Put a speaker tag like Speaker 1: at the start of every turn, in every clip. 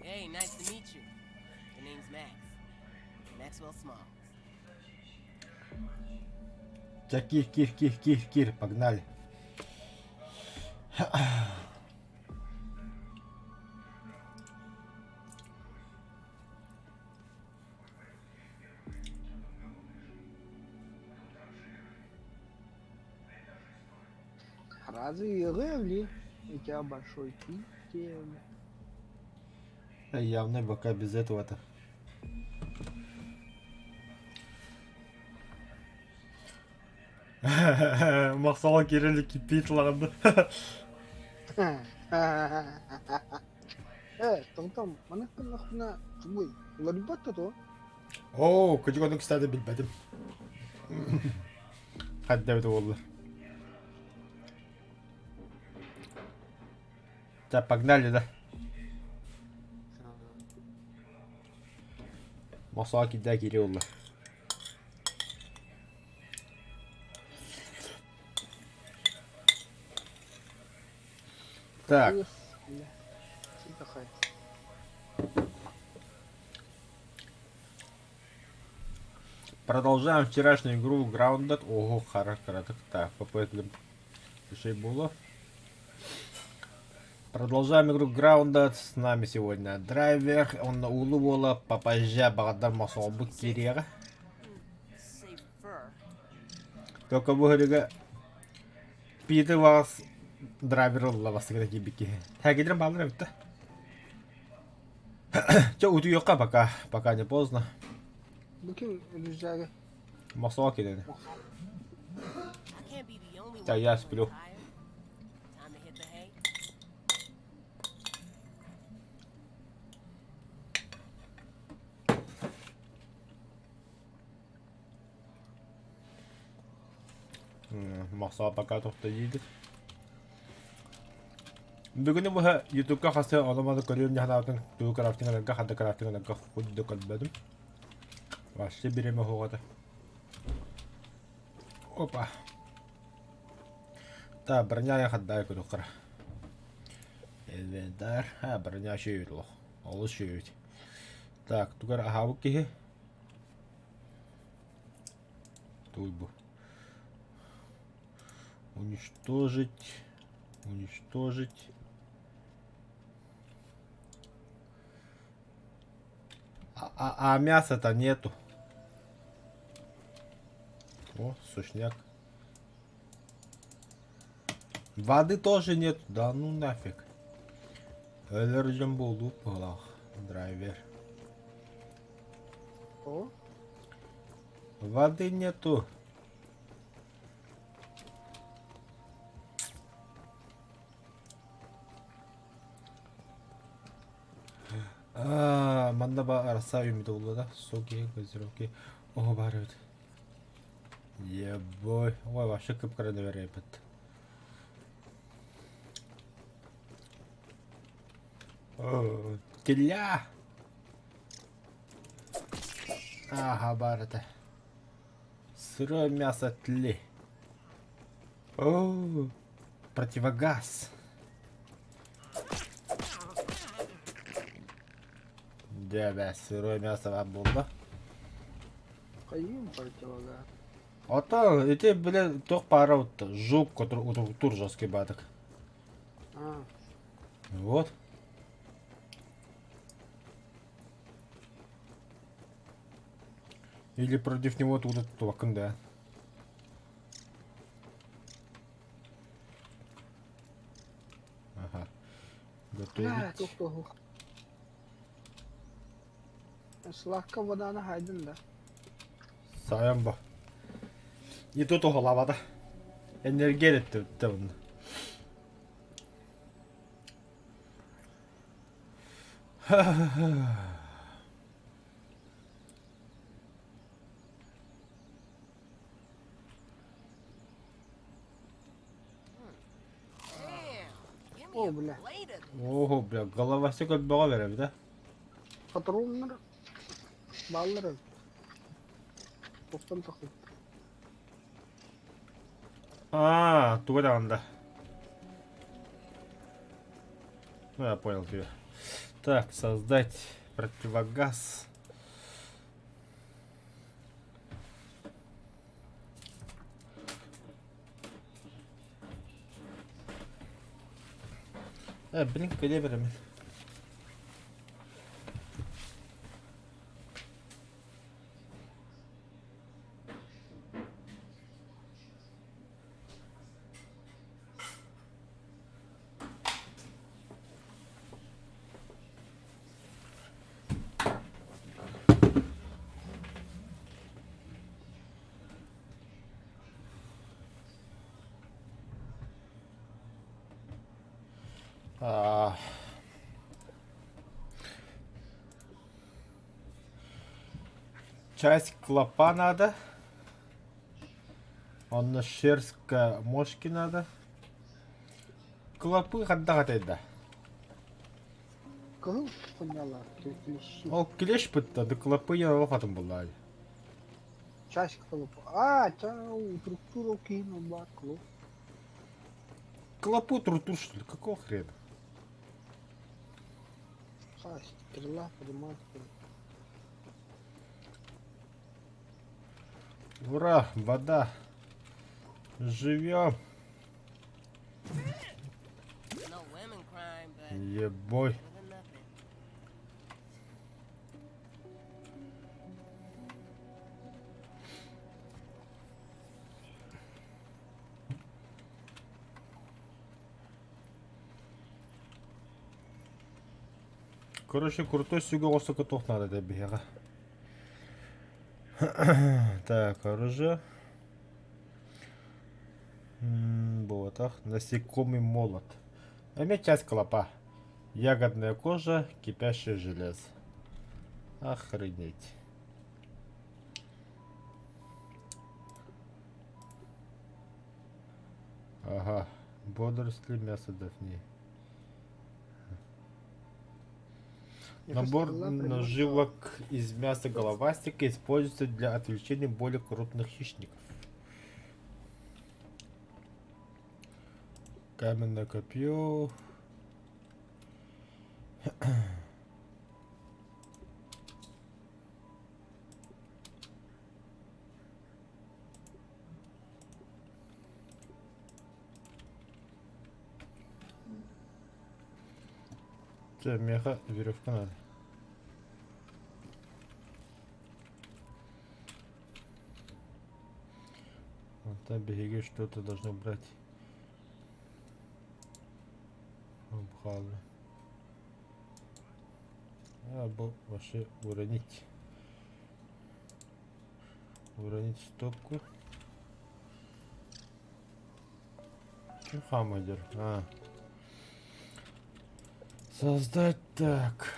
Speaker 1: Hey, nice to meet you. The name's Max. Maxwell Smalls.
Speaker 2: Чэ, киир, киир, киир, киир, киир, погнали.
Speaker 3: Разве ли у тебя большой китель?
Speaker 2: Явно пока без этого-то. Махсала кирили кипит ладно.
Speaker 3: Э, томтом, маннык гыннахпына тугуй, уларыйбат да дуо?
Speaker 2: Оо, кыдьык ону кстати билбэтим. Хадда эбит буолла. Так, погнали, да? Мосоа кидää кириулла. Так. Продолжаем вчерашнюю игру Grounded. Ого, характер. Так, ПП было. Продолжаем игру Grounded. С нами сегодня драйвер. Он на улу буола попозже баҕардар мосолбут кириэҕэ. Только бу хөрүгэ Питы вас драйвер ылла бастыгына киирбит киһи. Хэгидрин бааллар эбит да. Чэ утуйуохха пока, пока не поздно.
Speaker 3: Бу ким рюкзагы?
Speaker 2: Мосоо килени. Да, я сплю. Махсаа пока тохто диибит. Бүгүнү быһа Ютубка хасы ону-маны көрүөм дьаһанаатын тугу крафтинг ханна крафтинг худду көрбөтүм. Вообще бириэмэ суоҕа Опа. Так, броня я хаддай көрүөххэ. Инвентарь. А, броня үчүгэй олох. Олус үчүгэй. Так, тугар аһаабыт киһи. Туй бу. Уничтожить. Уничтожить. А, а, а мяса-то нету. О, сушняк. Воды тоже нет. Да ну нафиг. Өлөрдьөн буолуу быһылаах драйвер.
Speaker 3: О?
Speaker 2: Воды нету. Аа, манна ба араса үмүт буолла да. Соки, газировки. Оһо баар эбит. Ебой. Ой, вообще кып-кыра эбит. Теля! Ага, баар этэ. Сырое мясо тли. О, противогаз. Дьэ, бээ, сырое мясо баар буолла.
Speaker 3: Хайыым противогаз.
Speaker 2: Ото ити бile туох баара вот жук, который утур жесткий баатык.
Speaker 3: А,
Speaker 2: Вот. Или против него тут тулакын да. Ага.
Speaker 3: бля,
Speaker 2: Готовить.
Speaker 3: туох туох. Слакка воданы хайдын да.
Speaker 2: Сайан ба. Не тут оһолабата. Энергия өттө онно.
Speaker 3: О, бля.
Speaker 2: Ого, бля, головасы көрбөҕө беребит а.
Speaker 3: Патроннар бааллар Тохтон тахсыбыт.
Speaker 2: А, туга даҕанда. Ну, я понял тебя. Так, создать противогаз. Блин, кэлэ беремин. Часть клопа надо. Онно шерстка мошки надо. Клопы хайдах этэй да?
Speaker 3: Кыһыл хонньолор клещи.
Speaker 2: Ол клещ бытта, да клопы я олох атын буллаай.
Speaker 3: Часть клоп. А, чау, структуру кинул бар клоп.
Speaker 2: Клопы труту что ли? Какого хрена?
Speaker 3: Часть, стрела, приманка.
Speaker 2: Ура, вода. Живем. Ебой. Короче, крутой сүгэ оҕустукка туох наада этэ биһиэхэ. Так, оружие. Буотах. Насекомый молот. Эмиэ часть клопа. Ягодная кожа, кипящее железо. Охренеть. Ага, водоросли, мясо дафнии. Набор наживок из мяса головастика используется для отвлечения более крупных хищников. Каменное копье. Чэ, миэхэ веревка надо. Онтон биһиги что-то должны брать. Обхалы. А, бу вообще уронить. Уронить стопку. Ким хаамайдыр? А. Создать так.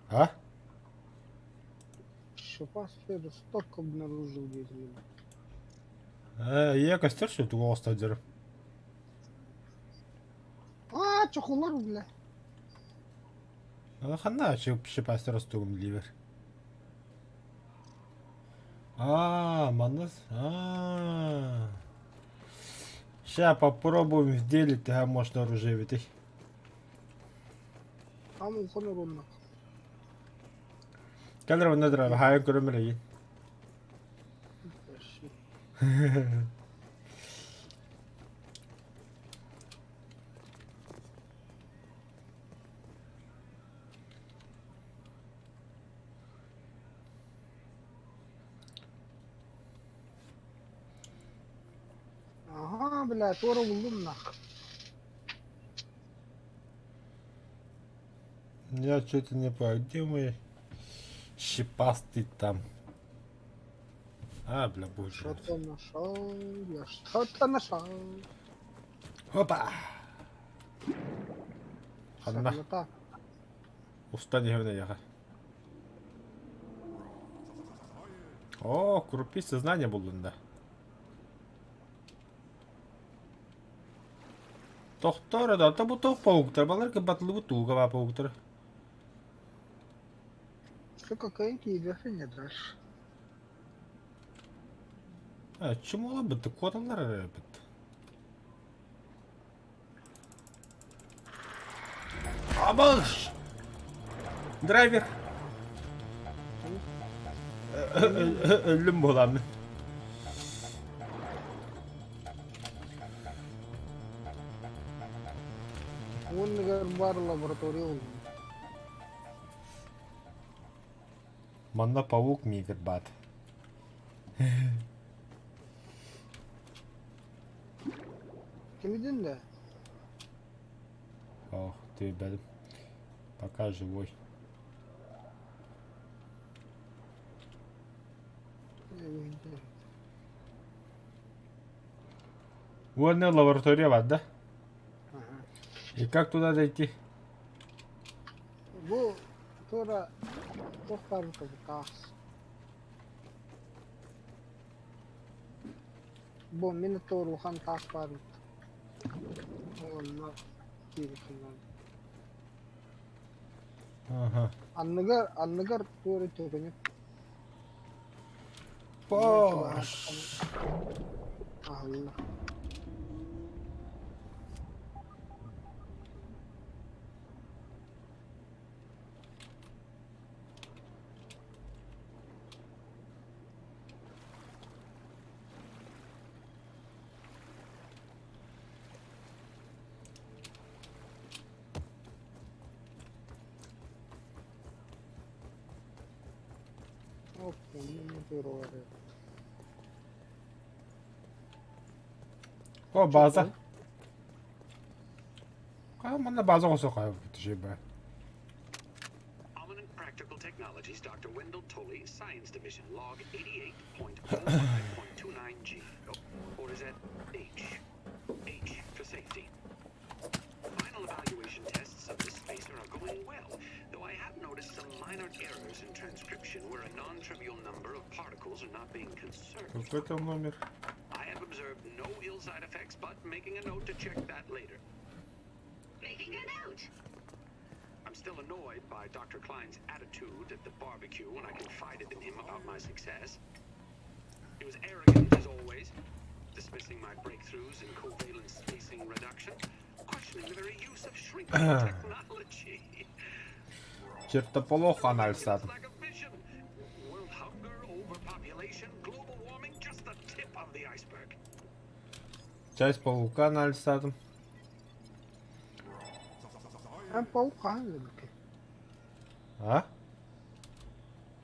Speaker 2: А?
Speaker 3: Шипастый столько обнаружил деятельно.
Speaker 2: Э, я костер что туга оҕустадыр.
Speaker 3: А, чохулар, бля.
Speaker 2: Ханна шипастер остугум ливер. А, манас. А. Ща попробуем в деле, ты можно оружие ведь.
Speaker 3: Там ухонорунна.
Speaker 2: Кэлэр онно дра хаайан көрөмөр
Speaker 3: Ага, бля, туора буллум нах.
Speaker 2: Я что-то не понял, где мой щипастый там? А, бля, боже.
Speaker 3: Что-то нашел, я что-то нашел.
Speaker 2: Опа! Ханна.
Speaker 3: Сарлата.
Speaker 2: Устан иһэбин эйиэхэ. О, крупи сознание буллун да. Тохтоор да, бу туох пауктар, балар кыбатылыбыт ууга баа пауктар.
Speaker 3: Что какая-то не дашь.
Speaker 2: Чумолабыт, куоталлар эрэ эбит. Абаш! Драйвер! Өллүм буоламмын.
Speaker 3: Уонныгар баар лаборатория буллум.
Speaker 2: Манна паук мигр баат.
Speaker 3: Кимидин да?
Speaker 2: Ох, ты бэл. Пока живой. Уонна лаборатория бар да? И как туда дойти?
Speaker 3: Бу туора туох баар таас. Бу мин туорухан таас баар Онно киирбитинэн.
Speaker 2: Ага.
Speaker 3: Анныгар, анныгар туора төкөнүк.
Speaker 2: Бош.
Speaker 3: Аһылла.
Speaker 2: О, база. А, манна база оҥосуохха ба.
Speaker 4: Ominent Practical Technologies, Dr. Wendell Tolley, Science Division, log 88.05.29G. Or is that H? H for safety. Final evaluation tests of the spacer are going well, though I have noticed some minor errors in transcription where a non-trivial number of particles are not being conserved.
Speaker 2: Какой там номер?
Speaker 4: I have observed no ill side effects, but making a note to check that later.
Speaker 5: Making a note.
Speaker 4: I'm still annoyed by Dr. Klein's attitude at the barbecue when I confided in him about my success. He was arrogant, as always, dismissing my breakthroughs in covalent spacing reduction, questioning the very use of shrinking technology.
Speaker 2: Чертополох анализатор.
Speaker 4: Lack of vision. World hunger, overpopulation, global warming, just the tip of the iceberg.
Speaker 2: Часть паука анализатор.
Speaker 3: Эн паук хаһан өлбүккэ?
Speaker 2: А?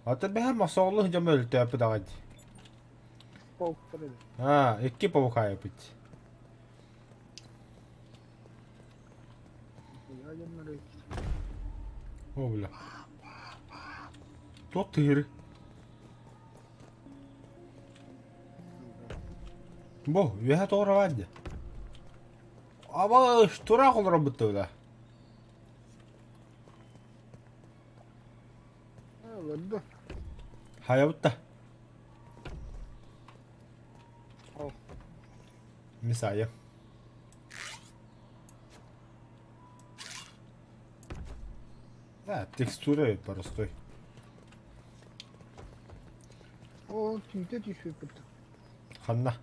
Speaker 2: Ата бэһэр мосоолу дьон өлтөөппүт аҕай.
Speaker 3: Пауктар эбит.
Speaker 2: А, икки паука эбит.
Speaker 3: Я дьоннор эбит.
Speaker 2: О, бля. Туох тыһыры? Бу, үөһэ тоҕо баар дии. Аба, тураах олоробут да.
Speaker 3: Олорду.
Speaker 2: Хайабыт да.
Speaker 3: Ол.
Speaker 2: Мисая. Да, текстура простой.
Speaker 3: Ол түүтэ түспүппүт.
Speaker 2: Ханна.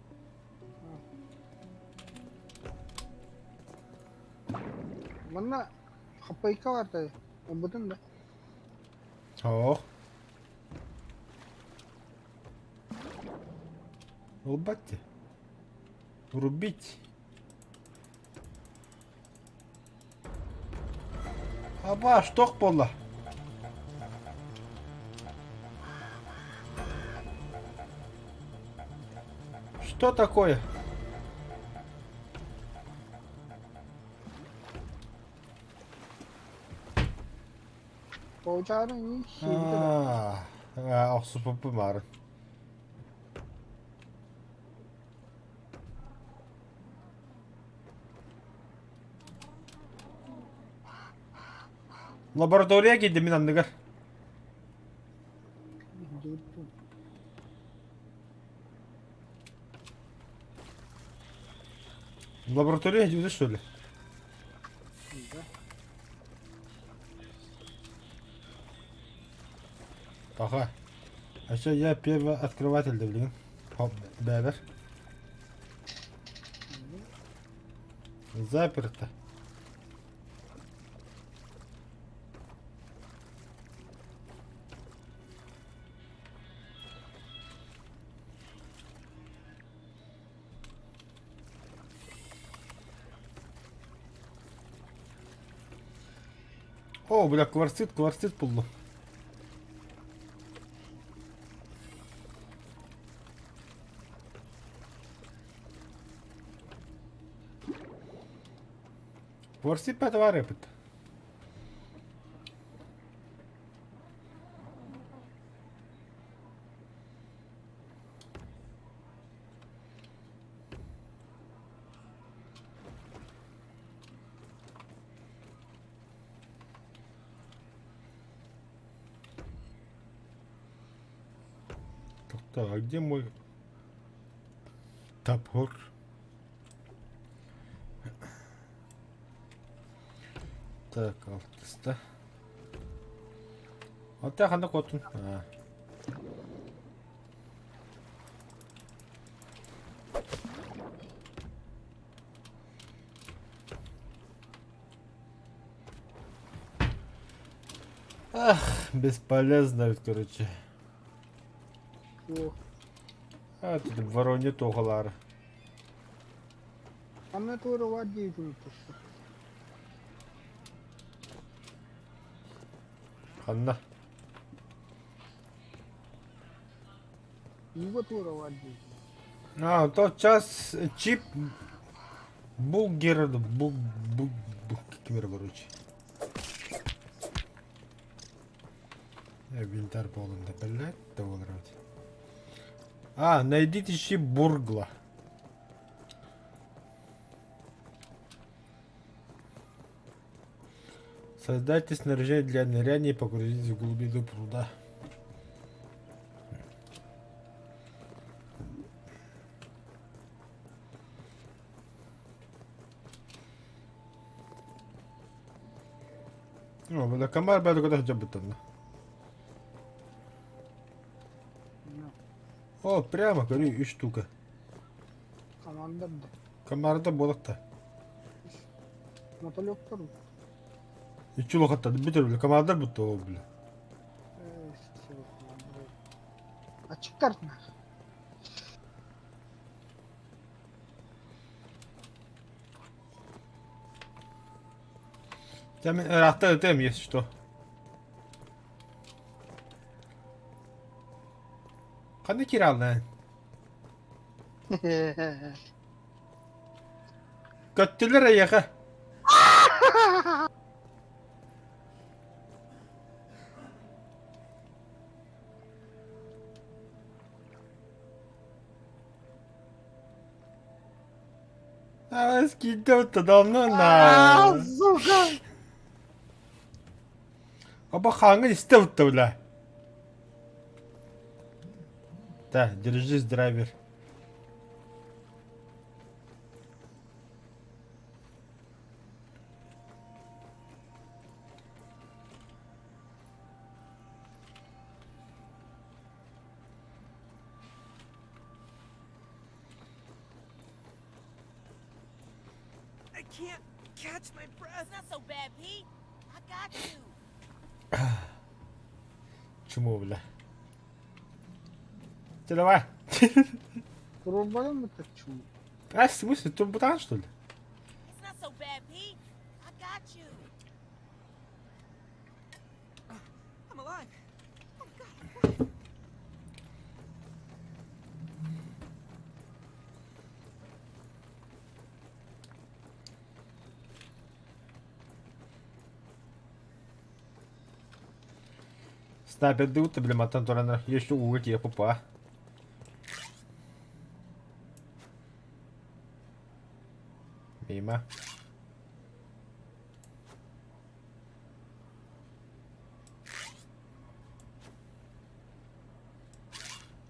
Speaker 3: Манна хаппайка барда. Ылбытын да.
Speaker 2: Ох. Ылбат. Рубить. Аба, что буолла? Что такое?
Speaker 3: Получаарын сиэбитэ да.
Speaker 2: А, охсуппуппун баарын. Лаборатория киирдим мин анныгар.
Speaker 3: Дьиэбит.
Speaker 2: Лаборатория дьиэбитэ что ли?
Speaker 3: Да.
Speaker 2: Пока. А что я первый открыватель да блин. бэбэр. Заперто. О, бля, кварцит, кварцит буллум. Кварцит пятвар эбит. Так, а где мой топор? Так, алтыста. Ата ханна куоттун? Аа. Ах, бесполезно ведь, короче.
Speaker 3: Суох.
Speaker 2: А, тут воронье туохалаары.
Speaker 3: Ханна туора дии туста.
Speaker 2: Ханна.
Speaker 3: Ууга туора дии.
Speaker 2: А, то час чип булгер буг буг буг кимер короче. Винтар полон да, блядь, того А, найдите чип бургла. Создайте снаряжение для ныряния и погрузитесь в глубину пруда. О, бля, комар бля, куда хотя бы там. О, прямо, говорю, и штука.
Speaker 3: Команда да.
Speaker 2: Комарда буолахта.
Speaker 3: Мотолёктор.
Speaker 2: Ичи улахаттар, бүтэр, бля, комардар бутта ол, бля.
Speaker 3: Ачыктар нах.
Speaker 2: Дьэ, мин ыраахта ытыам, если что. Ханна киираллаан? Көттүлэр эйиэхэ. Аа, скидывать давно
Speaker 3: А,
Speaker 2: на.
Speaker 3: сука!
Speaker 2: Оба хаңын истэ бля. Да, держись, драйвер.
Speaker 1: I can't catch my breath. It's not so bad, Pete. I got you.
Speaker 2: Чмо, бля. Ты давай.
Speaker 3: Турбалым это чум.
Speaker 2: А, в смысле, турбутан, что ли?
Speaker 1: It's not so bad, Pete. I got you. I'm alive. Oh my God, I'm alive.
Speaker 2: Снайпер дут, бля, маттан туран еще ууга тиийэ пупа. Мимо.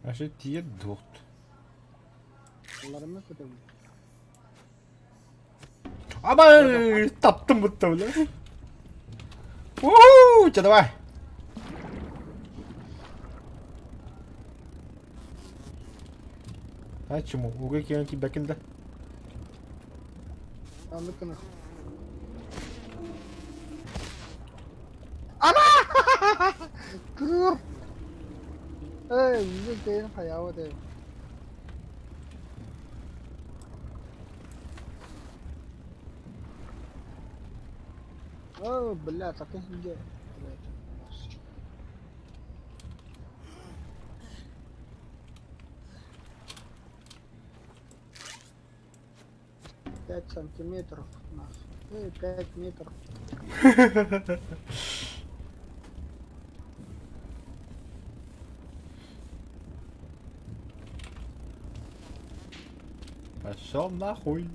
Speaker 2: Вообще тиийэ дуот.
Speaker 3: Алларыма көтөбүн.
Speaker 2: Абай, таптым бутта, бля. У, че давай. А чему? Ууга киирэн киирбэккин да?
Speaker 3: Оннук гына. Ана! Кыр! Эй, билин тэйин хайаабат ээ. О, бля, таких где? 5 сантиметров нахуй. Эй, 5 метров.
Speaker 2: Пошел нахуй.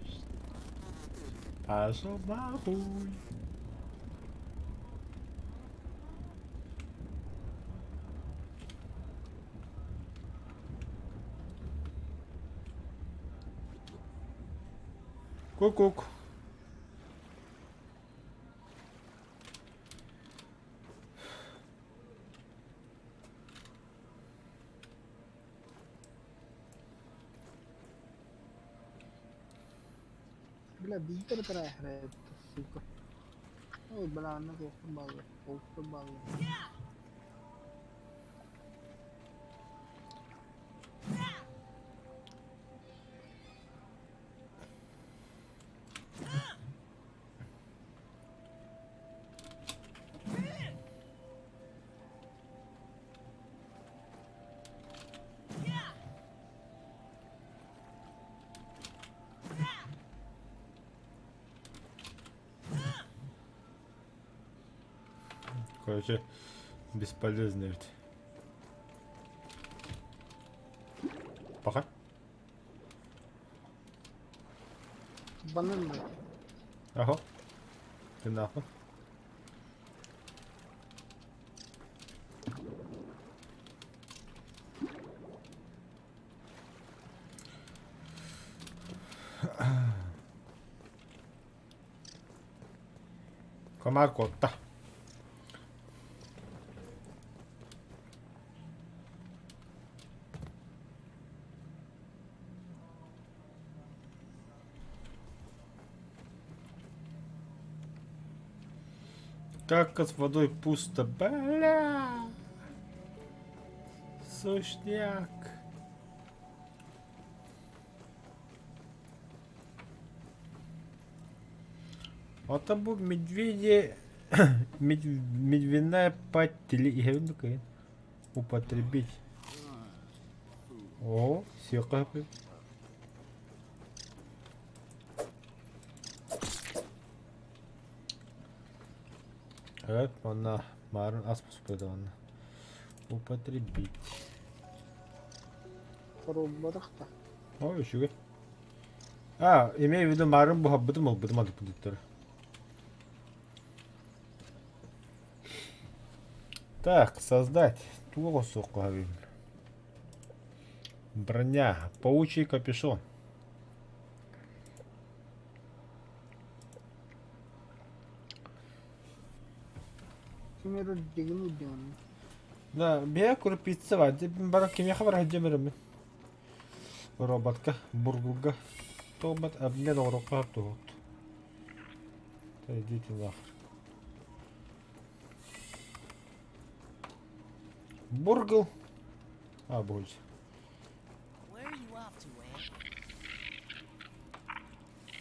Speaker 2: Пошел нахуй. Ку-кук.
Speaker 3: Бля, биир трахает, сука. Ой, бля, она плохо балла, плохо балла.
Speaker 2: Короче, бесполезно ведь. Пока.
Speaker 3: Банан, блядь.
Speaker 2: Ага. Ты нахуй. Комар куотта. Как с водой пусто, бля. Сушняк. Оттон бу медведи медвяная пать иһэбин да употребить. О, сиэххэ сөп. Evet, манна марын ас буспут онно. Употребить.
Speaker 3: Хоруолбатах да.
Speaker 2: О, үчүгэй. А, имею в виду марын буһарбытым ылбытым алыппыттар. Так, создать. Туох суох Броня. Паучий капюшон.
Speaker 3: Ким эрэ дигин үрдүгүн.
Speaker 2: Да, бэйэ курпица бар. Бара кимиэхэ бар сылдьамырым. Роботка, бургуга. Тобот обмен оҥоруохха туһут. Идите нахуй. Бургл. А, больше.
Speaker 1: Where are you off to, Ant?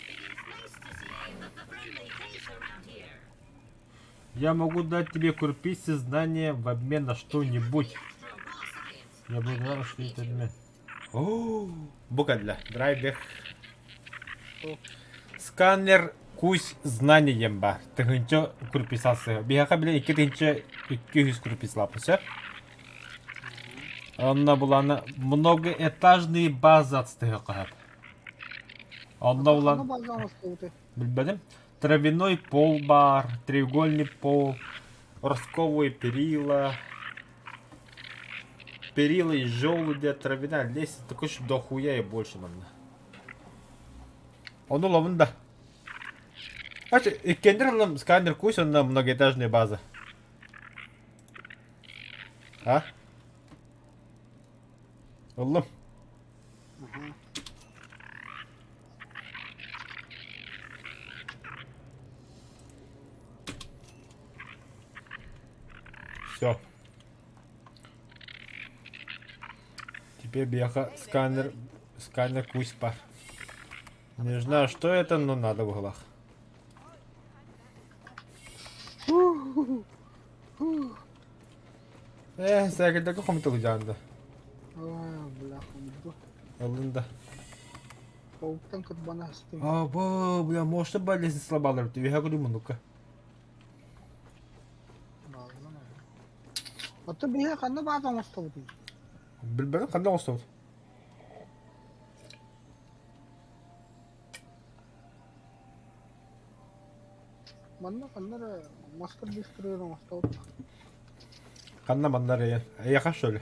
Speaker 5: It's nice to see a friendly face around here.
Speaker 2: Я могу дать тебе крупицы знания в обмен на что-нибудь.
Speaker 5: Astro raw science.
Speaker 2: Я буду рад, что это обмен. О, Букадля. Драйвер. Сканер кусь знанием бар. Тыһыынча крупицасы. Биһиэхэ били 2200 крупицалааппыт Онно булана многоэтажные база атстыһы Онно
Speaker 3: Ханна
Speaker 2: булан
Speaker 3: база оҥостубутай?
Speaker 2: билбэтим. Травяной пол бар, треугольный пол, ростковые перила, перила из желудя, травяная лестница, такой, что дохуя и больше манна. Ону ылабын да. Значит, иккиэннэрин сканер кусь, онно многоэтажная база. А? Ыллым.
Speaker 3: Аха.
Speaker 2: Все. Теперь бияха сканер, сканер кусь пар. Не знаю, что это, но надо в углах. Э, сәкедәге хомутугу жаанда.
Speaker 3: Аа, бля, хомуйду.
Speaker 2: Ыллын да.
Speaker 3: Пауктан кырбана астым.
Speaker 2: А, бу, бля, может болезнь слабалар. Ты говорю, ну-ка.
Speaker 3: Оттон биһиги ханна бааза оҥостобутуй?
Speaker 2: Билбэтим ханна оҥостобут?
Speaker 3: Манна ханна эрэ мастар быстарыгар оҥостобут.
Speaker 2: Ханна манна эрэ эйиэхэ что ли?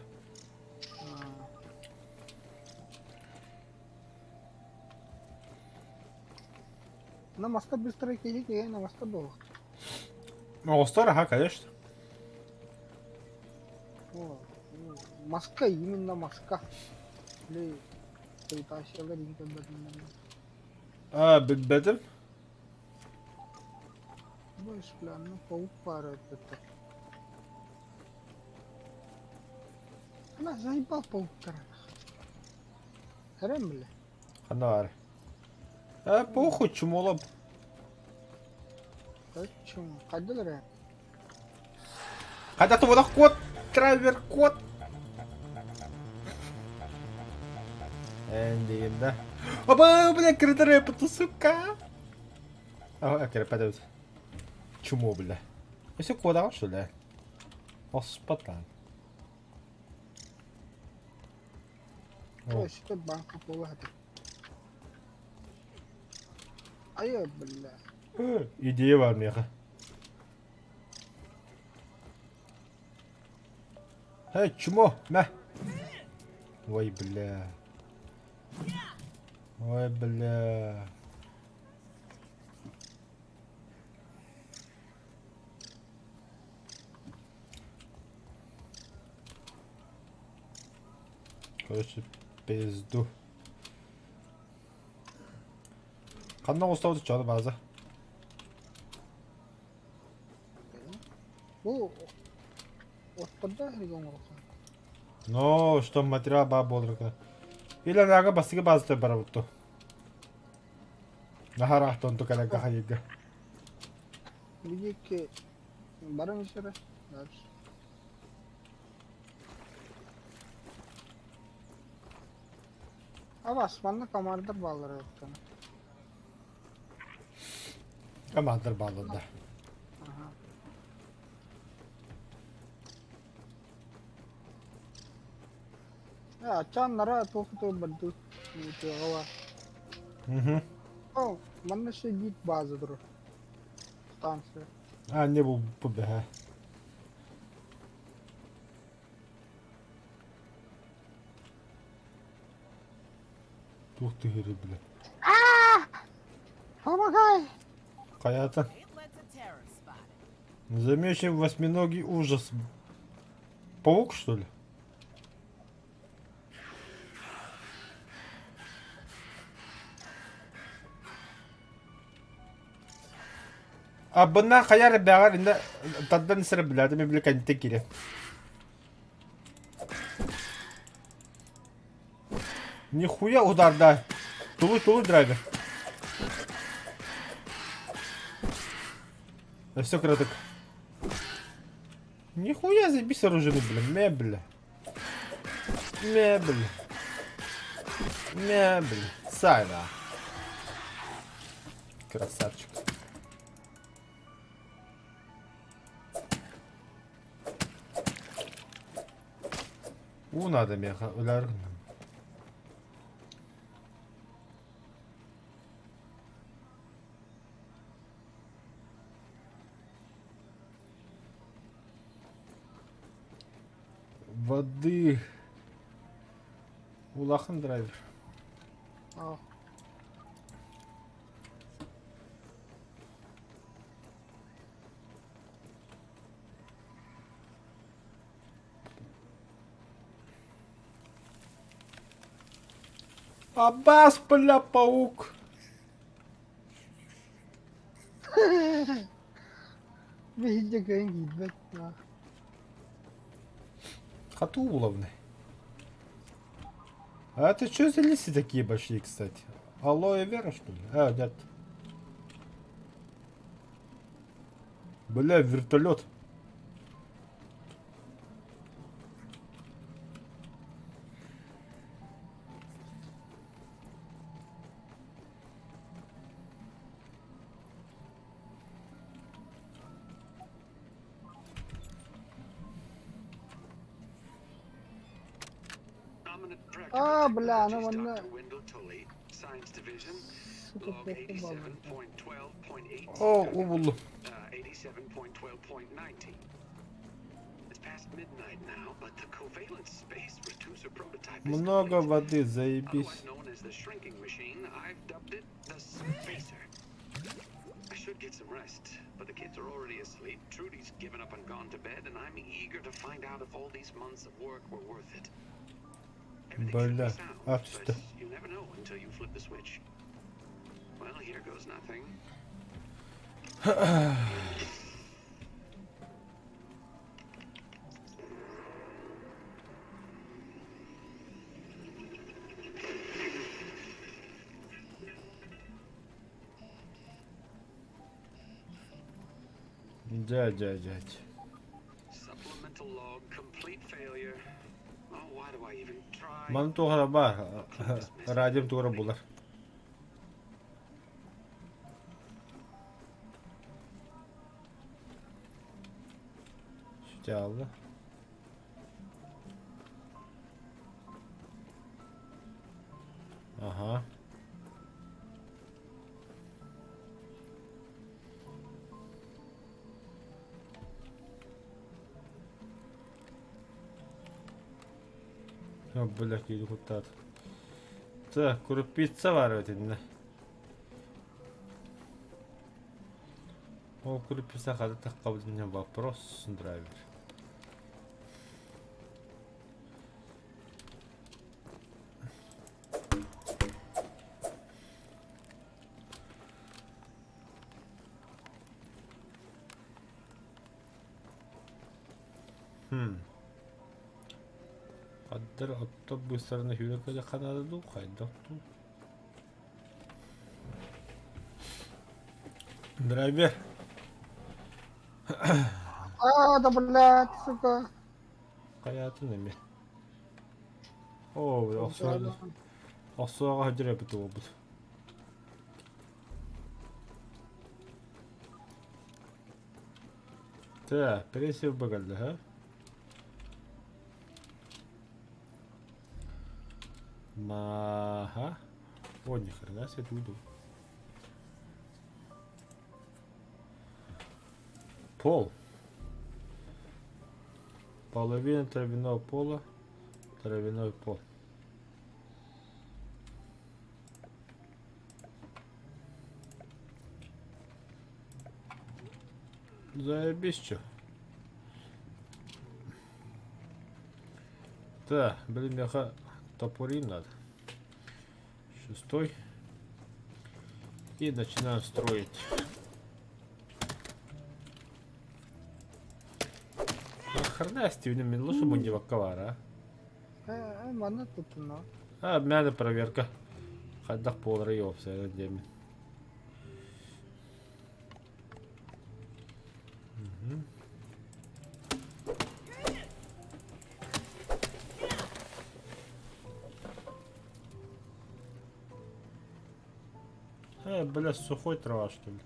Speaker 3: На маста быстрый киһи киһи на маста буолуох.
Speaker 2: Оҕустар аха, конечно.
Speaker 3: Маска именно маска. Или Притащилар иһин көрбөтүм.
Speaker 2: А, билбэтим.
Speaker 3: Бу исплянна паук баар эбит. Ана заебал пауктар. Хэрэн бile.
Speaker 2: Ханна баар? Э, похуй, чумолоп.
Speaker 3: Чум, хайдах эрэ?
Speaker 2: Хайдах тубулах кот, драйвер кот. Эн да. Оба, бля, критерия, сука. А, кирпәдәбез. Чумо, бля. Өсө куодаҕын что ли? Оспатан.
Speaker 3: Ой, что банка буола Айа, бля.
Speaker 2: Идея бар миэхэ. Эй, чмо, мэ. Ой, бля. Ой, бля. Короче, пизду. Ханна оҥостубут чуода бааза?
Speaker 3: Бу отторда оҥоруохха.
Speaker 2: Но, что материал баа буоларга. Или анаага бастакы баазата барабыт Наһаа онту кэлэргэ хайыга.
Speaker 3: Биһиги баран исэрэ дальше. Абас манна комардар бааллар эбит
Speaker 2: Командар бааллар да.
Speaker 3: Аха. Ачаан нара туох барды тыаҕа баар.
Speaker 2: Угу.
Speaker 3: О, манна сидит база турар. Станция.
Speaker 2: А, не бу бу бэһэ. Туох түһүрүй бile.
Speaker 3: Помогай!
Speaker 2: Хайата. Замечен восьминогий ужас. Паук, что ли? А бына хайар бэҕэр инде тардан сире билээти мен били кэнтэ кире. Нихуя ударда. Тулуй, тулуй драйвер. Все краток. Нихуя заебись оружие, бля, мебля. Мебель. Мебель. Сайна. Красавчик. Уу надо миэхэ өлөөр гынным. Воды. Улахан драйвер.
Speaker 3: Аа.
Speaker 2: Абас, бля, паук.
Speaker 3: Биһиги кыайан киирбэт.
Speaker 2: Хатуу булабын. А это что за листья такие большие, кстати? Алоэ вера, что ли? А, нет. Бля, вертолет.
Speaker 3: А, бля, ну вон... Сука, плохо баллы.
Speaker 2: О, убуллум. Много воды, заебись. Бля, а түстэ. Дядя, дядя. Маны туох баар, радиом тугара булар. Сүтэ Ага. Бля, киһи куттаат. Так, крупица баар этиннэ. Ол крупица хата таххабытын вопрос драйвер. Хм. Хаддар отто быстарына хүрэ ханаада дуу хайдах дуу. Драйвер.
Speaker 3: А, да блядь, сука.
Speaker 2: Хайатын эми. О, охсуға охсуға хадыр эбит буолбут. Так, пресс багалла, ха? Маха. О, ни хрена себе тут. Пол. Половина травяного пола. Травяной пол. Заебись чё. Так, блин, меха топорин надо. Шестой. И начинаем строить. Нахрена Стивен мен лучше мундиваккавара.
Speaker 3: Э, манна туттуна.
Speaker 2: А, мээнэ проверка. Хайдах буолара уопсайынан диэмин. Бля, сухой трава, что ли?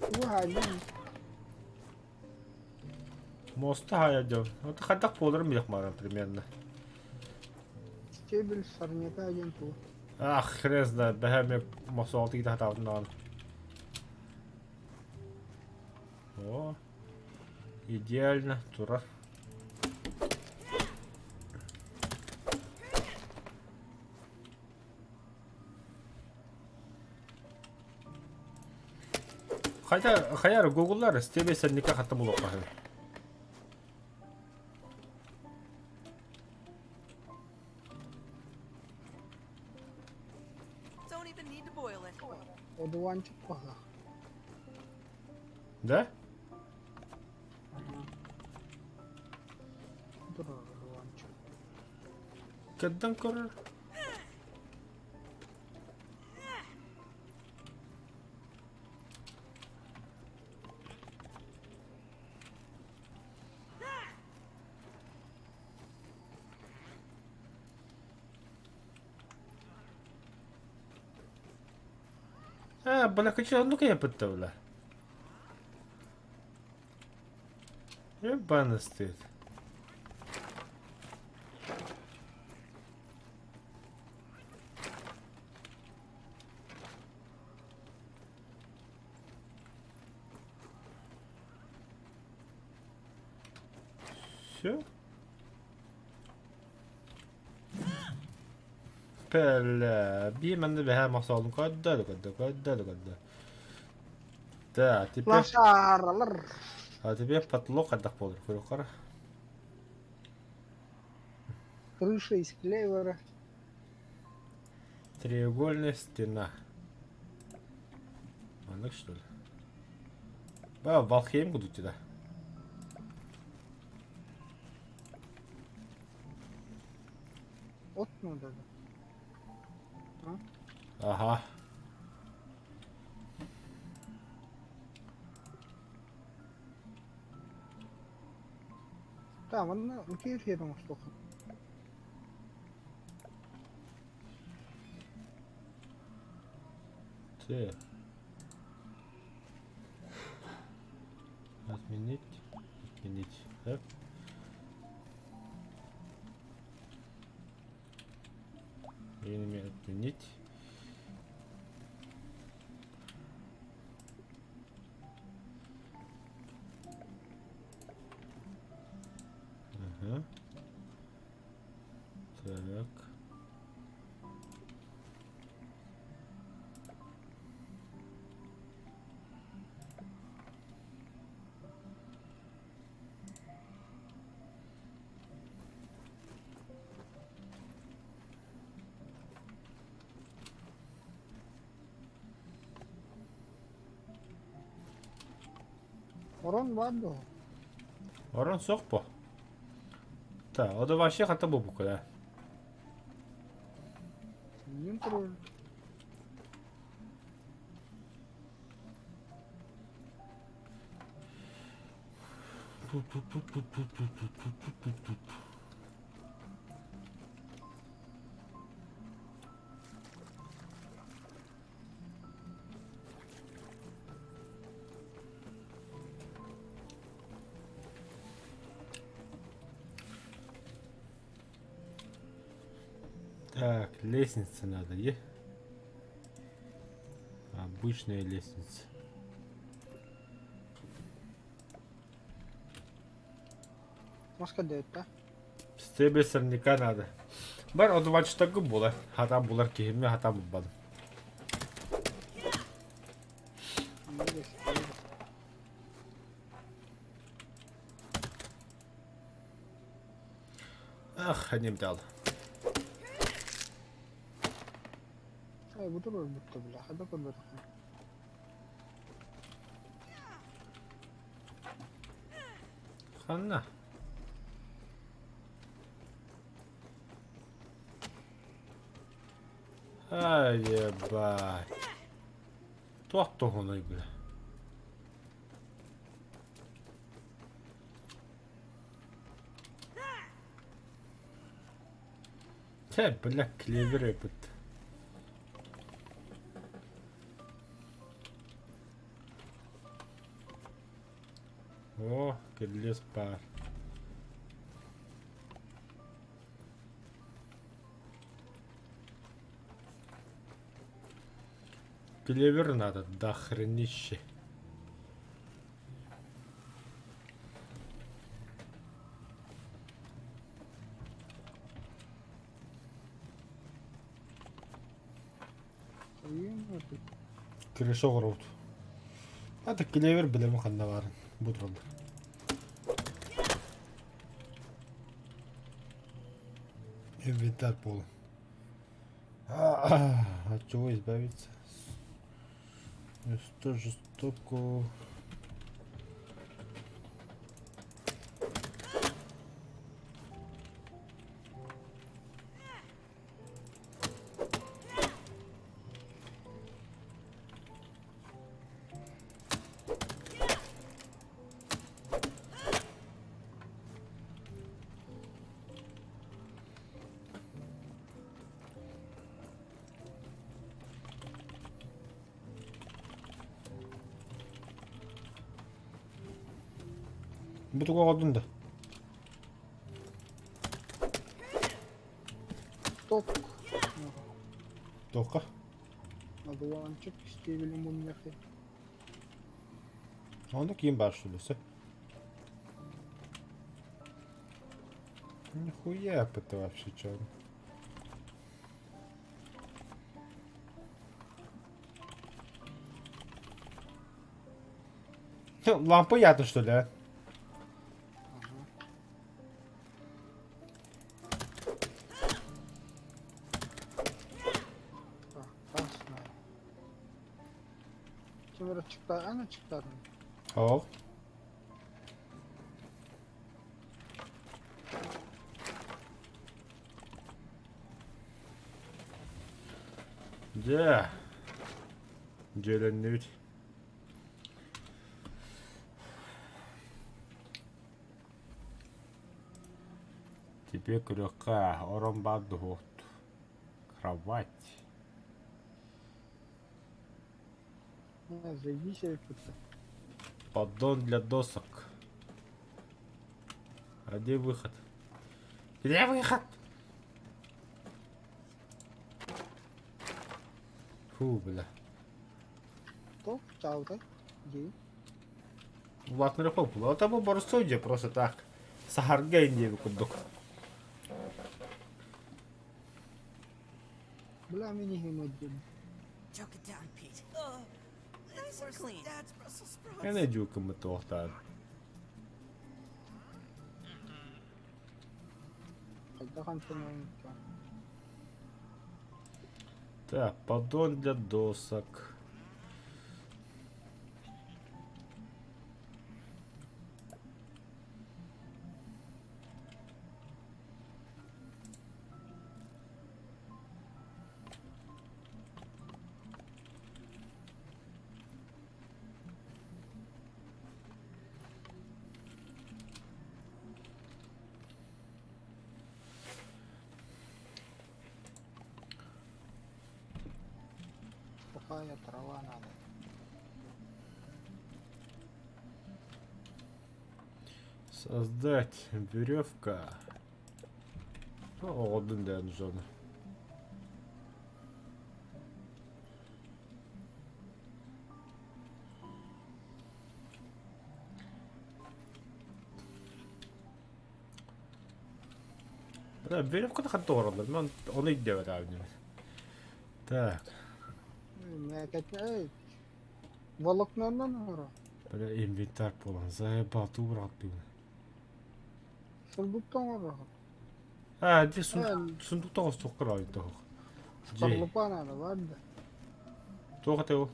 Speaker 3: Уһаайдым.
Speaker 2: Моста хайа дьон. Вот хайдах буоларын билэх примерно.
Speaker 3: Стебель сорняка один ту.
Speaker 2: Ах, хрен знает, бэһэ мосуолты кита хатаабытын О, идеально, турар. Хотя, хаяр гуглар, стебель сорняка хата булуохха.
Speaker 1: Don't even need to boil it.
Speaker 3: Одуванчик паха.
Speaker 2: Да?
Speaker 3: Турар одуванчик.
Speaker 2: Кырдан көрөр. А, бля, хочу, ну-ка я подтавля. Ебано стоит. Все? Бля, биир манна бэһээ мохсоолун көрдө, көрдө, көрдө, көрдө. Да, теперь...
Speaker 3: Лошаралар.
Speaker 2: А теперь потолок хайдах буолар, көрүөххэ.
Speaker 3: Крыша из клевера.
Speaker 2: Треугольная стена. Маннык что ли? Ба, Валхейм будут да.
Speaker 3: От надо. да.
Speaker 2: Ага.
Speaker 3: Да, манна үтүөр сиэр оҥостуох.
Speaker 2: Т. Отменить. Отменить. Так. Время отменить. Ага. Так.
Speaker 3: Орон баар дуо?
Speaker 2: Орон суох бо. Так, ода вообще хата бу да.
Speaker 3: Мин турар.
Speaker 2: Так, лестница надо, е? Обычная лестница.
Speaker 3: Маска дэттэ.
Speaker 2: Стебель сорняка надо. Бар одуванчытаргы буолар. Хатаан булар киһиммэ хатаан булбатым. Ах, одним дал.
Speaker 3: Ай, бу турар бүттэ бля. Хада көрбөтөххүн.
Speaker 2: Ханна. Ай, ебать. Туох туһунуй, бля. Чэ, бля, клевер эбит. О, кирилиэс баар. Клевер надо до хренища. Крыша оҕоробут. Ата клевер билэбин ханна баарын бу тураллар. Инвентарь полон. От чего избавиться? Что жестоко. Бу тугу оҕордун да?
Speaker 3: Ток.
Speaker 2: Туохха?
Speaker 3: Одуванчик стебель мунньахы.
Speaker 2: Онно киин баар что ли, все? Нихуя это вообще чё? Лампа ята что ли, а?
Speaker 3: Ага. Так, красная. Ким эрэ чыкта, аны чыктаатын.
Speaker 2: Оох. Дьэ, дьиэлэннибит. Теперь көрүөххэ орон баар дуһуохт кровать.
Speaker 3: Зайди себе кытта.
Speaker 2: Поддон для досок. А где выход? Где выход? Фу, бля.
Speaker 3: Топ, чао, Дии.
Speaker 2: Улаатыннарыахпа буолуо. Это бу боростуой дьиэ просто так. Саһарга диэби курдук.
Speaker 3: Бля, мин иһим өйдүм.
Speaker 1: Choke it down, Pete. Nice and clean. Dad's Brussels sprouts.
Speaker 2: Эн эдьиуккуммут туохтаан.
Speaker 3: Хайдах антеннаны
Speaker 2: Так, поддон для досок.
Speaker 3: Сухая трава надо.
Speaker 2: Создать веревка. Оҕордун дээн зона. Бля, веревканы ханна оҥороллор? Мен ону өйдөөбөт Так.
Speaker 3: Мээкэтэ волокнонон оҥоро.
Speaker 2: Бля, инвентарь буолан заебал туураттыыбын.
Speaker 3: Сундукта оҥороҕун.
Speaker 2: А, дии сундукта оҥостуохха эрэ
Speaker 3: Скорлупа надо, ладно?
Speaker 2: Туох этэй ол?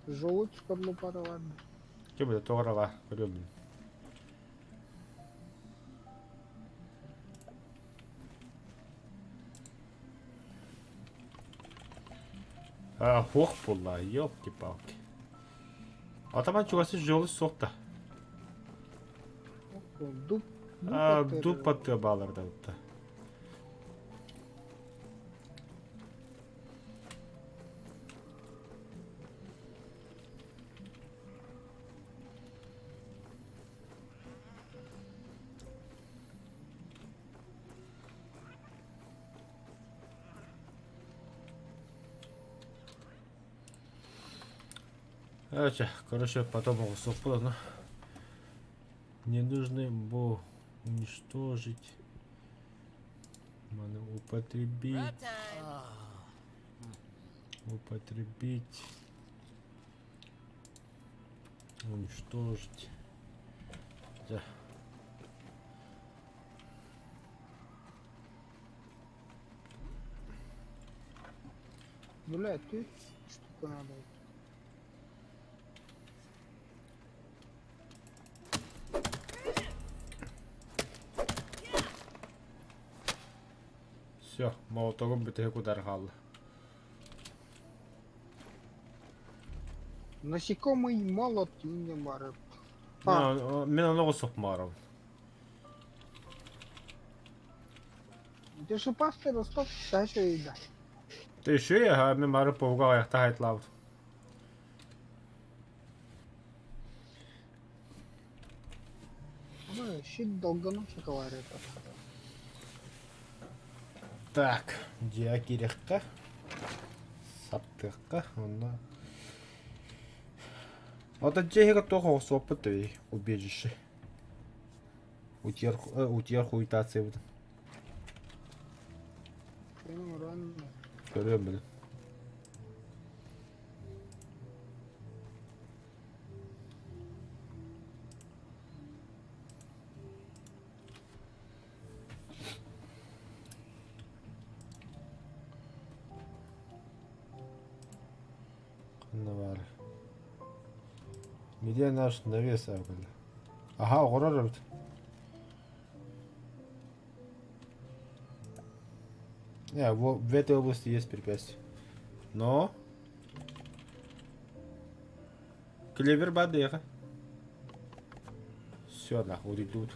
Speaker 3: Желудь скорлупа да ладно.
Speaker 2: Ким это тоҕо эрэ көрүөм А, хуох буолла, елки-палки. Атаман чугасы желудь суох да.
Speaker 3: Дуб.
Speaker 2: А, дуб аттыга бааларда бытта. Короче, короче, потом оҕустуохпут ону. Не нужно бу уничтожить. Маны употребить. Употребить. Уничтожить. Да.
Speaker 3: Бля, ты штука надо.
Speaker 2: Все, молотогум бүтэһик удар хаалла.
Speaker 3: Насекомый молот не бары.
Speaker 2: Мин ону сукмарым.
Speaker 3: Ты шипастый ростов, дальше еда.
Speaker 2: Ты еще я, мин бары пауга аяқта хайтлабыт.
Speaker 3: Щит долгону шоколад.
Speaker 2: Так, дьиэ киириэххэ, саптыахха уонна Оттон дьиэ иһигэр туох оҕустубаппыт эбий убежище утуйар утуйар хуйтациябытын Көрүөм билин. Ханна баар? Где наш навес аргылы? Аха, оҕорор эбит. Не, в этой области есть препятствия. Но... Клевер бадыха. Все, нахуй идут.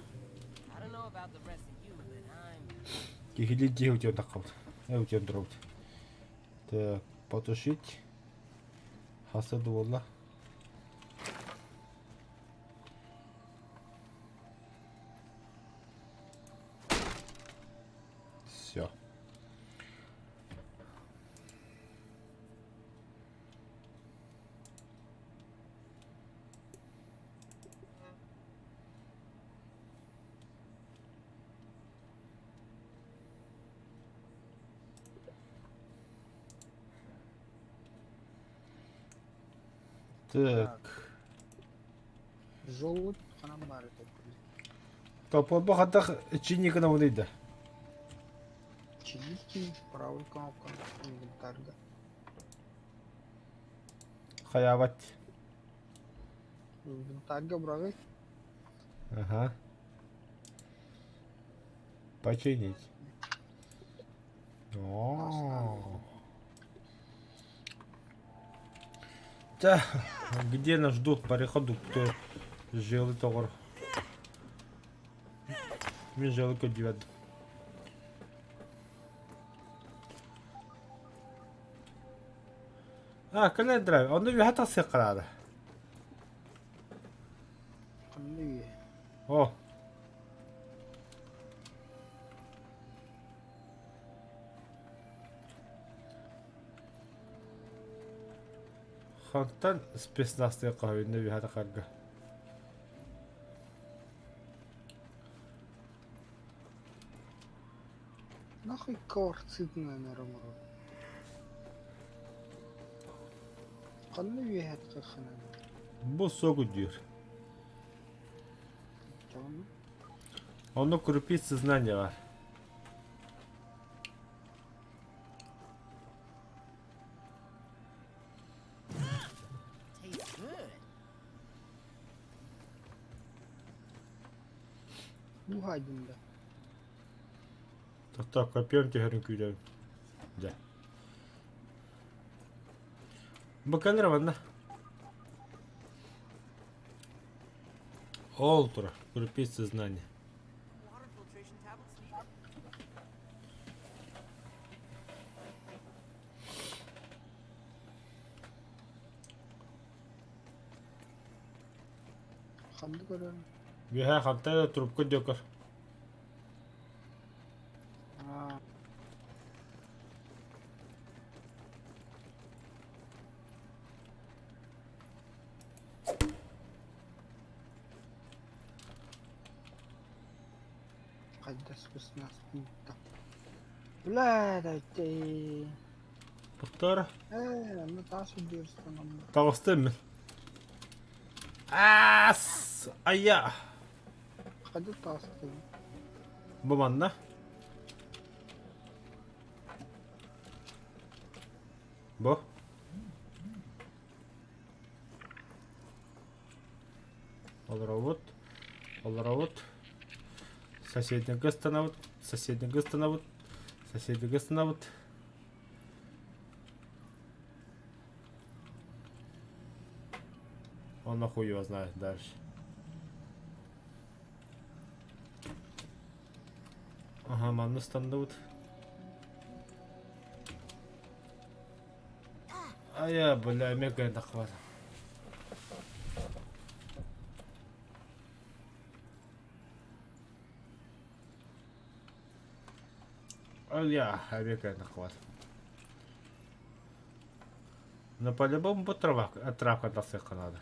Speaker 2: Кихили дьиэ утен таххабыт. Утен туробут. Так, потушить. Хаса буолла. Все. Так.
Speaker 3: Желудь ханан баар этэ.
Speaker 2: Топорбо хатах чиникына уныйда.
Speaker 3: Чилики, правый кнопка, инвентарьга.
Speaker 2: Хаябат.
Speaker 3: Инвентарьга быраҕый.
Speaker 2: Ага. Починить. О. Да, где нас ждут переходу, кто жили тоҕор. Мин жили көдүөт. А, кэлэн драйв. Онно үһэ тахсыахха наада.
Speaker 3: Ханна үһэ?
Speaker 2: О. Хантан спецназтыахха иннэ үһэ тахарга.
Speaker 3: Нахуй кварцитная оҥорор. Ханна үөһэ таххынан?
Speaker 2: Бу сок үрдүүр. Онно крупица знания бар.
Speaker 1: Tastes good.
Speaker 3: Уһаайдым да.
Speaker 2: Тохтоо, копьем түһэрин күүтэбин. Дьэ. Бу кэлэр манна. Ол турар, крупица знания.
Speaker 1: Water filtration tablets needed.
Speaker 3: Ханнык көрөр?
Speaker 2: Үөһээ ханта да трубка диэкэр.
Speaker 3: Аа. Хайдах спецназ пункта. Бля, дайте.
Speaker 2: Повтор.
Speaker 3: Ээ, онно таас үрдүгэр сытан
Speaker 2: Таҕыстым мин. Аас! Айа!
Speaker 3: Хайдах таҕыстыҥ?
Speaker 2: Бу манна. Бу. Олоробут. Олоробут. Соседньыга ыстанабыт. Соседньыга ыстанабыт. Соседньыга ыстанабыт. Он нахуй его знает дальше. Ага, манна ыстанныбыт. Айа, бля, эмиэ кэлэн таххыбат. Я, авиа хват. Но по-любому бу трава, травка тахсыахха наада.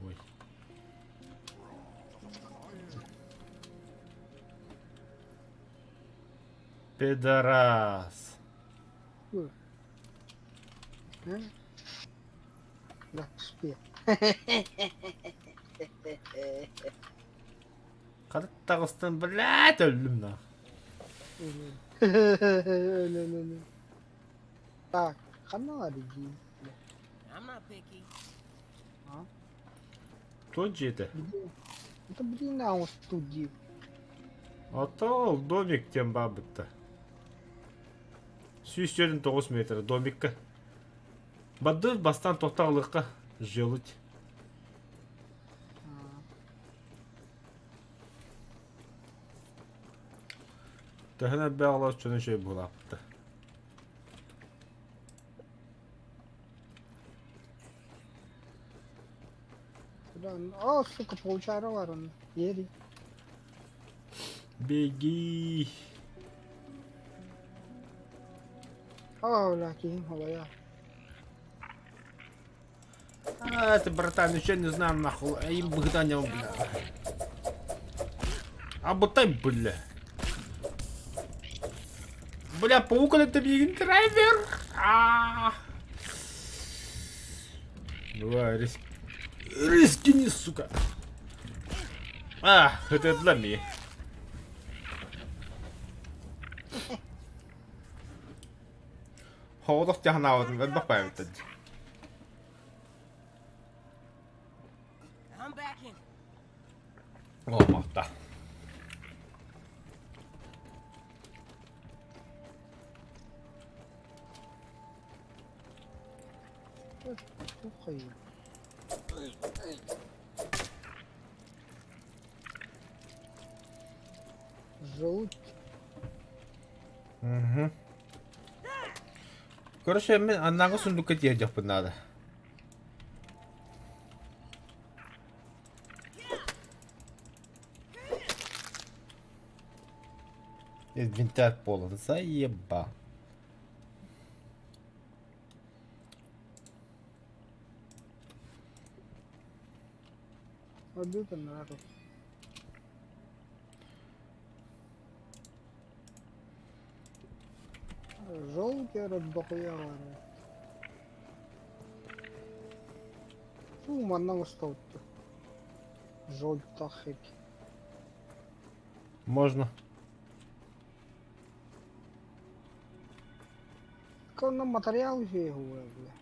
Speaker 2: Ой. Пидорас. Хата таҕыстым, блядь, өллүм на.
Speaker 3: Так, ханна дии?
Speaker 1: I'm not picky.
Speaker 3: А?
Speaker 2: Туох дьиэтэ?
Speaker 3: Где? Это блин, а он студии.
Speaker 2: Ото ол домик диэн баабытта. 149 метр домикка. Бады бастан тохтаҕылыкка желудь. Төһөн элбэх олор чону үчүгэй буолааппыта.
Speaker 3: О, сука, получарылар оны. Ери.
Speaker 2: Беги.
Speaker 3: О, бля, киһим холойа.
Speaker 2: А, ты, братан, еще не знаю, нахуй. А им быгдание, бля. А бутай, бля. Бля, паук это бегин драйвер. А. Давай, риск. Рискни, сука. А, это для меня. Хоҕотох дьаһанаабытын элбэх баайбыттар дии.
Speaker 1: I'm back in.
Speaker 2: Оомохто.
Speaker 3: Тухай. Желудь.
Speaker 2: Угу. Короче, мин аннааҕы сундукка тиэрдиэхпин наада. Инвентарь полон, заеба.
Speaker 3: Обед народ. Желтый дохуя. Фу, манна устал. Желтахик.
Speaker 2: Можно.
Speaker 3: Кон материал үчүгэй бля.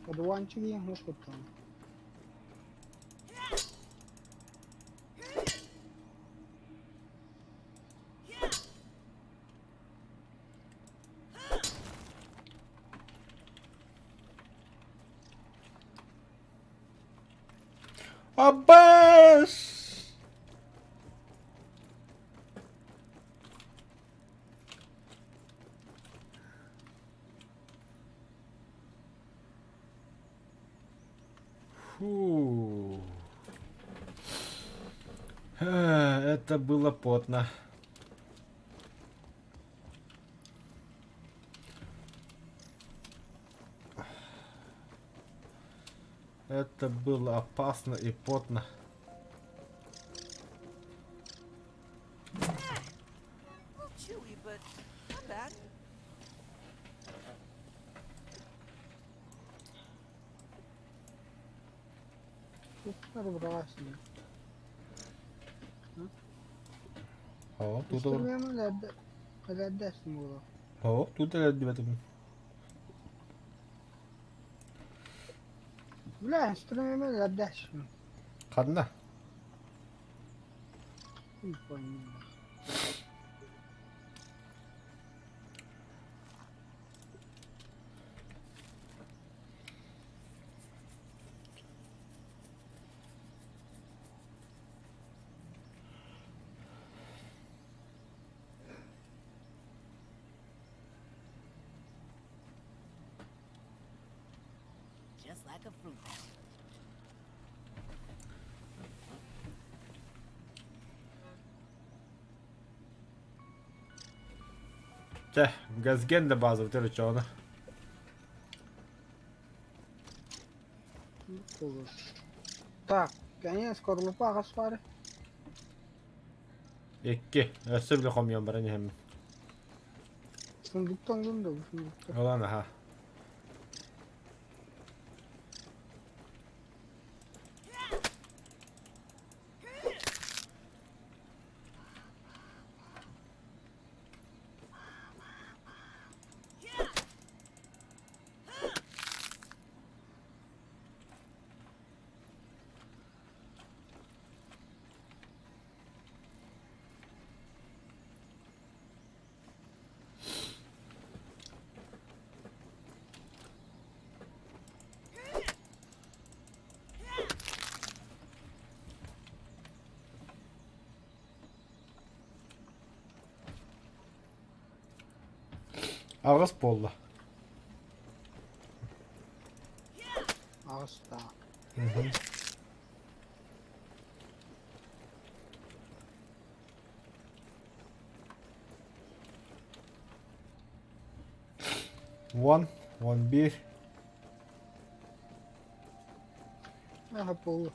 Speaker 3: Одуванчик диэн куттан.
Speaker 2: Абэс! Фу. Это было потно. Это было опасно и потно.
Speaker 1: A little chewy, but not bad.
Speaker 3: Туттар быраҕаасыйа.
Speaker 2: О, тут он.
Speaker 3: Инструмент элэрдээсин буолуо.
Speaker 2: О, тут элэрдибэтим.
Speaker 3: Бля, инструмент элэрдээсин.
Speaker 2: Ханна?
Speaker 3: Хуй пойми.
Speaker 1: Just like a fruit basket.
Speaker 2: Тэ, газген да базовый төрөчөөнө.
Speaker 3: Так, конец скорлупа хас баары?
Speaker 2: Икки. Өссө били хомуйан баран иһэммин.
Speaker 3: Сундуктан ылын да бу сундукта.
Speaker 2: Ылан аха. Аҕыс буолла.
Speaker 3: Аҕыс да.
Speaker 2: One, 11.
Speaker 3: Ага, буолла.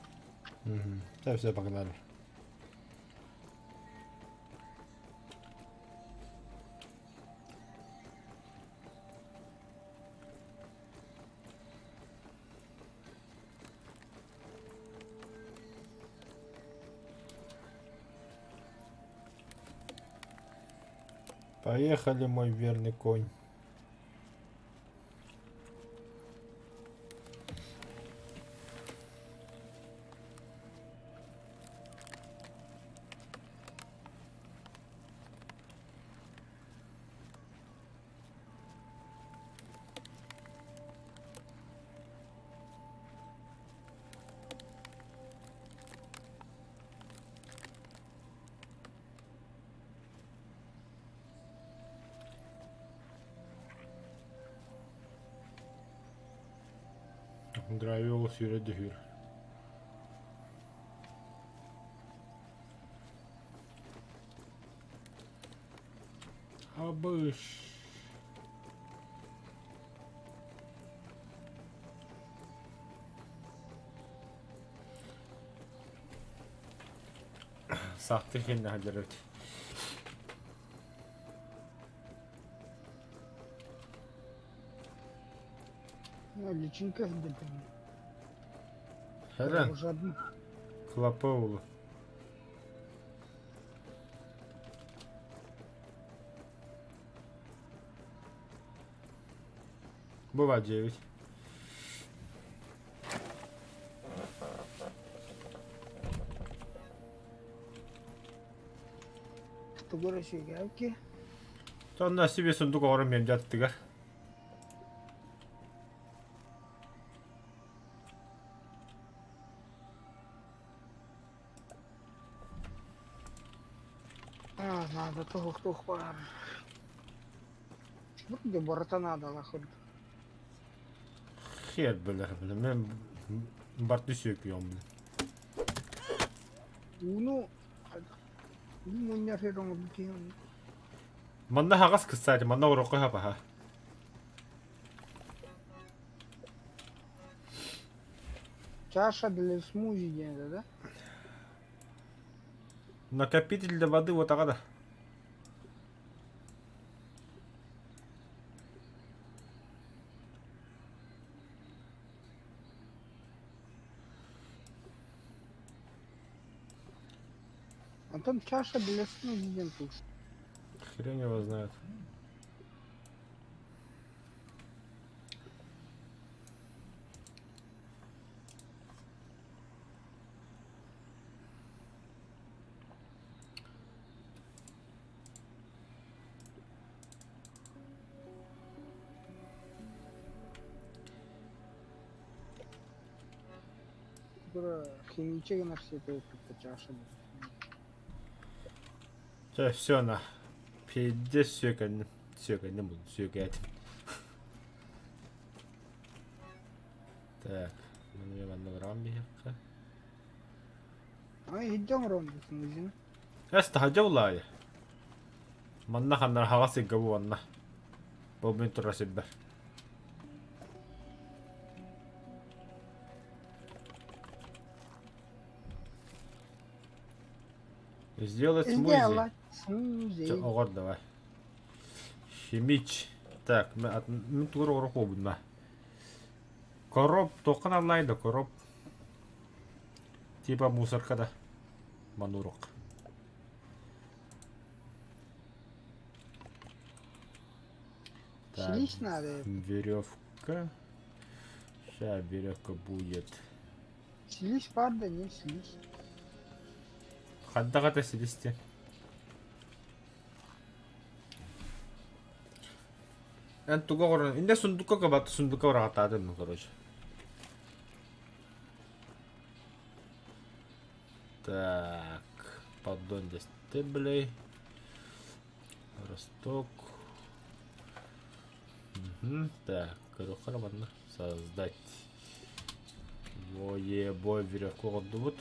Speaker 2: Все, все, погнали. Поехали, мой верный конь. Гравиола сүүрэ дөһүүр. Абыш. Сахты хиннэ сылдьар эбит.
Speaker 3: Личинка сылдьар.
Speaker 2: Хэрэн,
Speaker 3: Жадный.
Speaker 2: клапа уолу. Бува 9.
Speaker 3: Тугу эрэ сүөгээбикки.
Speaker 2: Онно себе сундук оҕорон миэм дьаттыгар.
Speaker 3: А, надо туох туох баар. Вроде барыта наадалаах курдук.
Speaker 2: Хер билэр билэ. Мен барты сүөкүйөм билэ.
Speaker 3: Ууну уу мунньар сир оҥорбут киһи
Speaker 2: Манна хаҕас кстати, манна урукку хапаха.
Speaker 3: Чаша для смузи диэн этэ да?
Speaker 2: Накопитель для воды вот да.
Speaker 3: Антон чаша для смузи диэн туох.
Speaker 2: Хрен его знает.
Speaker 3: Химичи гынар сиэтэ кытта чаша для смузи.
Speaker 2: Чэ, все на. Пиздец сүөкэнним. Сүөкэнним буоллум, сүөкээтим. Так, маны манна бараҕын биһиэххэ.
Speaker 3: Ай, иһирдьэ оҥорон смузины.
Speaker 2: Эс таһырдьа буллаайы. Манна ханнара хаҕас сиргэ бу уонна. Бу мин турар сирбэр. Сделать смузи.
Speaker 3: Сделать смузи.
Speaker 2: Чэ, оҕор давай. Химич. Так, мин тугар оҕор хуобунна. Короб, туоххан аллай да короб. Типа мусорка да. Манурук. Так,
Speaker 3: Селись надо.
Speaker 2: веревка. Сейчас веревка будет.
Speaker 3: Селись, парда, не селись.
Speaker 2: Хаддаҕа силисти. Эн туга оҕорон, инде сундукка кабат, сундукка быраҕаттаатым, короче. Так, поддон для стеблей. Росток. Угу, так, көрүөххэ манна. Создать. Бой, веревку оҕордубут.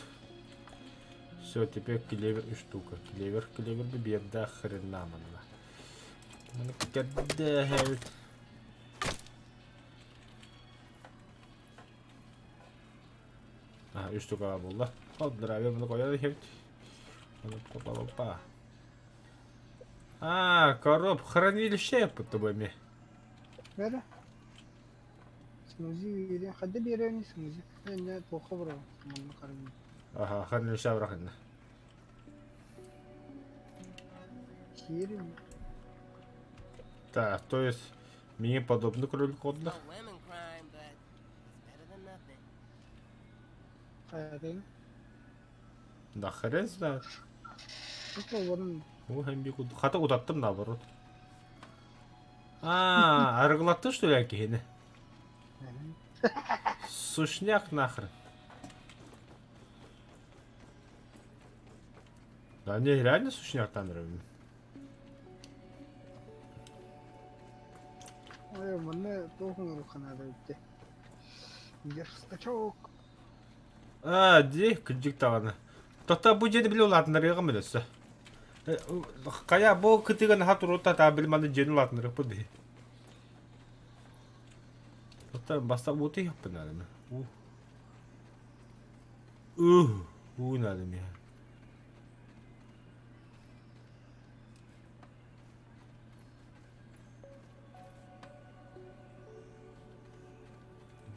Speaker 2: Все, теперь клевер и штука. Клевер, клевер бы да хрена манна. Маны кэрдээһэбит. А, үс штука буолла. Ол здравия буну қояды хебит. Опа-опа. А, короб, хранилище под тобой.
Speaker 3: Бэрэ. Смузи биэриэ. Хайда биэрэбиний смузи? Иннэ туохха барабын? Манна харабын.
Speaker 2: Ага, хранилище бырахынна.
Speaker 3: Сиэрим.
Speaker 2: Так, то есть мне подобный кролик отдых.
Speaker 1: No women crime, but it's better than nothing.
Speaker 3: Хайатын.
Speaker 2: Да хрен знает.
Speaker 3: Туох
Speaker 2: О, Хата утаттым наоборот. А, арыгылаттың что ли киһини? Сушняк нахрен. Да не, реально сушняк там
Speaker 3: Ой, манна туох оҥоруохха наада эбит Верстачок.
Speaker 2: А, дии, кырдьык даҕаны. Тота бу дьиэни били улаатыннарыаҕым өссө. Хайа бу кытыыга наһаа туруутта таа били манна дьиэни улаатыннарыахпыт дии. Тота бастак ууту иһиэхпин наада. Уу. Уу наада миэхэ.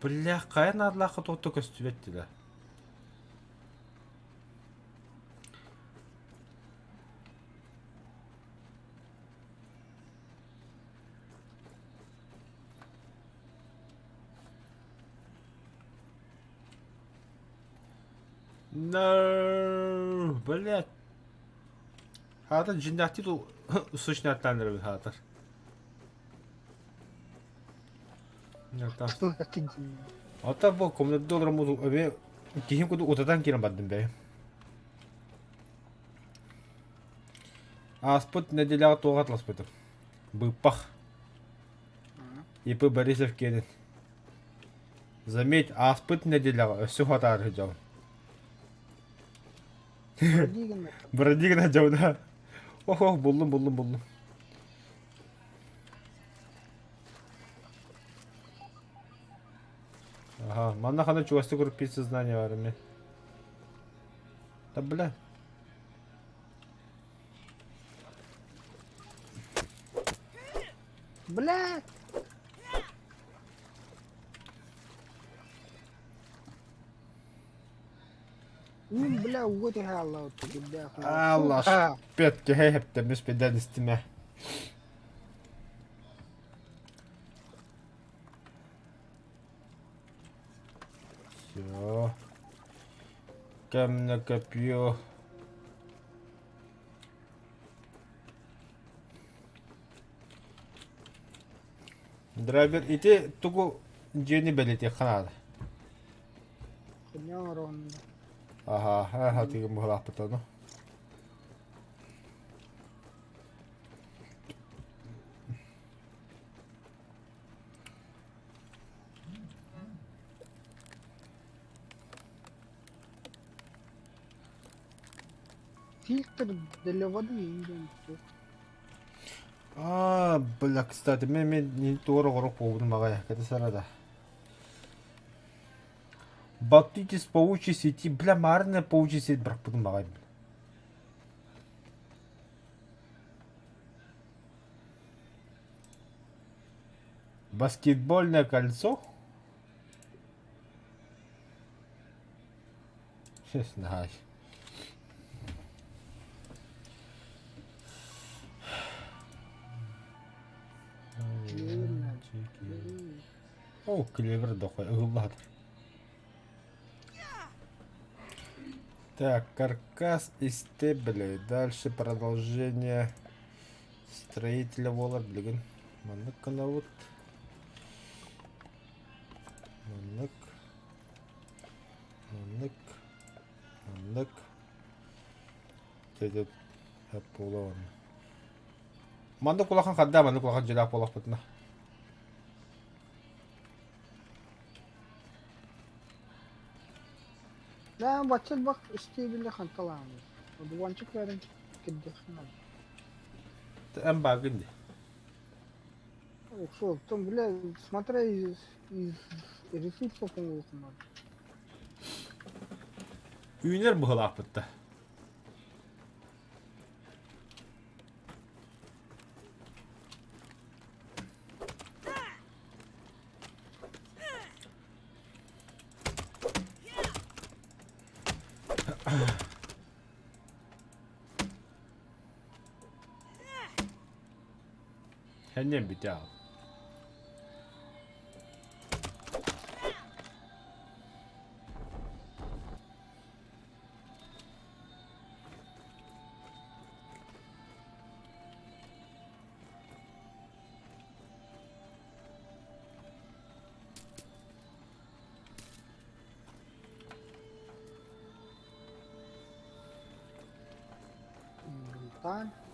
Speaker 2: Бля, хайа наадалаахха туох да көстүбэт дилэ. No, блядь. Хаата дьиҥнээхтии сущнаттаан эрэбин хаатар. Ата бу комнатада олороммут эбээ киһим курдук утатан киирэн бардым бэйэм. Ааспыт нэдиэлэҕэ туох атласпытым. Быыппах. ИП Борисов киэнин. Заметь, ааспыт нэдиэлэҕэ өссө уһатаары сылдьабын. Бродигина дьабына. Ох, ох, буллум, буллум, буллум. Ага, манна хана чугастык урут сознание бар эми. Да бля.
Speaker 3: Бля! Ум, бля, вот и алла, бля.
Speaker 2: Алла, пет киһи хэптэмис беден истимэ. Все. Кэмнэ копье. Драйвер ити тугу дьиэни бэлиэтиэххэ наада. Аха, аха тигин быһалаахпыт ону.
Speaker 3: Фильтр для воды.
Speaker 2: А, бля, кстати, мен туора оҕорук буолбутум аҕай, кэтэ да. Батытис паучьей сети, бля, маарына паучьей сеть бырахпытым аҕай. Баскетбольное кольцо? Не знаю. О, клевер дохой, ыһыллаатар. Так, каркас из стеблей. Дальше продолжение строителя буолар билигин. Маннык гынабыт. Маннык. Маннык. Маннык. Дьэ, буола Маннык улахан хадда, маннык улахан дьиэлээх буолахпытына.
Speaker 3: Да, бачча бак истиэбилэ ханталааны. Одуванчик бэрин кирдиэххин наада.
Speaker 2: Эн баагын дии.
Speaker 3: Охсуоттан, бля, смотря из ресурсов оҥоруоххун наада.
Speaker 2: Үүнэр быһылаахпыт да. Хэннен бүтэ аал.
Speaker 3: Инвентарь.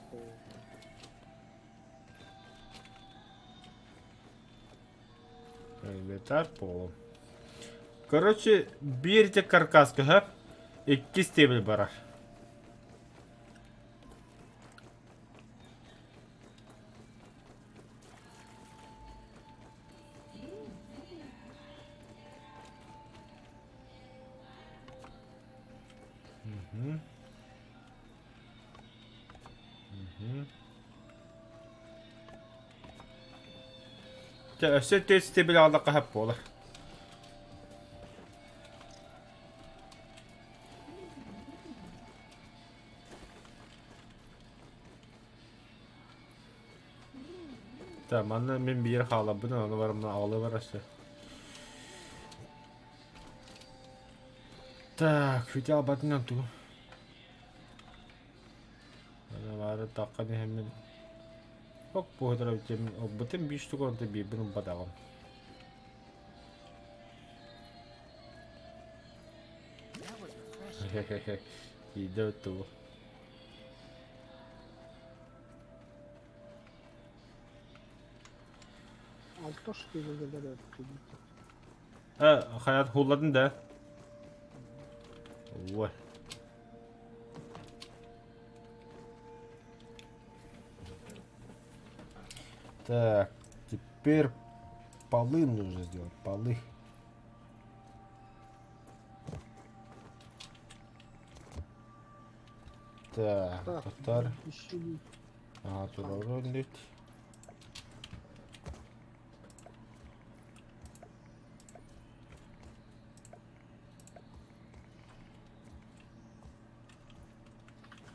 Speaker 2: Инвентарь полон. Короче, биир ити каркаска хөп, иккис стебель барар. Мгм. Мгм. Чэ, өссө түөрт стебель аҕаллахха сөп буолар. Так, манна мин биир хааларбын, ону барымна аҕалыы бар өссө. Так, хүтэ албатынан тугу? Ана баары таххан иһэммин ок буһутара бүтэммин ылбытым биир штука онто биирбин ылбатаҕым.
Speaker 1: That was refreshing.
Speaker 2: Хе-хе-хе. Иидэ тугу.
Speaker 3: Алта штука кэлэр эбит.
Speaker 2: Э, хайат хулладын да? Ой. Так, теперь полы нужно сделать, полы. Так,
Speaker 3: Так,
Speaker 2: татар.
Speaker 3: еще
Speaker 2: Ага, турарыр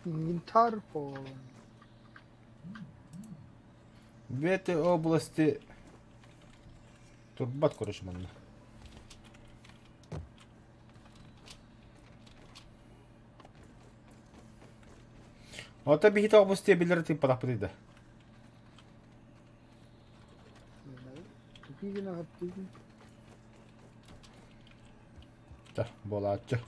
Speaker 3: Инвентарь полон.
Speaker 2: В этой области турбат короче манна. Ото биһи тоҕус диэбилэр тыыппатахпытый да.
Speaker 3: Тупигин аҕаттыгын.
Speaker 2: Да, буолааччы.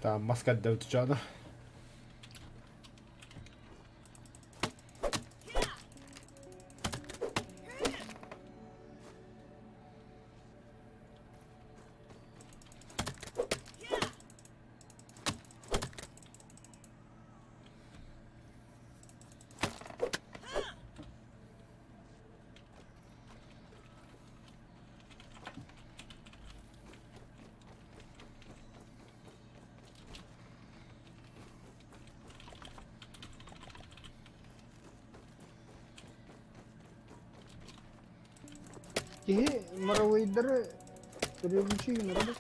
Speaker 2: Tamam maske tutacağını.
Speaker 3: Киһи моровойдары приручи гынара да.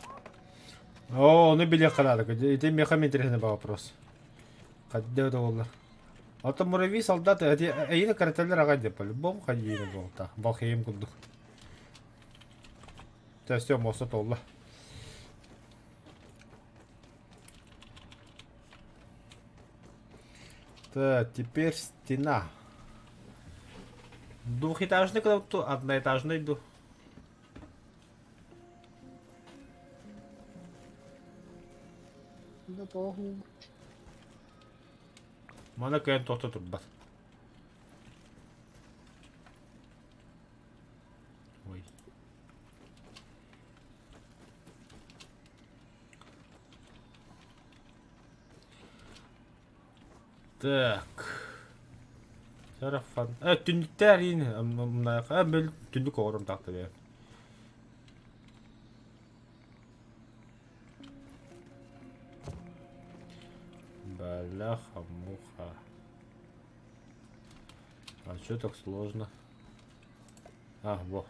Speaker 2: Оо, ону билиэххэ наада. Ити миэхэ интересный вопрос. Хайдах да буоллар. Ото муравей солдат эти эйини карателлер аҕай деп по-любому хайыына буолта. Балхейм курдук. Все, муоста толла. Так, теперь стена. Двухэтажный когда одноэтажный ду.
Speaker 3: Да тоох
Speaker 2: Мана кыайан тохто турбат. Ой. Так. Сарафан. Э, түннүктээр иин. Э, бэл түннүк оҕорум таахта бэйэм. Бляха-муха. А чё так сложно? А, во.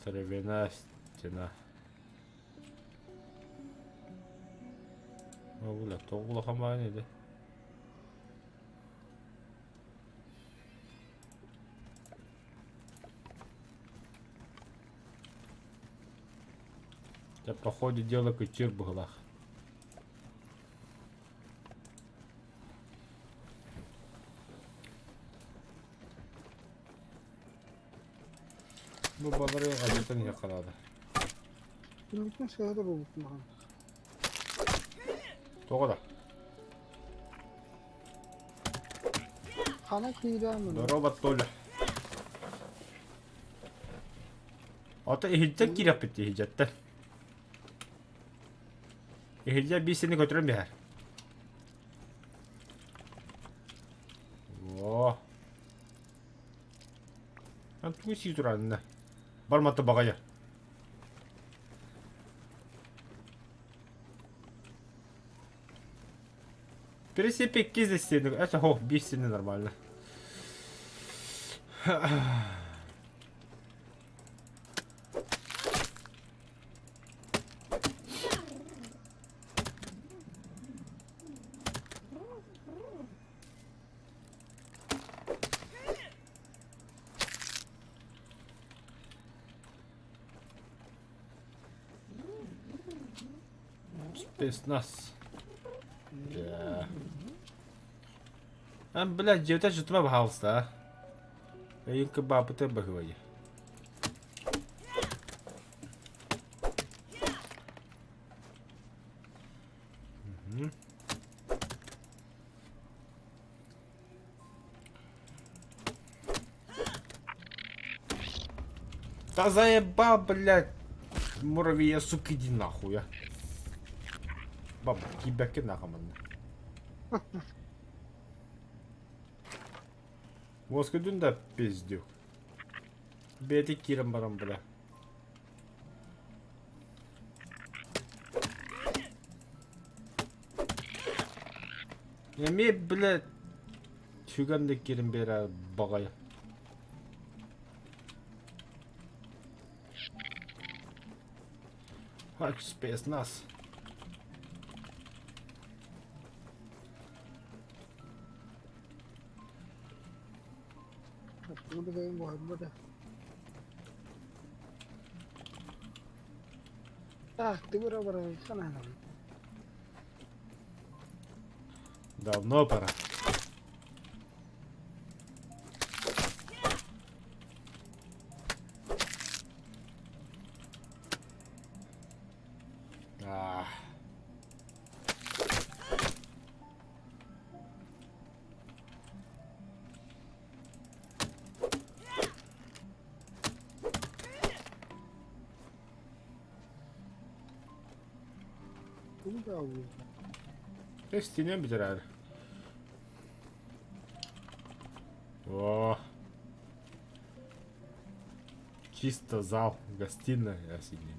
Speaker 2: Травяная стена. О, бля, тоҕо улахан баҕайы ини. Дьэ, по ходу дела кыччыыр быһыылаах. Бу балары алдытан иһиэххэ наада.
Speaker 3: Түннүктэн сыһыта буолбут махан.
Speaker 2: Тоҕо да?
Speaker 3: Хана киирэн мunu.
Speaker 2: Здорово, Толя. Ото иһирдьэн киирэппит иһирдьэттэн. Иһирдьэ биир сини көтүрэн биһэр. О. Ан тугу сии туранна? Бармата баҕайы. Принципе, иккис да стены. Это, о, биир стены нормально. Спецназ. Да. А, блядь, дьиэтэ жытыма баһаалыста. Эйин кыбаапыта баһыайа. Да заебал, блядь. Муравья, сука, иди нахуй, а. Баба, кибәкке нахуй манна. Воскүдүн да пиздюк. Бэти киирэн баран, бля. Эмиэ, бля, сүгэн да киирэн биэрэр баҕайы. Хак спецназ.
Speaker 3: Тугу да буһарбата. Так, ты бара санаанам.
Speaker 2: Давно пора. Ah.
Speaker 3: Тугу да албыта.
Speaker 2: Стенен бүтэр. О, чисто зал, гостиная осенин.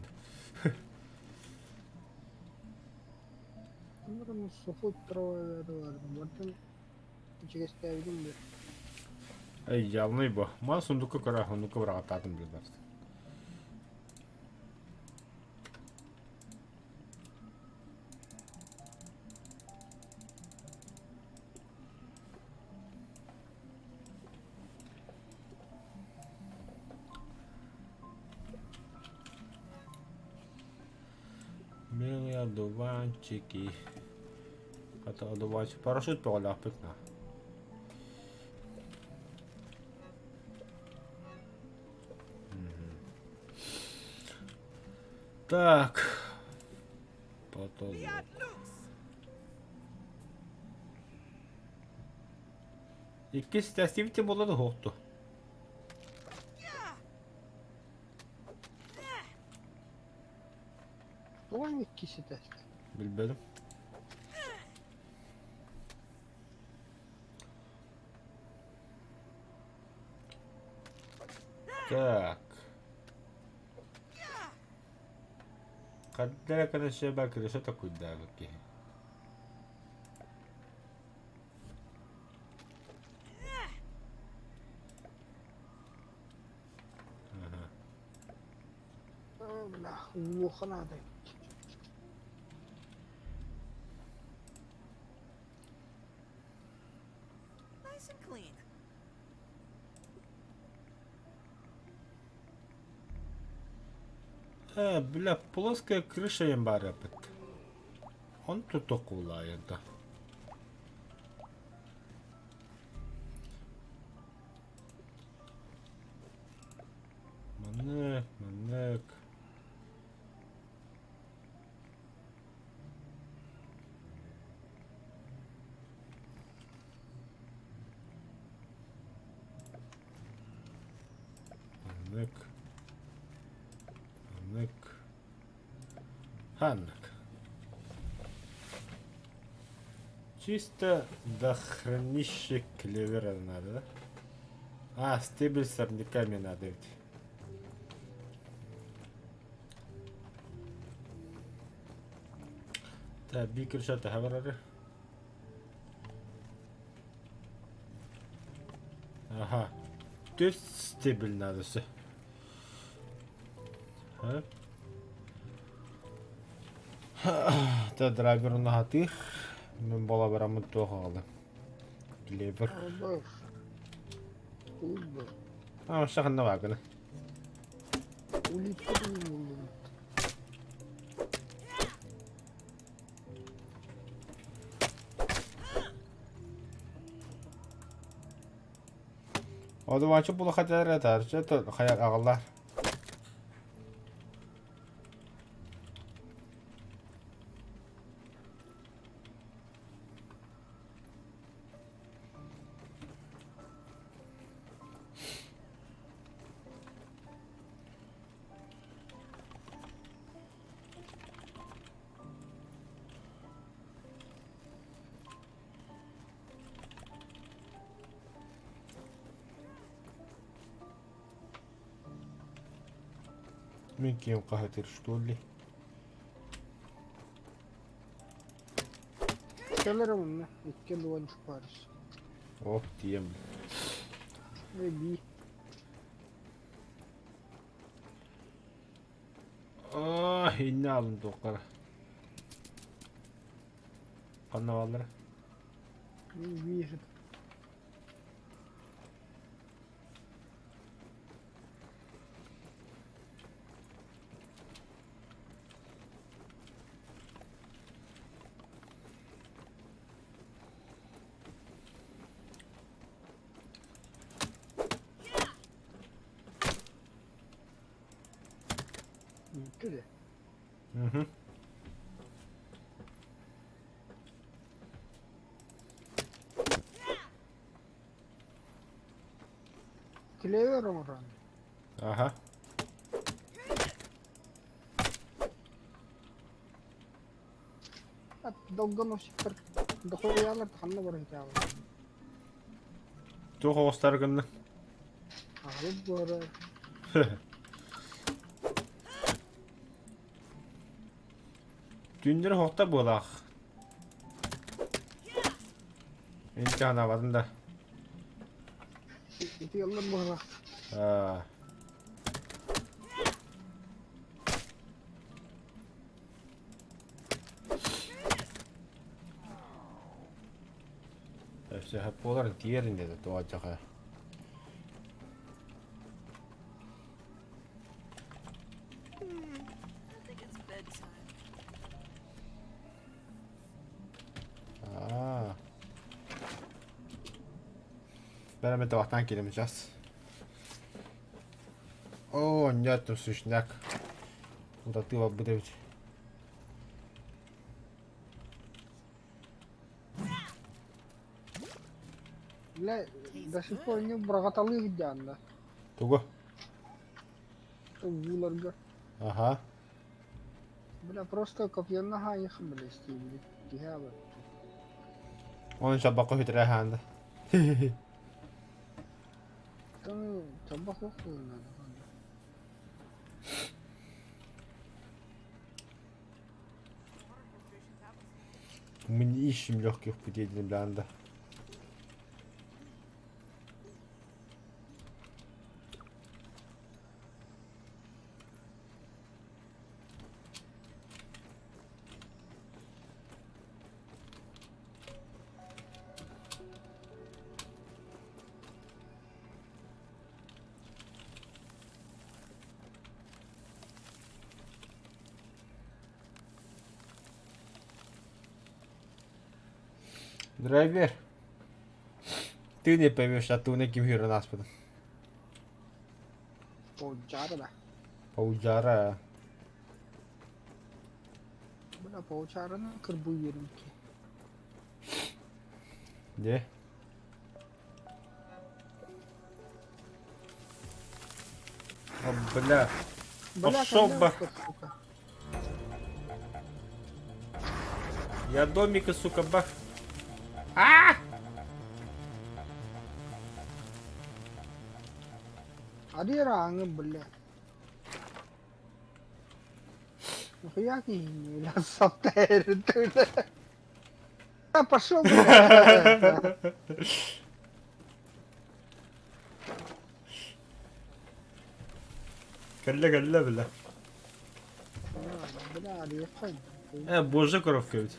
Speaker 3: Ичигэстээбитим диэн.
Speaker 2: Эй, явный бу. Маны сундукка көрө, сундукка быраҕаттаатым билбэт. Милые одуванчики. Хата одуванчик. Парашют бөҕөлөөхпүт на. Так. Потолок. Иккис тэстибит буолла да суохту.
Speaker 3: Тоҕо иккис этээстэ?
Speaker 2: Билбэтим. Так. Ханна крыша крыша такуйдаабыт киһи. Ага.
Speaker 3: Бля, уоха наада.
Speaker 1: Nice and clean.
Speaker 2: Бля, плоская крыша диэн баар эппит. Он тутукулаайда. Маннык, маннык. Маннык. Маннык. Ханнык. Чисто до хранища клевера надо, да? А, стебель с сорняками надо ведь. Так, бикер что-то говорили. Ага. То есть стебель надо все. Та драйвер наһатыыр. Мин бола бараммыт туох аҕалым. Клевер. А, шаханна баагына. Одуванчы булахатар этарчы хайар аҕаллар. Мин киэм хаһытыр что ли?
Speaker 3: Кэлэр онно икки луонч парс.
Speaker 2: Ох, тиэм.
Speaker 3: Эбии.
Speaker 2: Ах, инне алын туоххара. Ханна бааллара?
Speaker 3: Биир. Бүттү
Speaker 2: Мгм.
Speaker 3: Клевер оҥорон.
Speaker 2: Аха.
Speaker 3: Долгоносиктар дохуйалар ханна баран каалар.
Speaker 2: Туох оҕустар гынна?
Speaker 3: Аҕалып буора.
Speaker 2: Түүннэри хоһта буолаах. Инчэ санаабатын да.
Speaker 3: Ити яллар буолаах.
Speaker 2: Аа. Өссө буолар тиэрин деді туа Аа. Бәрәмэ табахтан киирем сейчас. О, нет, сушняк. Утатыы барбыт эбит.
Speaker 3: Бля, до сих пор не быраҕаталыы сылдьаан да.
Speaker 2: Тугу?
Speaker 3: Ууларга.
Speaker 2: Ага.
Speaker 3: Бля, просто копьённа хаайых бля истиибит. Киһи абат.
Speaker 2: Оны чабакка хүтэрэ хаанда.
Speaker 3: Там чабак ох надо.
Speaker 2: Мы не ищем легких путей для Блянда. Драйвер. Ты не поймешь, а ты не ким хирен аспытын.
Speaker 3: Паучара да.
Speaker 2: Паучара.
Speaker 3: Бля, паучараны кырбыы ки.
Speaker 2: Где? О, бля.
Speaker 3: Бля,
Speaker 2: Пошел бы.
Speaker 3: коляска, сука.
Speaker 2: Я домика, сука, бах. А!
Speaker 3: Арираҥы, бля. Нахуя киһини бля саптайры А пошел, бля.
Speaker 2: Кэллэ кэллэ бля.
Speaker 3: Бля, арыйаххын.
Speaker 2: Э, божья коровка ведь.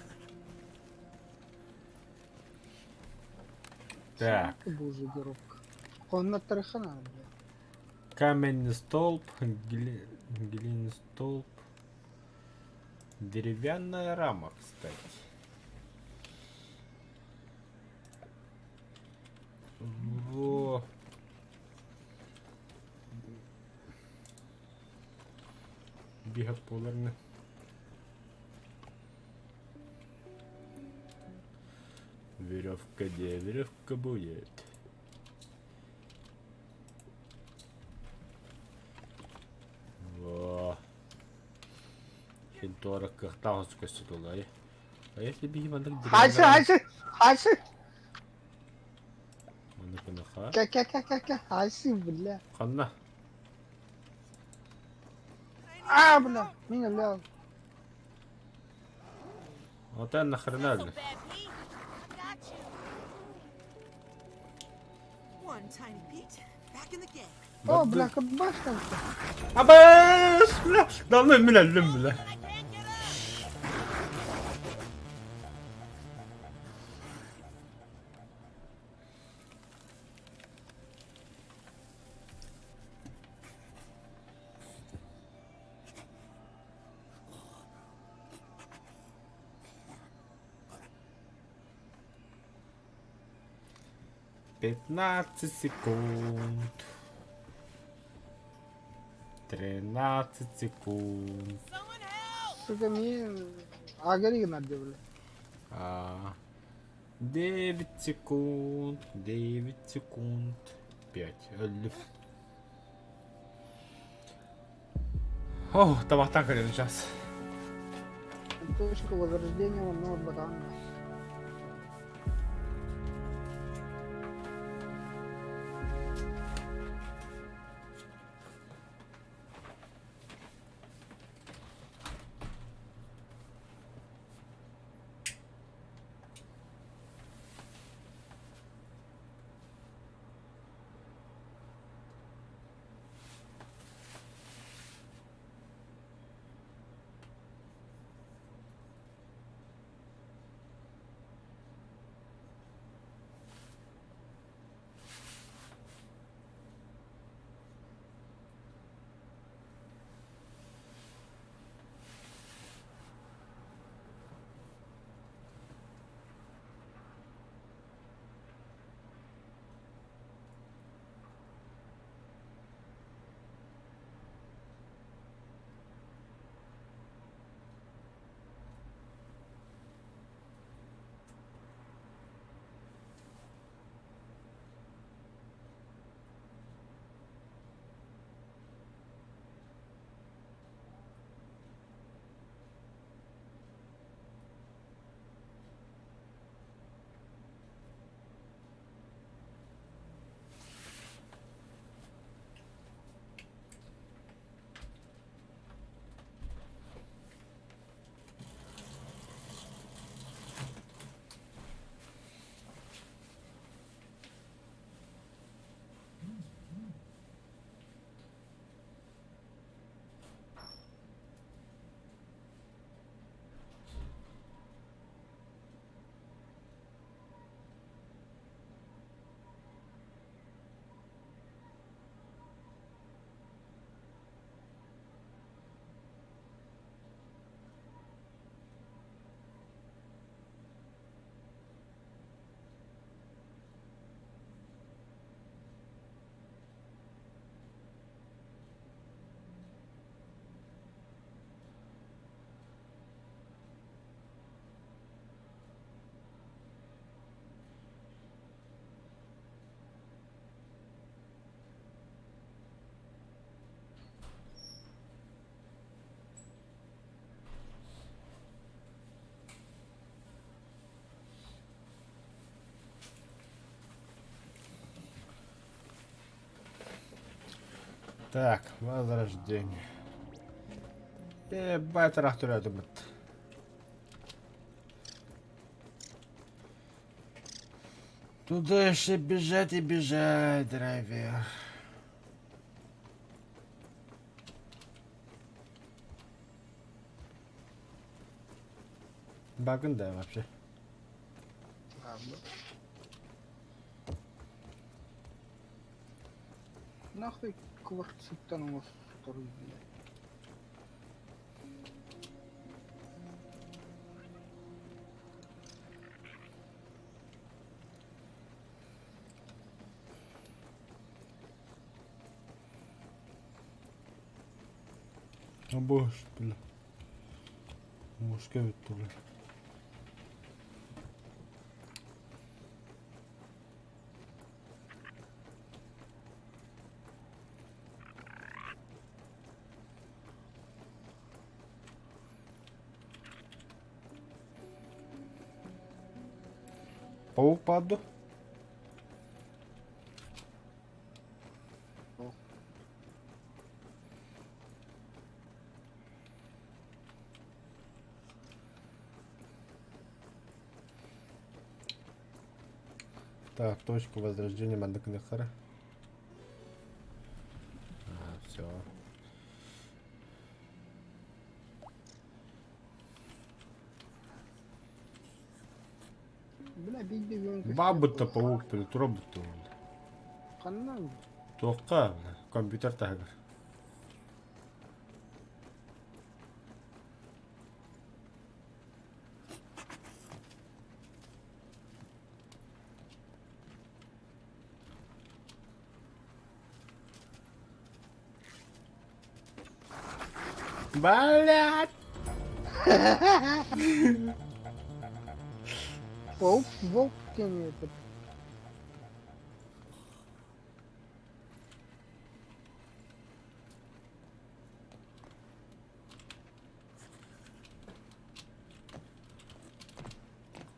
Speaker 2: Так.
Speaker 3: Божья коровка. Хоннаттарыххын бля.
Speaker 2: Каменный столб, гли... глиняный столб. Деревянная рама, кстати. Во. Биополярный. Веревка где веревка будет. Во. Хинтора кахтаус көстүтулай. А если биһи маннык
Speaker 3: Хайсы, хайсы, хайсы.
Speaker 2: Маннык гыныха.
Speaker 3: Кэ, кэ, кэ, кэ, кэ, хайсы, бля.
Speaker 2: Ханна.
Speaker 3: А, бля, меня, бля.
Speaker 2: Ата нахрена
Speaker 1: Not so
Speaker 2: бля.
Speaker 1: bad, Pete. I got you. One tiny Pete, back in the game.
Speaker 3: О, бля, кабаш там.
Speaker 2: Абас, бля. Давно мин бля.
Speaker 1: I can't get up.
Speaker 2: 15 секунд. 13 секунд.
Speaker 1: Someone help!
Speaker 3: Сука, мне агри надо, бля.
Speaker 2: А, 9 секунд. 9 секунд. 5. Өллүм. О, табахтан кэлэн сейчас.
Speaker 3: Точка возрождения онно батаан.
Speaker 2: Так, возрождение. Ебать, төрөөтүмүт. Туда еще бежать и бежать, драйвер. Багын да вообще.
Speaker 3: Правда. Нахуй кварцитан оҥостор блядь.
Speaker 2: Боже, бля. Мужская бүттэ бля. Паук паду. Так, точку возрождения маннык хара. А, все.
Speaker 3: Бля, биирдэ үөн көстөр
Speaker 2: Бабыт-то
Speaker 3: буолла.
Speaker 2: паук, блядь, робот-то он.
Speaker 3: Ханна
Speaker 2: Туохха, бля, компьютер таһыгар. Блядь!
Speaker 3: Волк, волк диэн этот.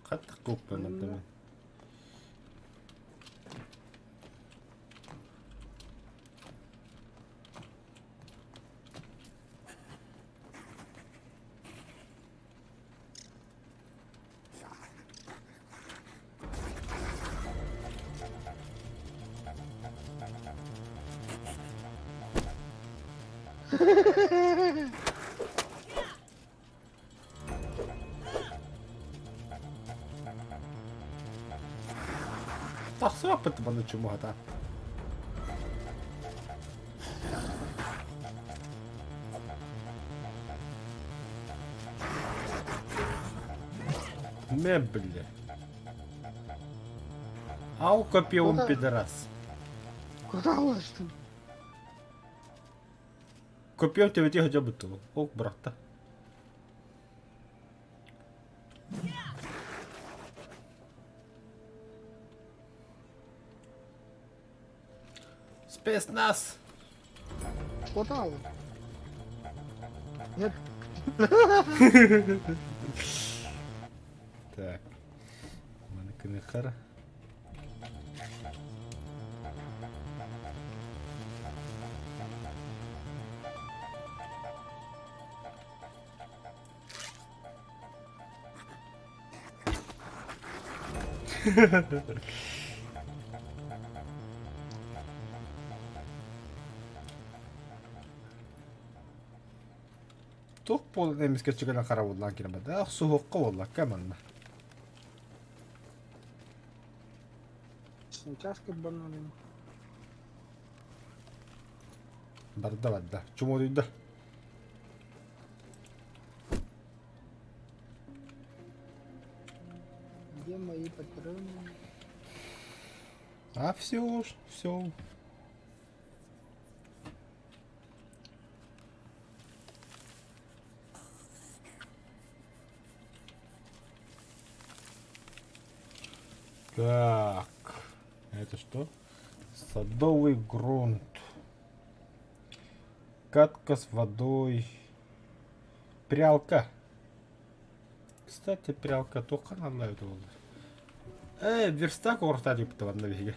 Speaker 2: Хатта куптанам
Speaker 3: Ханна
Speaker 2: Тахсыбаппыт манна чумуһата. Мэ, бля. Ау, копьем
Speaker 3: Куда?
Speaker 2: пидорас.
Speaker 3: Куда уластың?
Speaker 2: Копьем тебе хотя бы то. Ок, брата. Спецназ!
Speaker 3: Куда ол? Нет.
Speaker 2: Так. Маныкыныхара. Туох буолан эмискэ чыгына харабыллаан киирбэтэх, суһуохха буоллакка манна.
Speaker 3: Сейчас кырбанным.
Speaker 2: Барда барда. Чумуруйда.
Speaker 3: Где мои патроны?
Speaker 2: А все уж, все. Так, это что? Садовый грунт. Катка с водой. Прялка. Кстати, прялка только надо это было. Верстак орта деп манна биһиги.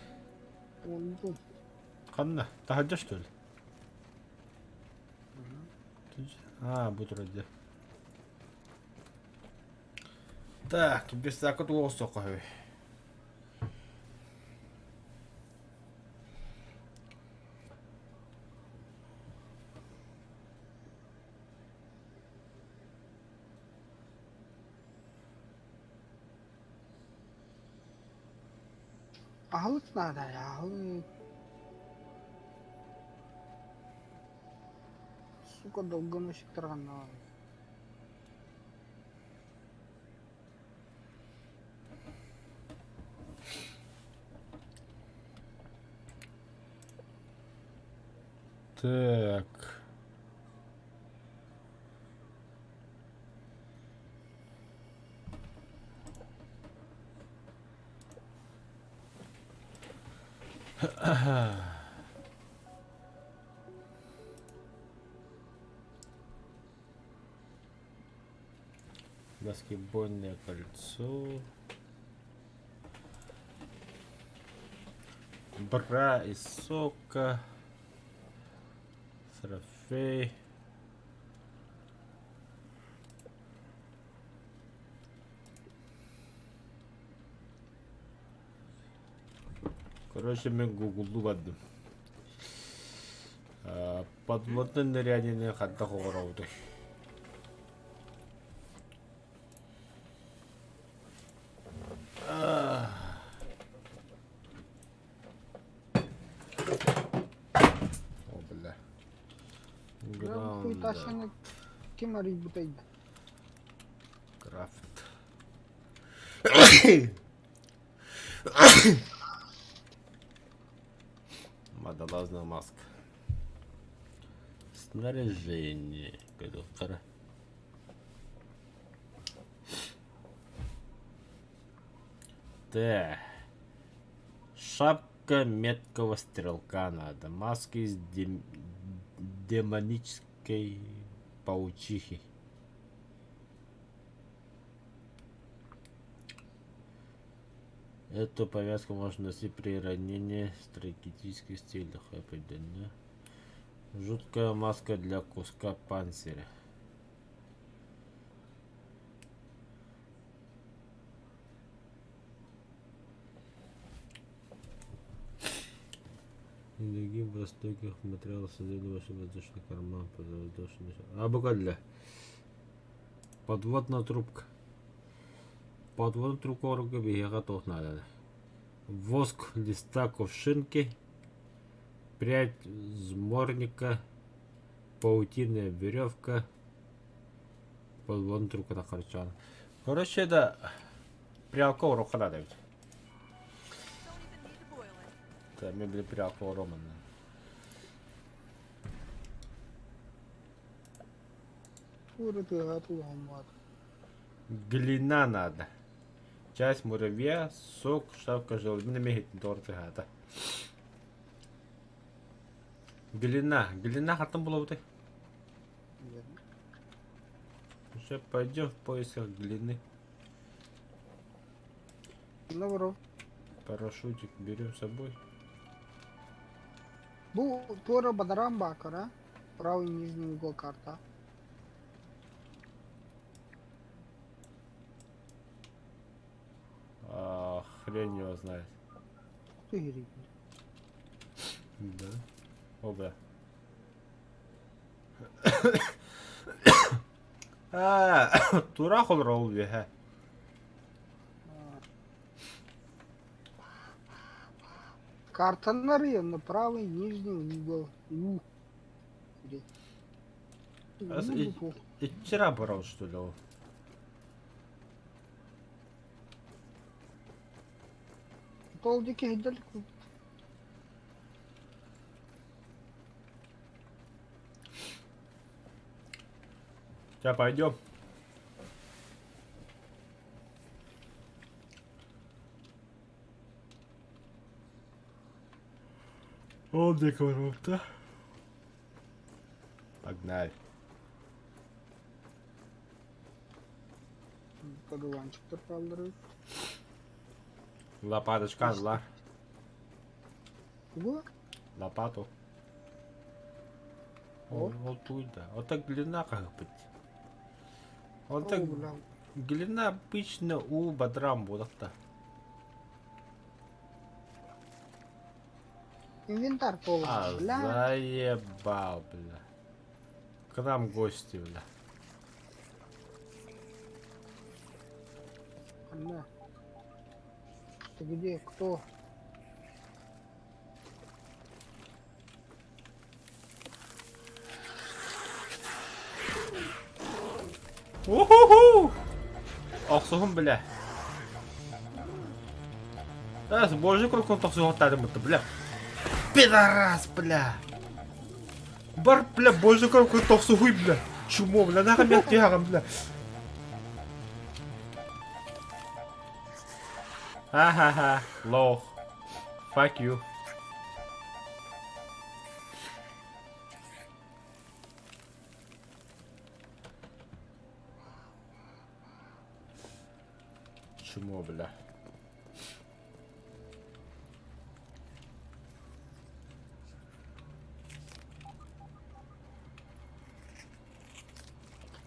Speaker 3: Он тут.
Speaker 2: Ханна, таһырдьа что ли? Аа, бу турар дьэ. Так, верстакка тугу оҥостуохха сөбүй?
Speaker 3: Аһылык наада аһылык. Сука долгоносик тарҕанна.
Speaker 2: Так. Баскетбольное кольцо. Бра из сока. Трофей. Короче, мен гуглу бардым. Подводное ныряние хайдах оҥоробутуй? О, бля.
Speaker 3: Хуйташаны ким арыйбытай да?
Speaker 2: Крафт. Водолазная маска. Снаряжение. Көрүөххэ. Т. Шапка меткого стрелка надо. Маска из дем... демонической паучихи. Эту повязку можно носить при ранении в стратегических целях. Определенно. Жуткая маска для куска панциря. Другим в стойких материалов создали ваш воздушный карман. Воздушный... А буквально. Подводная трубка. Подводная трубка оруга биһиэхэ туох нааданы. Воск листа кувшинки, прядь зморника, паутинная веревка, подводная трубка харчан. Короче, это прялка урока надо ведь. Это мебель прялка Романа.
Speaker 3: Туора тыаҕа тулаһыммат.
Speaker 2: Глина надо. Часть муравья, сок, шапка желобина мехитин торты хата. Глина. Глина хаттан булабытай. Сейчас пойдем в поисках глины.
Speaker 3: Добро.
Speaker 2: Парашютик берем с собой.
Speaker 3: Бу туора бадаран баакара. Правый нижний угол карта.
Speaker 2: А, хрень его знает.
Speaker 3: Ты
Speaker 2: Да. О, бля. А, тураах олорол үөһэ.
Speaker 3: Картаны арыйан правый нижний угол. У.
Speaker 2: И вчера брал, что ли?
Speaker 3: Тол диэки сылдьар
Speaker 2: Сейчас пойдем. Ол диэки барбыта. Погнали.
Speaker 3: Одуванчиктар хаалларбыт.
Speaker 2: Лопаточка зла.
Speaker 3: Тугу?
Speaker 2: Лопату. Ол, ол тугуй да? Ото глина хаһыппыт. Онто глина обычно уу бадрам буолар да.
Speaker 3: Инвентарь полный,
Speaker 2: А,
Speaker 3: бля.
Speaker 2: заебал, бля. К нам гости, бля.
Speaker 3: Бля. Ты где? Кто?
Speaker 2: Уху-ху! Охсуһун бля. Раз, боже, куркун тохсуһуттаатым бутта, бля. Пидорас, бля. Бар, бля, боже, куркун тохсуһуй, бля. Чмо, бля, нахуй мен түһэҕин, бля. Ха-ха-ха, лох. Fuck you. Чмо, бля.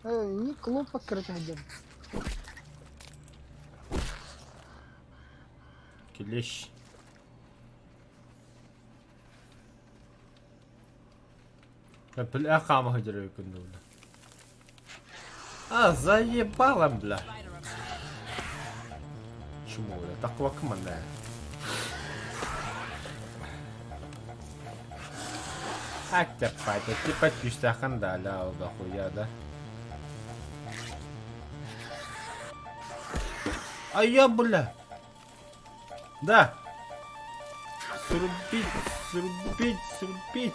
Speaker 3: Не клуб открытый один.
Speaker 2: Клещ. Бля, хаама сылдьар эбиккин дуу, бля. А, заебало, бля. Чмо, бля, таквак манна. Аттяппата, типа түстээххин да, ля, да хуя, да. А я, бля. Да. Срубить, срубить, срубить.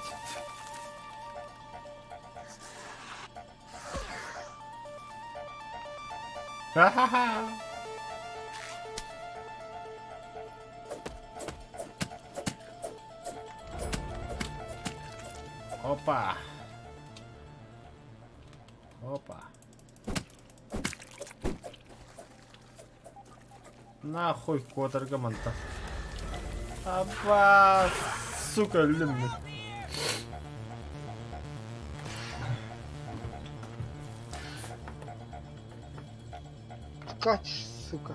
Speaker 2: Ха-ха-ха. Опа. Опа. Нахуй куотарга манта. Апа, сука, өллүм мин.
Speaker 3: Ткач, сука.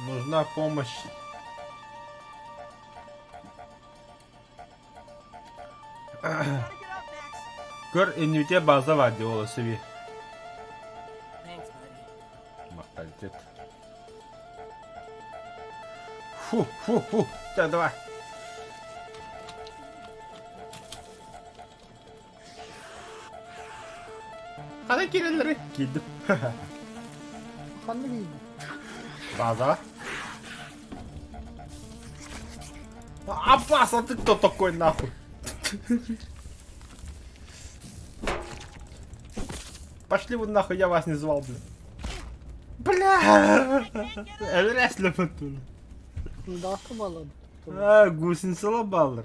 Speaker 2: Нужна помощь. Көр иннибитигэр база баар дии ол өссө биир. Морталитет. Фу, фу, фу. Так, давай. Хана киирэллэри? Киирдим.
Speaker 3: Ханна киирдим?
Speaker 2: Базаҕа. Аппас, а ты кто такой нахуй? Пошли вы нахуй, я вас не звал, блин. Бля! Эверест оттуда.
Speaker 3: Даска баллар.
Speaker 2: А, гусеница баллар.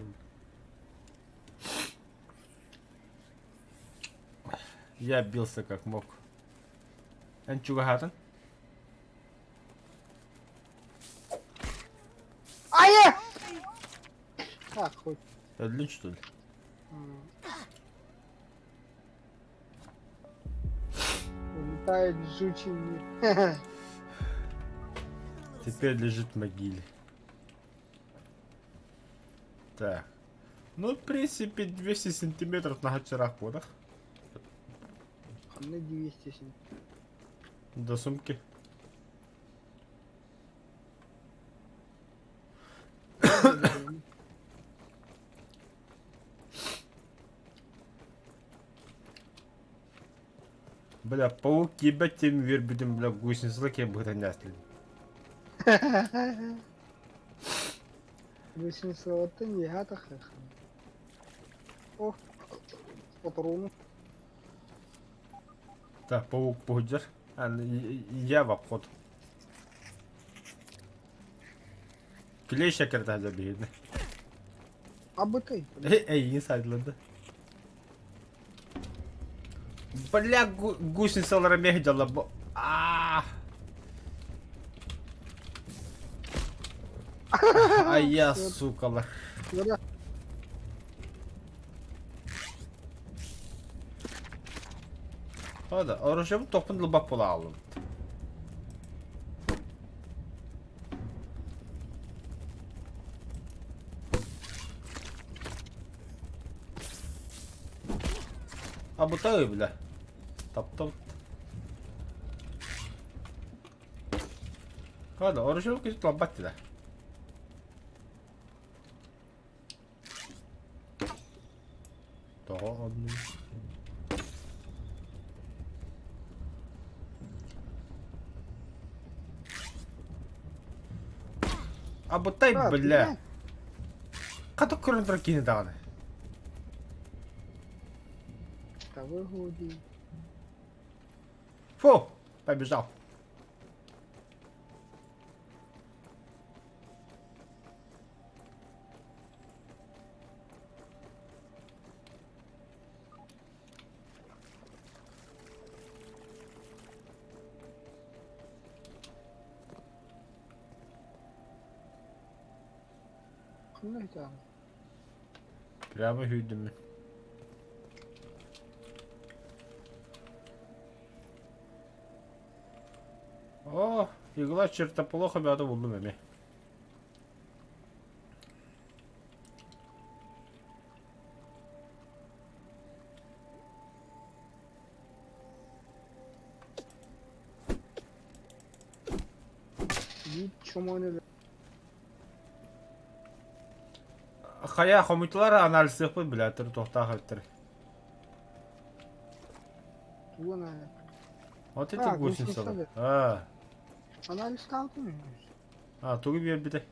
Speaker 2: Я бился как мог. Эн чугаһаатын?
Speaker 3: Айа! Так, хоть.
Speaker 2: Өллүн что ли?
Speaker 3: Улетает жучий мир.
Speaker 2: Теперь лежит в могиле. Так. Ну, в принципе, 200 сантиметров на гачарах подах.
Speaker 3: Ханна 207.
Speaker 2: До сумки. Бля, паук ебать тем үөрбүтүм, бля, гусеницалар киһи быһыта нээслин.
Speaker 3: Гусеницалартан иэһэ тахыаххын. О, патрону.
Speaker 2: Так, паук пуһудьар. Я в обход. Клещ кэртэ биһиэнэ.
Speaker 3: Абыкай.
Speaker 2: Эйигин сайдыларда. Бля, гусеницалара мех дьалла. Аа! Айя, сукалар. Hadi, оружием топун лыбап була алым. А бутаю, бля. Таптым. Hadi, оружием күйт лабат диле. Тоҕо оннуй? Абытай, бля! Хата көрөн турар киһини даҕаны. Фу! Побежал. Прямо сүүрдүм мин. О, игла чертополоха бөҕөтө буллум эмиэ. Хайа хомуйтулар анализтыахпыт билээтэр туохтаах эбиттэр. Вот эти гусеницы. А. А, тугу биэрбитэ?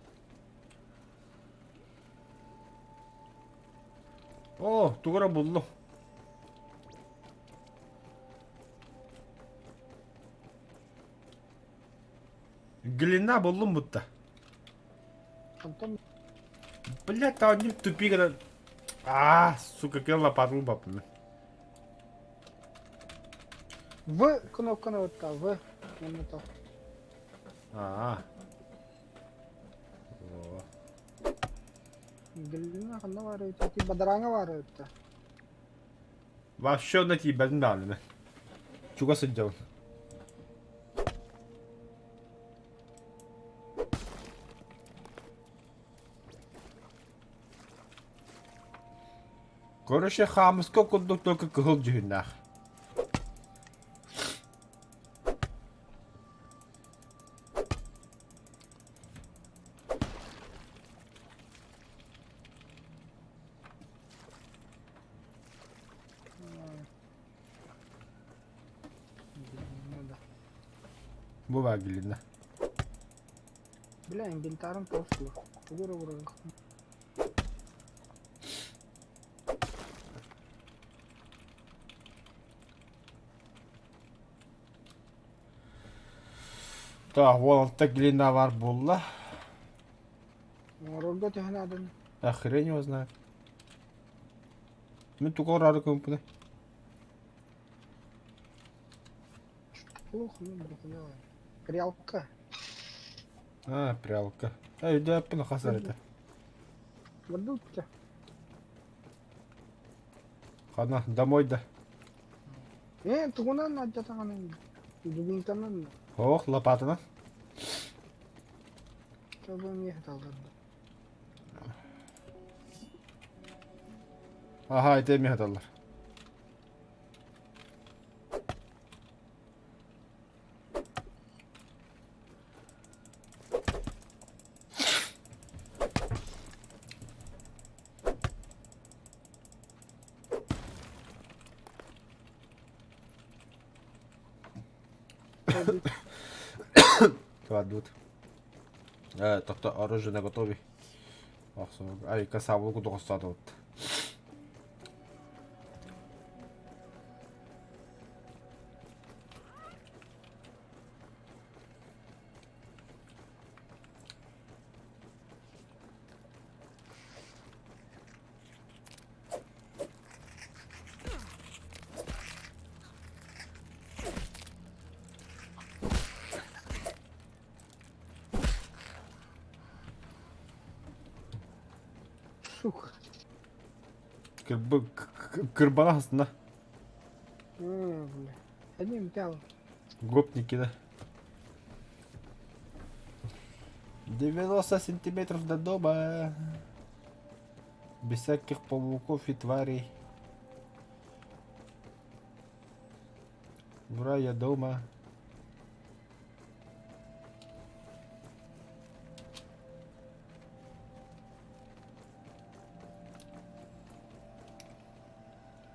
Speaker 2: О, тугу эрэ буллум. Глина буллум будто.
Speaker 3: Онтон
Speaker 2: Блядь, там одним тупик этот. А, сука, кел лопату бапны.
Speaker 3: В кнопканы баттаа В. Онно то.
Speaker 2: А. О.
Speaker 3: Глина ханна баар эбит, ити бадарааҥа баар эбит да.
Speaker 2: Вообще онно тиийбэтим даҕаны мен. Чугас сылдьабын. Короче, хаамыска курдук только кыһыл дьүһүннээх. Бу баар билиннэ.
Speaker 3: Бля, инвентарым тосло. Тугу эрэ
Speaker 2: Так, уолта глина бар буолла.
Speaker 3: Оҥорорго төһө нааданы?
Speaker 2: А хрень его знает. Мин тугу ораары көмпүнэ.
Speaker 3: Ох, ну, дохуя. Прялка.
Speaker 2: А, прялка. Эй, өйдөөппүн хас эрэтэ.
Speaker 3: Вадутта.
Speaker 2: Хана, домой да.
Speaker 3: Э, тугунан алдьатаҕын дубинканан
Speaker 2: Ох, лопатынан.
Speaker 3: Чобу миэхэ талларда.
Speaker 2: Аха, ити эмиэ сыталлар. Кладут. Тохто оружие наготове. Ай, касабыл кудук остаатыбыт. Кырбана хасына.
Speaker 3: Бля. Одним тялом.
Speaker 2: Гопники, да. 90 сантиметров до дома. Без всяких пауков и тварей. Ура, я дома.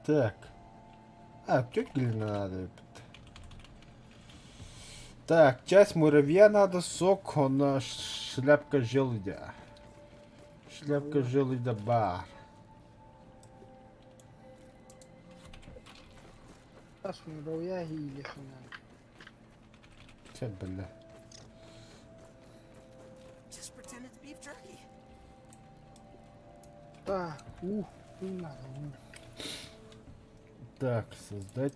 Speaker 2: Так. А, тёть надо. Так, часть муравья надо, сок, она шляпка желудя. Шляпка желудя бар.
Speaker 3: Тас муравья или хрена.
Speaker 2: Чэ, бля.
Speaker 1: Just pretend it's beef jerky.
Speaker 3: Так, ух, не надо, ух.
Speaker 2: Так, создать.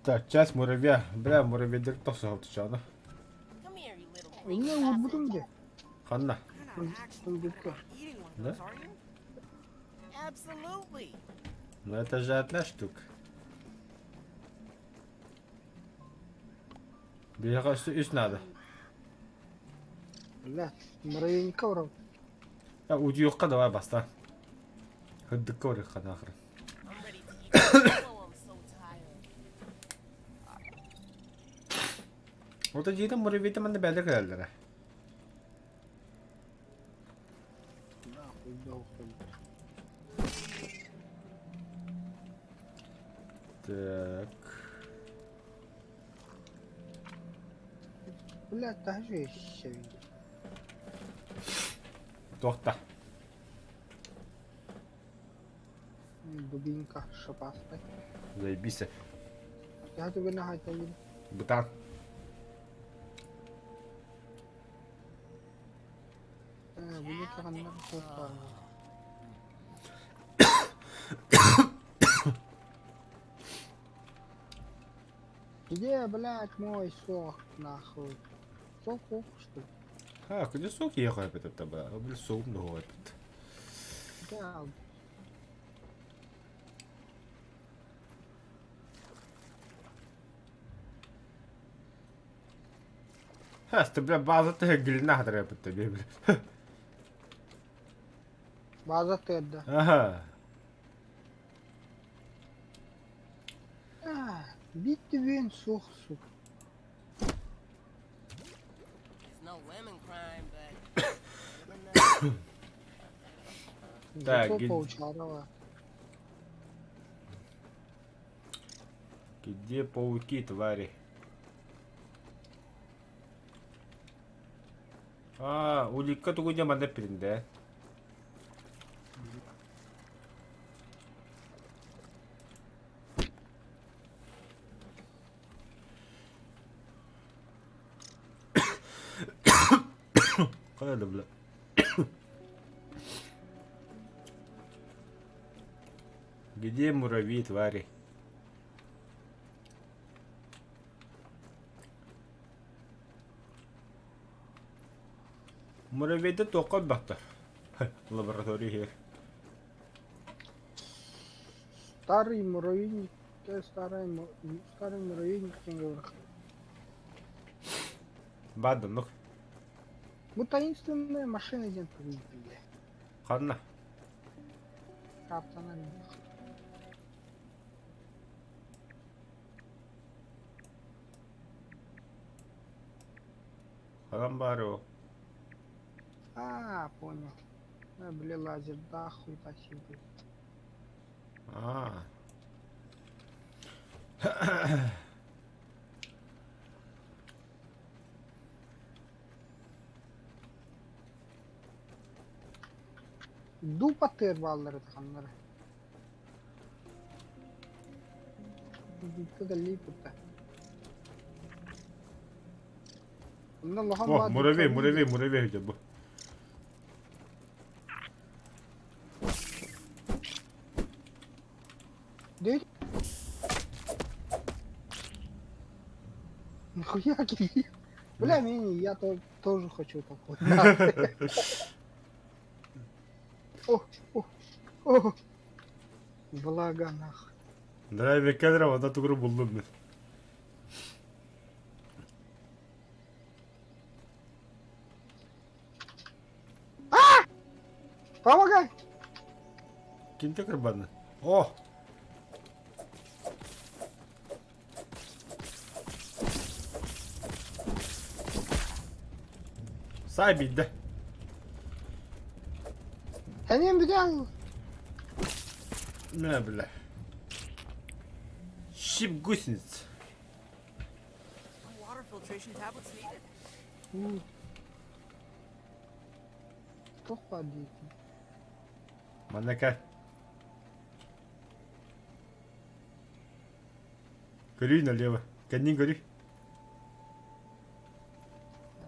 Speaker 2: Так, часть муравья. Бля, муравейдар тохсоһол тучаана.
Speaker 1: Come here, you little
Speaker 3: Инньэ уурбутум дии.
Speaker 2: Ханна.
Speaker 1: You're not actually
Speaker 3: Сундукка.
Speaker 1: eating one of
Speaker 2: Да?
Speaker 1: those, are you? Absolutely.
Speaker 2: Ну это же одна штука. Биһиэхэ өссө үс надо.
Speaker 3: Бля, муравейника урал.
Speaker 2: А, утуйуохха давай баста. Хырдыкка барыахха нахрен.
Speaker 1: I'm ready to eat. Oh, I'm so tired.
Speaker 2: Ото дьиэтэ муравейда манна бээлэр кэлэллэрэ.
Speaker 3: Нахуй, дохуй.
Speaker 2: Так.
Speaker 3: Бля, таһы еще.
Speaker 2: Туохта.
Speaker 3: Дубинка шипастай.
Speaker 2: Заебись.
Speaker 3: Я тебе нахай
Speaker 2: Бытан.
Speaker 3: Где, блядь, мой сок, нахуй? Сок, ох, что ли?
Speaker 2: А, где сок ехал этот таба? Бля, сок много этот.
Speaker 3: Да.
Speaker 2: Ха, ты, бля, база ты глина трепет тебе, бля.
Speaker 3: База Теда.
Speaker 2: Ага.
Speaker 3: А, бит сух, сука.
Speaker 1: It's no lemon crime, but good enough.
Speaker 2: Так,
Speaker 3: Зато
Speaker 2: где-
Speaker 3: паучарова.
Speaker 2: Где пауки, твари? А, улика тугу манна пиринде. Хайда, бля. Где муравьи, твари? Муравейда тоққа бақтар. Лаборатория here.
Speaker 3: Старый муравейник, старый, старый муравейник говорю.
Speaker 2: Бадан, ну.
Speaker 3: Бу таинственная машина диэн тугуй бля.
Speaker 2: Ханна.
Speaker 3: Картана.
Speaker 2: Ханан бару.
Speaker 3: А, понял. А, бля, лазер, да хуй себе.
Speaker 2: А.
Speaker 3: Дууп аттыгар бааллар этэ ханна эрэ. Дупка кэллииппит да. Онно улахан
Speaker 2: О,
Speaker 3: баар
Speaker 2: муравей,
Speaker 3: дупка
Speaker 2: муравей, муравей дьэ бу.
Speaker 3: Дверь? Нахуя киви? Бля, мини, я то, тоже хочу такой. О, о, о. Благо нах.
Speaker 2: Драйвер кадра вода тугуру булдум мен.
Speaker 3: Помогай!
Speaker 2: Кимте кырбаны? О! Сай билде.
Speaker 3: Энием бүтэн.
Speaker 2: Мэ бля. Щип гусениц.
Speaker 1: Water filtration tablets needed.
Speaker 3: Туох баар диэтин.
Speaker 2: Манна кэл. Көрүй налево. Кэннин көрүй.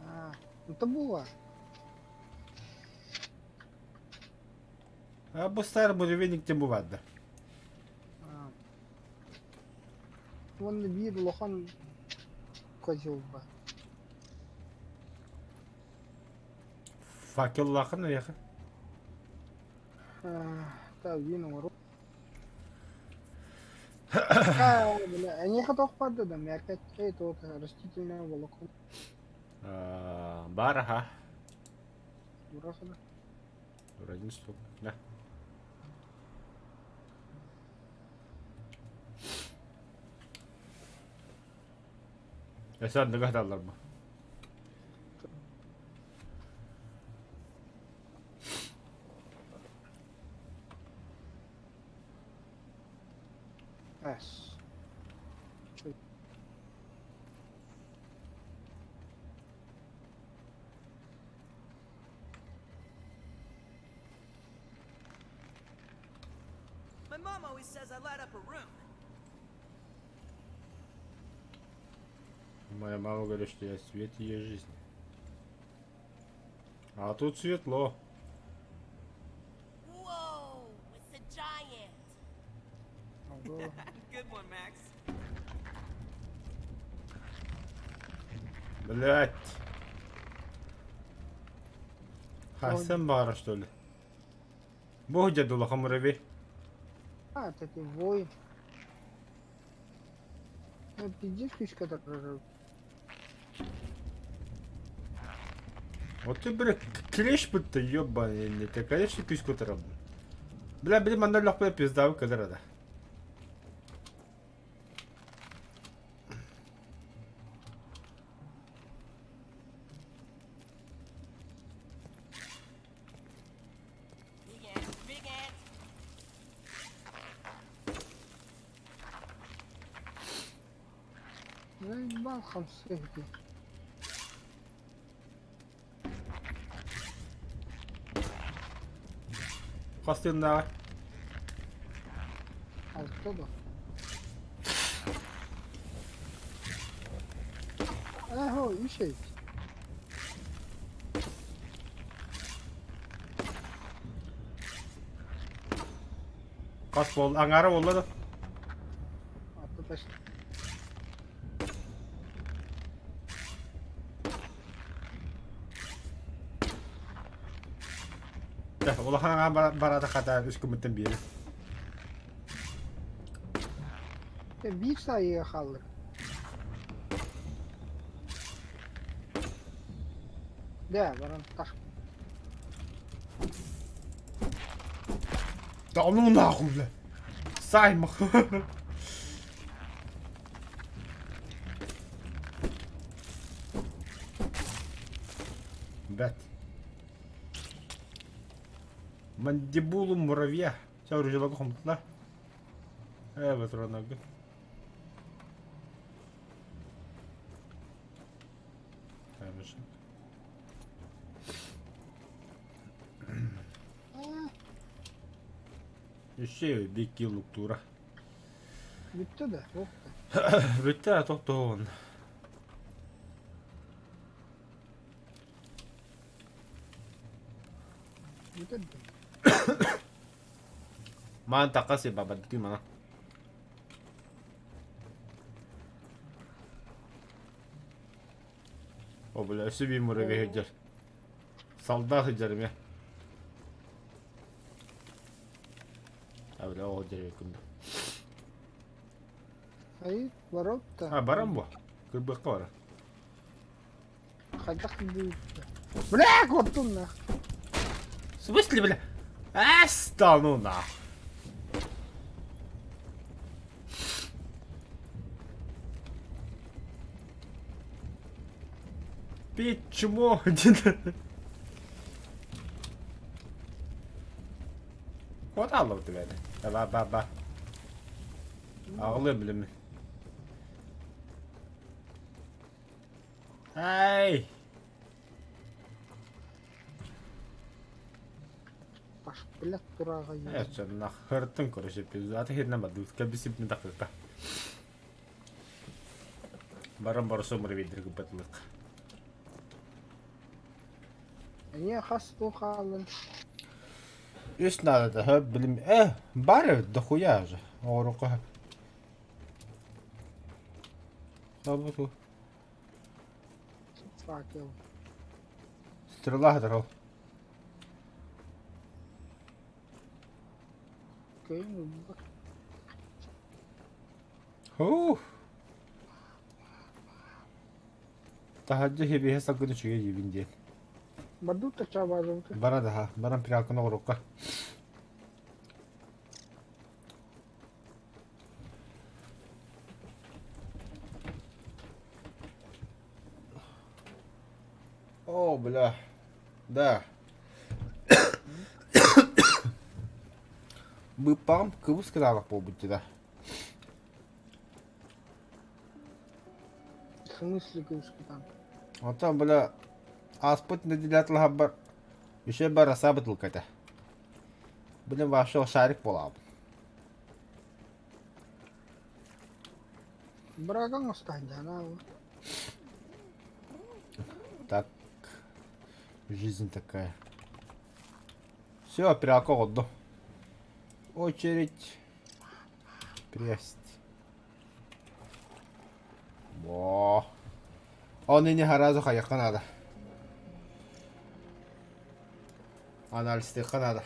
Speaker 3: Аа, это була.
Speaker 2: А бу старый муравейник тем бывает да.
Speaker 3: Аа. Уонна биир улахан козел баар.
Speaker 2: Факеллаахын эйиэхэ.
Speaker 3: Так, вин оҥору. А, бля, эйиэхэ туох баар да мякоть, это вот растительное волокно.
Speaker 2: Баар аха.
Speaker 3: Ураха да.
Speaker 2: Вроде что. Да. Эсэ андыга сыталлар бу.
Speaker 3: Эс.
Speaker 1: My mom always says I light up a room.
Speaker 2: Моя мама говорит, что я свет ее жизни. А тут светло.
Speaker 5: Whoa, it's a giant.
Speaker 3: Ого.
Speaker 1: Good one, Max.
Speaker 2: Блять. Хасан баара что ли? Бу дьэ улахан муравей.
Speaker 3: А, это ты воин. Ну, пиздец, ключ, который...
Speaker 2: Вот ты, бля, клещ будто ебаный, ты, конечно, письку тарабын. Бля, били манна лохпа пиздавы кадра да.
Speaker 5: Big ant, big ant.
Speaker 3: Заебал хамсы эти.
Speaker 2: Хастыннаҕа.
Speaker 3: Алта да. Эхо, үс эбит.
Speaker 2: Хас буол аҥаара буолла да.
Speaker 3: Алта таш.
Speaker 2: Дьэ, улахан аҥаар бараата хата үс күммүттэн биэри.
Speaker 3: Биир саайыга хааллар. Дэ, баран тах.
Speaker 2: Да ну нахуй, бля. Саймах. Бэт. Мандибулу муравья. Все, оружие хомутла. Патронага. Хорошо. Үссе бикки луктура.
Speaker 3: Бүттэ да, туох да.
Speaker 2: Бүттэ тохтоон.
Speaker 3: Бүтэр да.
Speaker 2: Маан такаси бабадды мана. О, бля, өссө биир муравей сылдьар. Солдат сылдьар эмиэ. А, бля, ол дьэрэ күндү.
Speaker 3: Ай, барап-та.
Speaker 2: А, баран бу. Кырбыахха бара.
Speaker 3: Хайдах дии. Бля, куоттум нах.
Speaker 2: В смысле, бля? Ас, да ну нах. Петь чмо. Хватало у тебя. Ба ба ба. Аҕылы билим. Ай!
Speaker 3: Паш, блядь, тураҕа
Speaker 2: Э, нах, хыртын короче, пиздата хернэ бадыт, кэбисип дакыка. Баран барсо муравейдер гыбатлык.
Speaker 3: Эмиэ хас туу хааллын.
Speaker 2: Үс надо, да, билим. Э, бары дохуя же. Орука. Абуту.
Speaker 3: Факел.
Speaker 2: Стрела хатарал.
Speaker 3: Кыйын
Speaker 2: Ух. Таһырдьа хибиһэ саргын үчүгэй диибин диэн.
Speaker 3: Бардут тачаабаазабыт.
Speaker 2: Бара даха, баран прялканы оҕурукка. О, бля. Да. Быыппаҕым кыбыс кытаанах буолбут дии
Speaker 3: В смысле кыбыс-кытаанах?
Speaker 2: Оттон, бля, ааспыт нэдиэлэ атылаһарбар үсэ бараса бытылка этэ. Блин, вообще шарик буолаабын.
Speaker 3: Бырааган останьдаана
Speaker 2: Так, жизнь такая. Все, прялка отду. Очередь. Прясть. Во. Он и не сразу хайахха надо. Анализтыахха надо.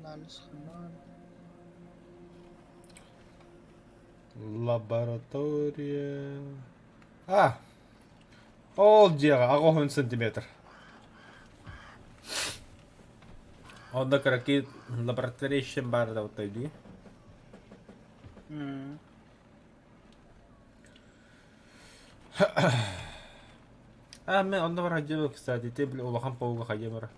Speaker 3: Анализ ханан.
Speaker 2: Лаборатория. А! Ол дьиэҕэ аҕыс сантиметр. Онно кыракый лаборатория ищем баар да дии. А, мен онно бар хадьыбы, кстати, те били улахан пауга хайа бара.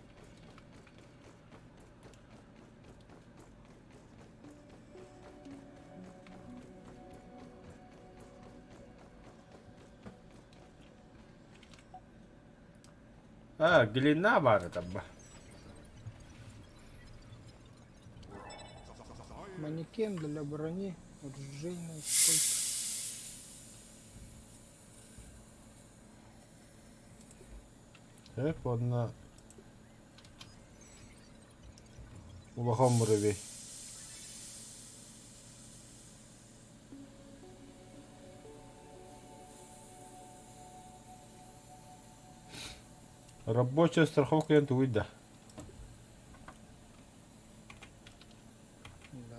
Speaker 2: А, глина баар табба.
Speaker 3: Манекен для брони, ружейная стойка.
Speaker 2: Сөп уонна улахан муравей. Рабочая страховка диэн тугуй да?
Speaker 3: Да.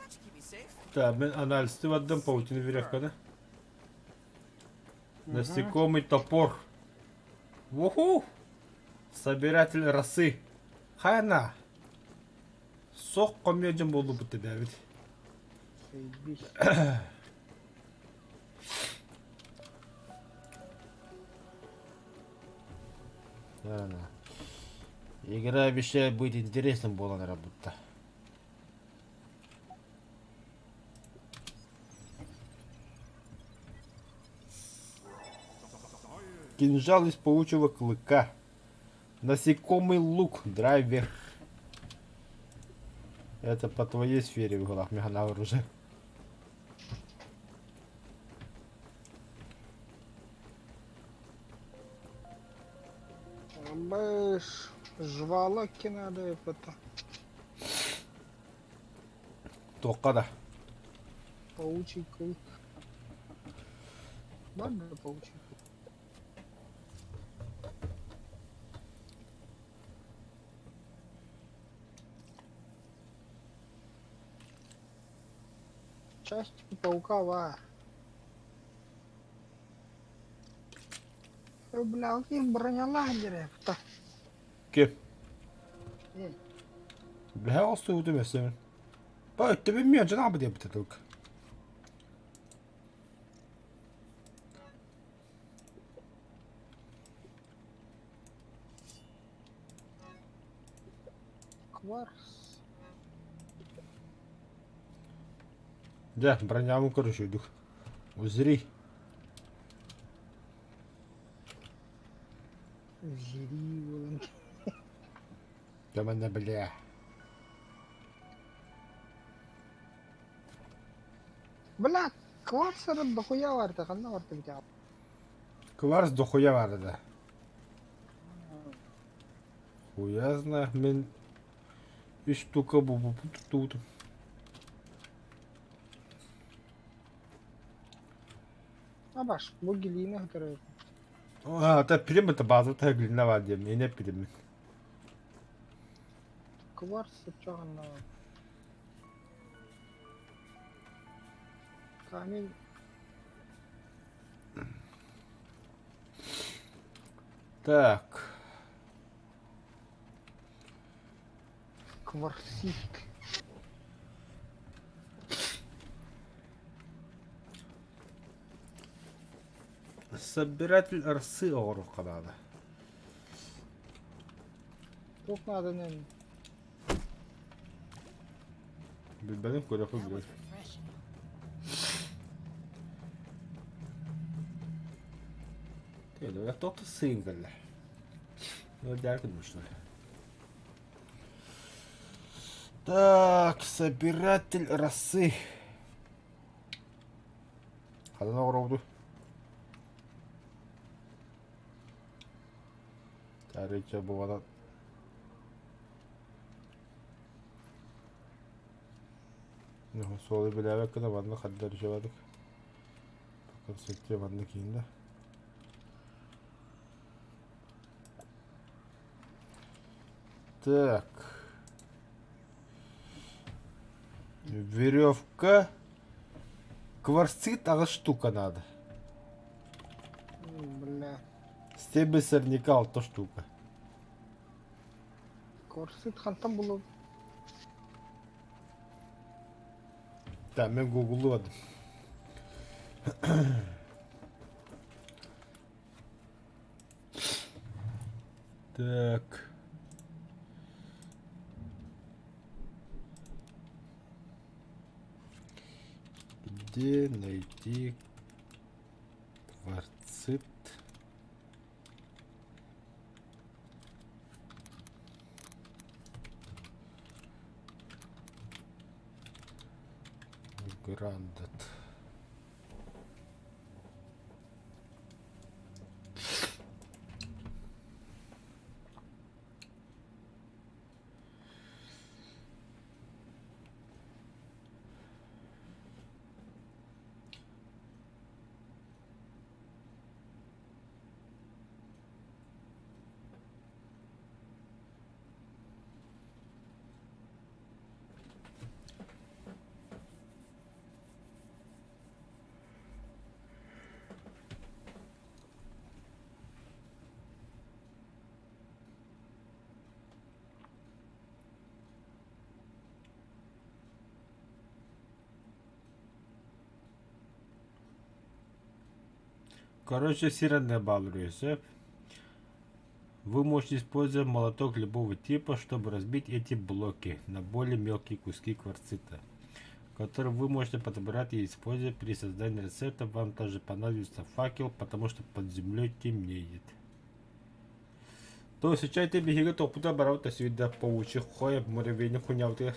Speaker 1: That should keep me safe.
Speaker 2: Так, мен анализты бардым паутину веревканы. Насекомый топор. Уху! Собиратель росы. Хайна! Сох комедиан буолбут эбээбит.
Speaker 3: Заебись.
Speaker 2: Да, Игра обещает быть интересным буолан эрэ будто. Кинжал из паучьего клыка. Насекомый лук, драйвер. Это по твоей сфере в головах механавр уже.
Speaker 3: Бэш, жвалаки надо это.
Speaker 2: Туохха да.
Speaker 3: Паучий клык. Ладно, паучий клык. Часть паука ва. Бля, каких бронелагеря.
Speaker 2: Ким? Бэһэ оҕустубутум өссө мин. Ба өттөбүн мүөдьэн аҕабыт диэбитэ тылк.
Speaker 3: Кварц.
Speaker 2: Дьэ, бронябын көрүсүйдүк. Узри.
Speaker 3: Зири буолан.
Speaker 2: Дьэ, бля.
Speaker 3: Бля, кварц дохуя барда, ханна барда бит.
Speaker 2: Кварц дохуя баар да. Хуя знаю, мин үс штука бу туттубутум.
Speaker 3: Абаш, бу глина которая.
Speaker 2: А, это прям это база та глина баар диэн, мин эппитим.
Speaker 3: Кварц чоҕунна. Камень.
Speaker 2: Так.
Speaker 3: Кварцит.
Speaker 2: Собиратель росы оҥоруохха наада.
Speaker 3: Туох нааданы
Speaker 2: Билбэтим көрөххө
Speaker 1: That
Speaker 2: билэр.
Speaker 1: was refreshing.
Speaker 2: Туох да сыыҥ кэллэ. Дьааркын что ли. Так, собиратель росы. Ханан оҥоробутуй? Таарыча буолан Суолу билээбэккэ да манна ханна эрэ Концепция манна кииннэ. Так. Веревка. Кварцит аҕыс штука надо.
Speaker 3: Бля.
Speaker 2: Стебель сорняка алта штука.
Speaker 3: Кварцит хантан булуо.
Speaker 2: Так, мен гуглуодум. Так. Где найти кварцит? Грандет. Короче, сирены балуюсь. Вы можете использовать молоток любого типа, чтобы разбить эти блоки на более мелкие куски кварцита, которые вы можете подобрать и использовать при создании рецепта. Вам также понадобится факел, потому что под землей темнеет. То сейчас ты беги топута бараута сюда паучий хоя муравейник хуняутыр.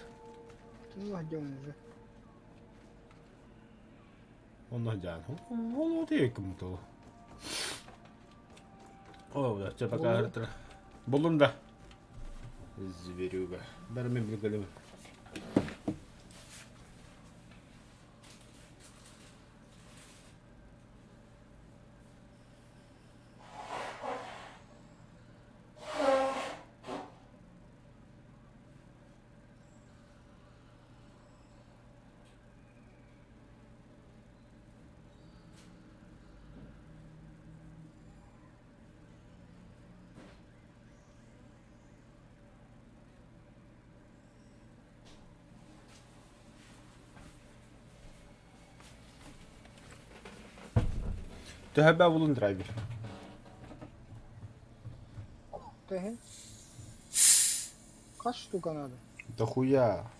Speaker 3: Ну, где он уже?
Speaker 2: Онно дьаан. Ол отыйкым то. О, да, чэ пока ыртыр. Буллум да. Зверюга. Бәрі мен білгілім. Төһө булун драйвер?
Speaker 3: Төһө? Хас штука надо?
Speaker 2: Да хуя.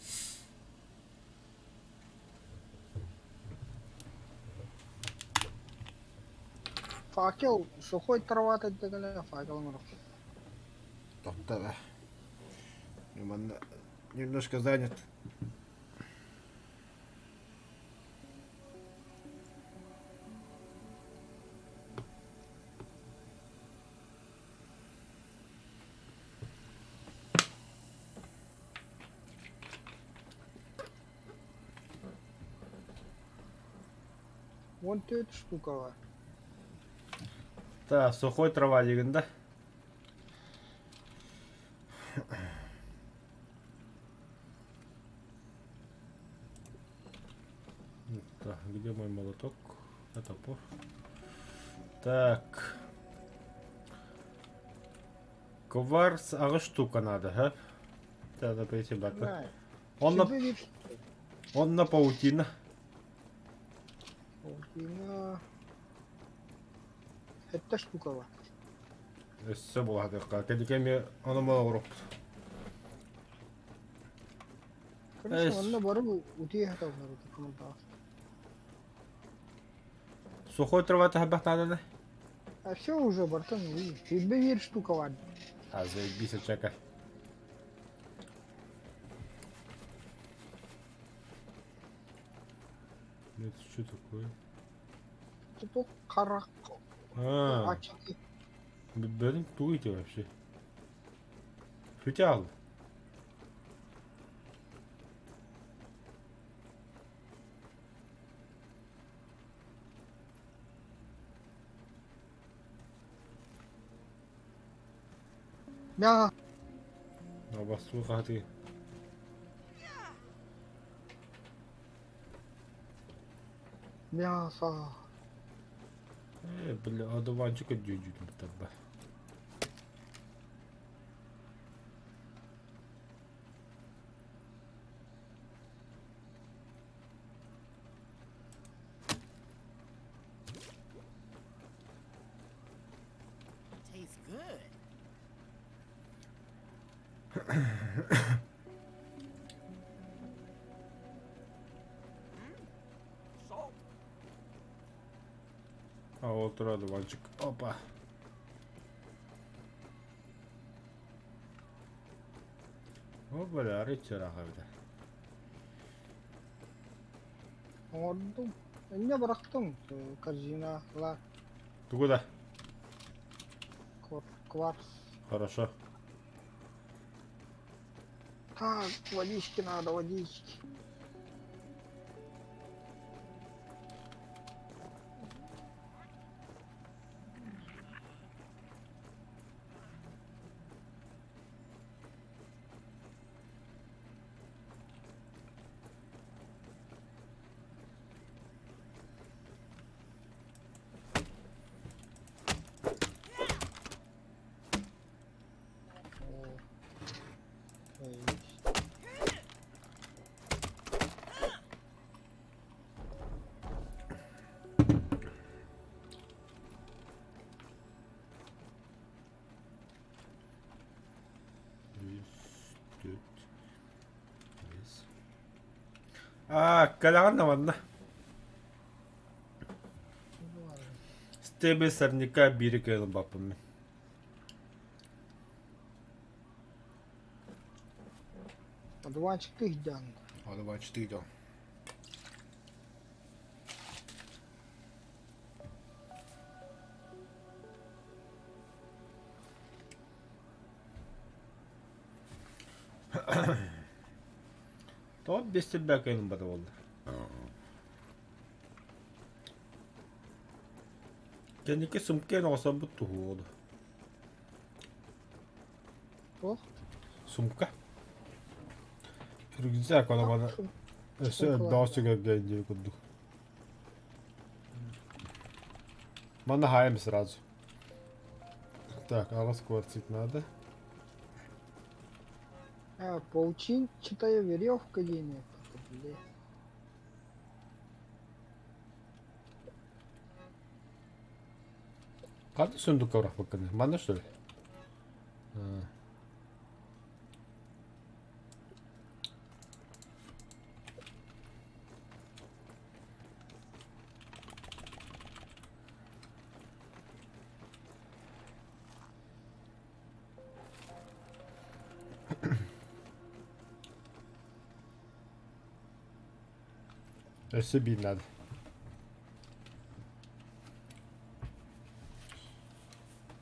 Speaker 3: Факел, сухой трава дегеле факел оҥоруох.
Speaker 2: Тоқтаа. Немножко занят.
Speaker 3: Вон төрт штука бар.
Speaker 2: Да, сухой трава деген да. Так, где мой молоток? А топор. Так. Кварц аҕыс штука надо, ха? Надо пойти бата. Он на, он на паутина.
Speaker 3: Паутина. Сэттэ штука бар.
Speaker 2: Өссө булаһатыахха. Кэдикэми ону молоҕурук.
Speaker 3: Короче, онно бары утуйа саталлар ити
Speaker 2: Сухой трава таһарбах нааданы?
Speaker 3: А все уже, братан, видишь, тебе верь штука бар.
Speaker 2: А заебись, чека. Это что такое?
Speaker 3: Тупо харах.
Speaker 2: А, блин, туете вообще. Футял.
Speaker 3: Мя.
Speaker 2: Абастуу хаһытыы.
Speaker 3: Мясо.
Speaker 2: Э, бля, одуванчик дьүдьүтүн табба.
Speaker 1: Tastes good. Salt.
Speaker 2: А вот тур одуванчик. Опа. О, бля, арыйчараах эбитэ.
Speaker 3: Оҥордум. Инньэ бырахтым. Корзина ла
Speaker 2: Тугу да?
Speaker 3: кварц.
Speaker 2: Хорошо.
Speaker 3: Так, водички надо, водички. О, заебись.
Speaker 2: Аа, кэлэҕин да манна. Стебель сорняка биири кыайан ылбаппын мин.
Speaker 3: Одуванчик ты идён.
Speaker 2: Одуванчик ты идён. Тоҕо биэс кыайан ылбата буолла? Кэнники сумка оҥосторбут туһуолу.
Speaker 3: Туох?
Speaker 2: Сумка. Рюкзак оно бана өссө өрдөөх сүгэргэ диир курдук. Манна хаайым сразу. Так, аҕыс кварцит надо.
Speaker 3: А, паутинчатая веревка диэн это, бля.
Speaker 2: Ханна сундукка бырахпыккыный? Манна что ли? А. Өссө биир надо.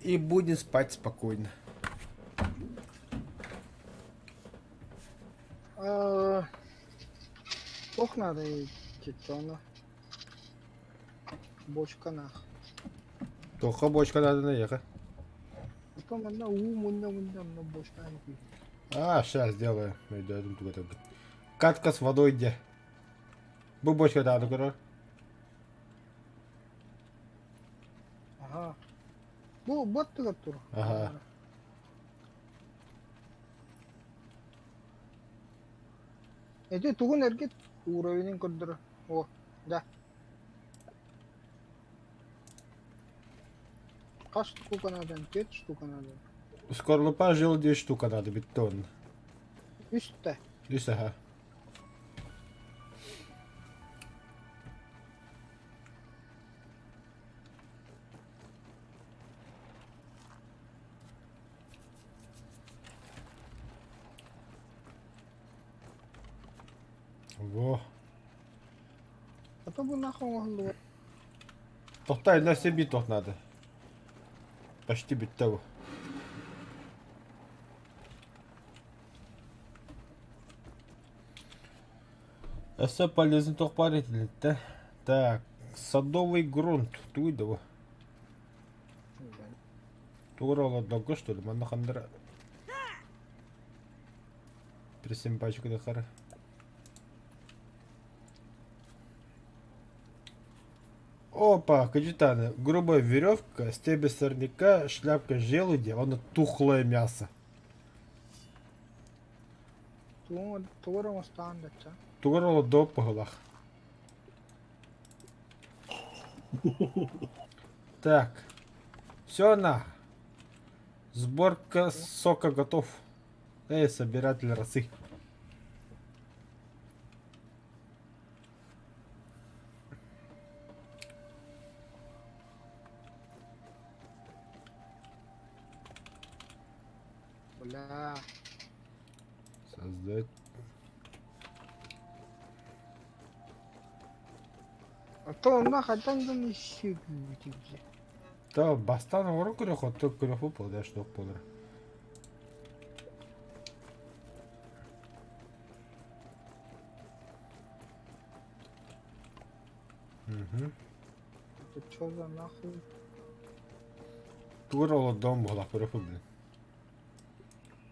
Speaker 2: И будем спать спокойно.
Speaker 3: Туох надо чечено? Бочка нах.
Speaker 2: Туохха бочка надо ехать?
Speaker 3: Потом манна уу мунна мунна онно бочканы күй.
Speaker 2: А, сейчас сделаю. Найдем туга Катка с водой где? Бу бочка надо көрөр.
Speaker 3: Аха. Бу бот тугар тур.
Speaker 2: Ага.
Speaker 3: Эти тугун эргит уровенин көрдөрө. О, да. Хас штука надо? Пять штука надо.
Speaker 2: Скорлупа желудей штука надо бетон.
Speaker 3: Үстэ.
Speaker 2: Үс аха. Во.
Speaker 3: А то бу нахуй оҥоһуллубат.
Speaker 2: Тохтой, на себе тох надо. Почти бүттэ бу. Өссө полезный туох баар этилиттэ. Так, садовый грунт. Тугуй да бу? Тугур олордорго что ли? Манна хандара. Присимпачка да хара. Опа, капитаны, грубая веревка, стебель сорняка, шляпка желудя, он тухлое мясо.
Speaker 3: Тугу оҥостаан дачча.
Speaker 2: Тугар олордо пыһылах. Так, все на. Сборка сока готов. Эй, собиратель росы.
Speaker 3: Бля.
Speaker 2: Создать.
Speaker 3: А то онно хантан дьон ищи
Speaker 2: Да, бастан оҥорон көрүөх, оттон көрүөх буолар, что буолар. Угу.
Speaker 3: Это чё за нахуй?
Speaker 2: Тугар олордоон буолах көрүөх блин.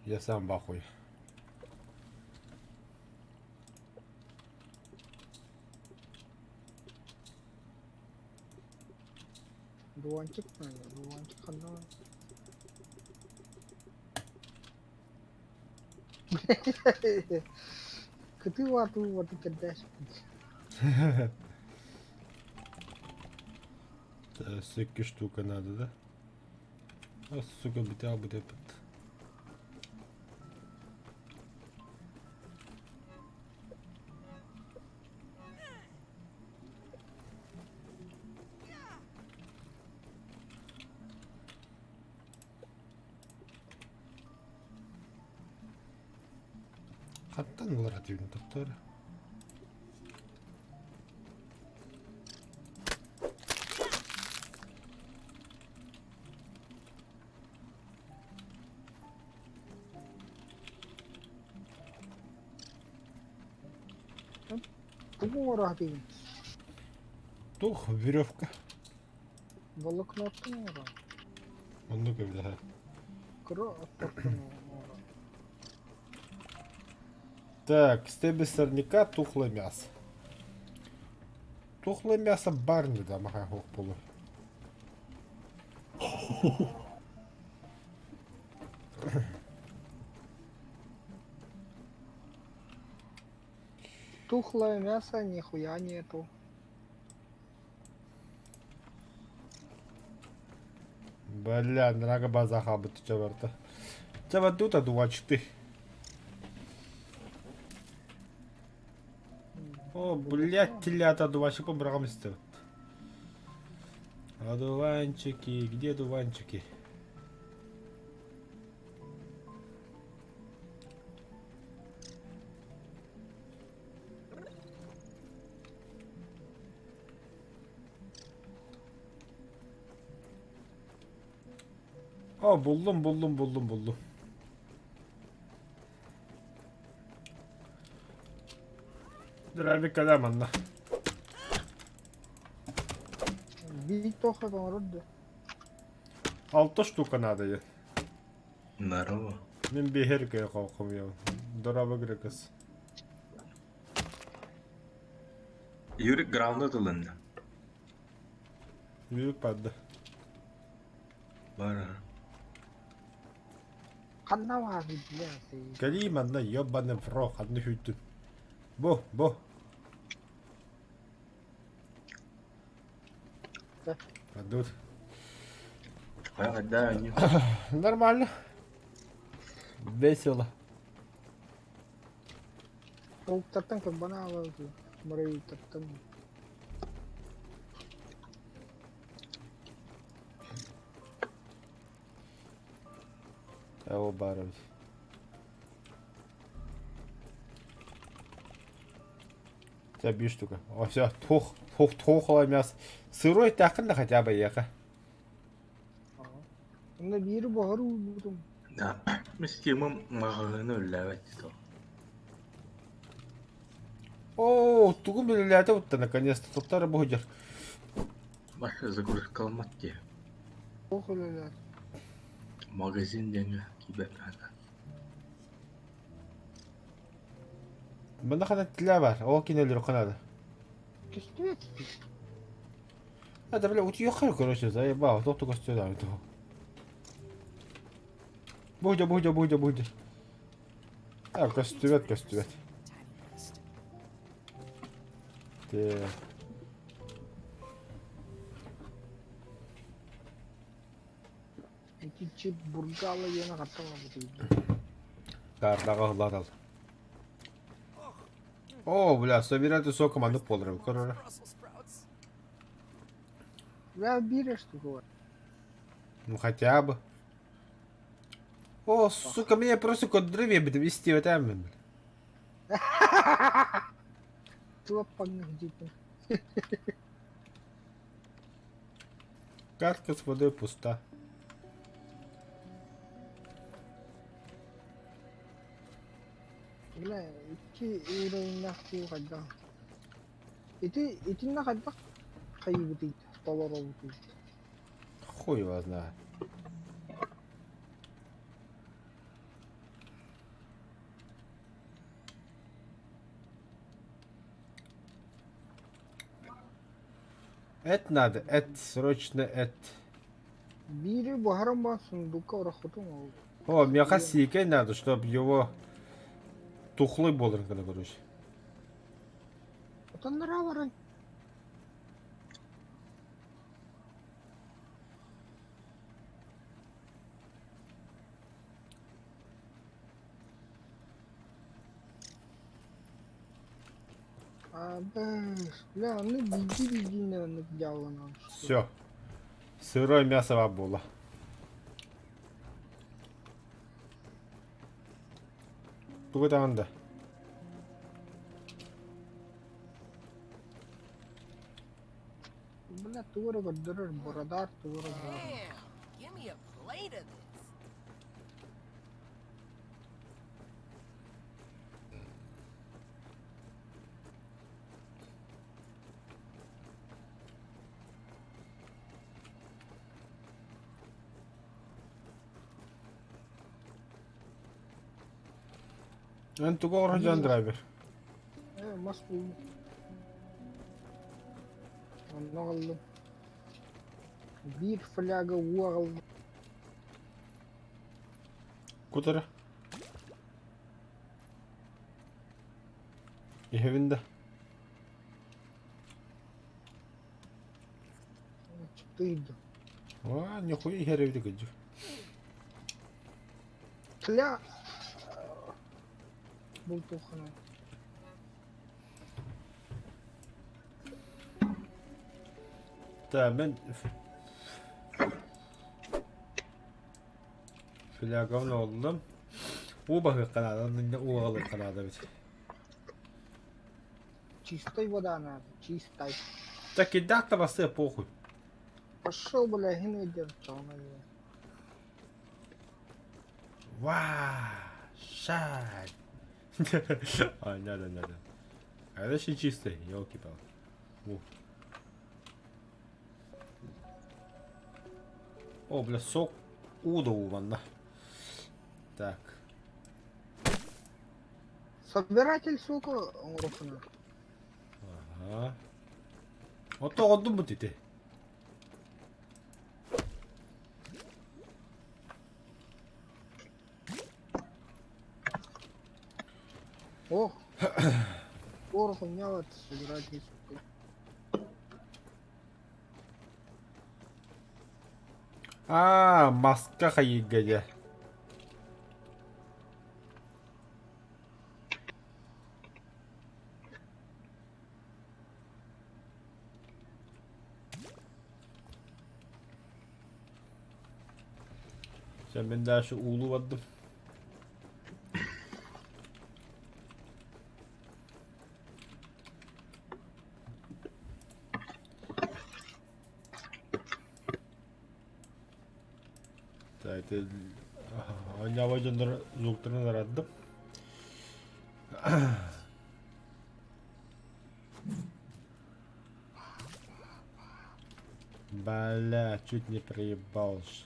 Speaker 2: Я сам бахуй.
Speaker 3: Дуанчик надо, дуанчик ханна. Кытыы ватыы ваты кэрдээс.
Speaker 2: Секки штука надо, да? А, сука, битэ битэ Хантан ылар этибин тоттор.
Speaker 3: Тугу оҥороотугун?
Speaker 2: Тух веревка.
Speaker 3: Волокноттан оҥороот.
Speaker 2: Оннук эбит
Speaker 3: Кыра оттортон оҥороот.
Speaker 2: Так, стебе сорняка тухлое мясо. Тухлое мясо барни да махай хоқ болу.
Speaker 3: Тухлое мясо нихуя нету.
Speaker 2: Бля, нрага база хабыт чабарта. Чабатута дуачты. О, блядь, телята дувачиком бырагам истебит. Одуванчики, где дуванчики? О, буллум, буллум, буллум, буллум. Драви кэлэ манна.
Speaker 3: Биир туохха оҥорор да.
Speaker 2: Алта штука надо е.
Speaker 6: Здорово.
Speaker 2: Мин биһэр кэ хомуйабын. Дороба грекас.
Speaker 6: Юрик граунда тылынна.
Speaker 2: Юрик падда.
Speaker 6: Бар.
Speaker 3: Ханна баар бля
Speaker 2: Кэлии манна ёбаный в рот, ханна хүйтүн. Бу, бу. Падут.
Speaker 6: Да, они.
Speaker 2: Нормально. Весело.
Speaker 3: Толуктартан кырбана аҕалар муравьиттартан.
Speaker 2: Оо баар эбит. Тебя биир штука. О, все, тух, тух, тухлое мясо. Сырой тахын да хотя бы ехай.
Speaker 3: Онно биири буһар уурбутум.
Speaker 6: Да. Мистимым маҕаһыыны үллээбэт дии
Speaker 2: Оо, тугун билилээтэ бутта наконец-то туттара буһудьар.
Speaker 6: Баша загрузкаламмат дии.
Speaker 3: Туох үлэлээх?
Speaker 6: Магазин диэҥҥэ киирбэт наада.
Speaker 2: Манна ханна тилээ бар, ол кинилэр ханада.
Speaker 3: Көстүбэт.
Speaker 2: Это, бля, утуйаххар, короче, заебал, туох да көстүө даҕаны Буһдьа, буһдьа, буһдьа, буһдьа. А, көстүбэт, көстүбэт. Тэ.
Speaker 3: Ити чип бургала диэни хаттан ылбытый.
Speaker 2: Картаҕа ыллатал. О, бля, собирать сок маннык буолар көрөр.
Speaker 3: Бля, биир штука бар.
Speaker 2: Ну хотя бы. О, сука, меня просто код древе вести в этом.
Speaker 3: Туоппаҥҥа диэтин.
Speaker 2: Картка с водой пуста.
Speaker 3: Бля, икки уровеннаах дуу хайдах. Ити итиннэ хайдах хайыыбытый толоробутуй?
Speaker 2: Хуй его знает. Это надо, это срочно, это.
Speaker 3: Биири буһаран баар сундукка ороххутун ол.
Speaker 2: О, меха сиикэй надо, чтобы его тухлый буолар короче.
Speaker 3: Отоннора баран. А, бля, ну биди биди наверное, дьяволынан.
Speaker 2: Все. Сырое мясо бабула. Тугу даҕаны да.
Speaker 3: Бля, тугу эрэ көрдөрөр, бородаат тугу эрэ буолар.
Speaker 1: Damn, give me a plate of this.
Speaker 2: Эн тугу оҥорон дьон драйвер?
Speaker 3: Э, мас буллум. Онно аҕаллым. Биир фляга уу аҕаллым.
Speaker 2: Кутара. Иһэбин да.
Speaker 3: Тыйды.
Speaker 2: Аа, нихуя иһэр эбит кыдьык.
Speaker 3: Тля. Бултухана.
Speaker 2: Та мен флягабын оллум. Уу баһыахха наада, уу аҕалыахха наада эбит.
Speaker 3: Чистой вода надо, чистой.
Speaker 2: Так кидах да бассыа похуй.
Speaker 3: Пошел, бля, хин идет,
Speaker 2: Ваа, шай. А, надо, надо. А это еще чистый, елки-палки. О. О, бля, сок уда манна. Так.
Speaker 3: Собиратель, сука, оҥороххуна.
Speaker 2: Аха. Ото оҕордум ити.
Speaker 3: Ох. Порох у меня вот собиратель, сука.
Speaker 2: Аа, маска хайыга дьэ. Sen мен дальше уулу бардым. Это оонньообой дьоннор звуктарын араардым. Бля, чуть не проебался.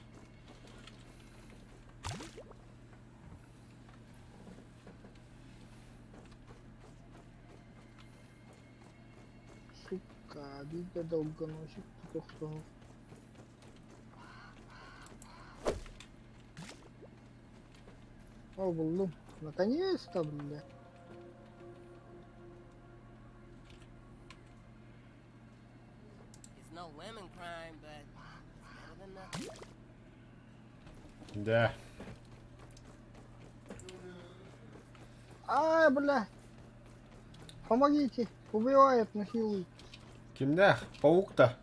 Speaker 3: Сука, биирдэ долгоносик тутуохтоох. О, буллум. Наконец-то, бля.
Speaker 1: It's no lemon crime, but it's better than nothing.
Speaker 2: Да.
Speaker 3: А, бля. Помогите. Убивает, насилует.
Speaker 2: Кимнээх? Паук-то?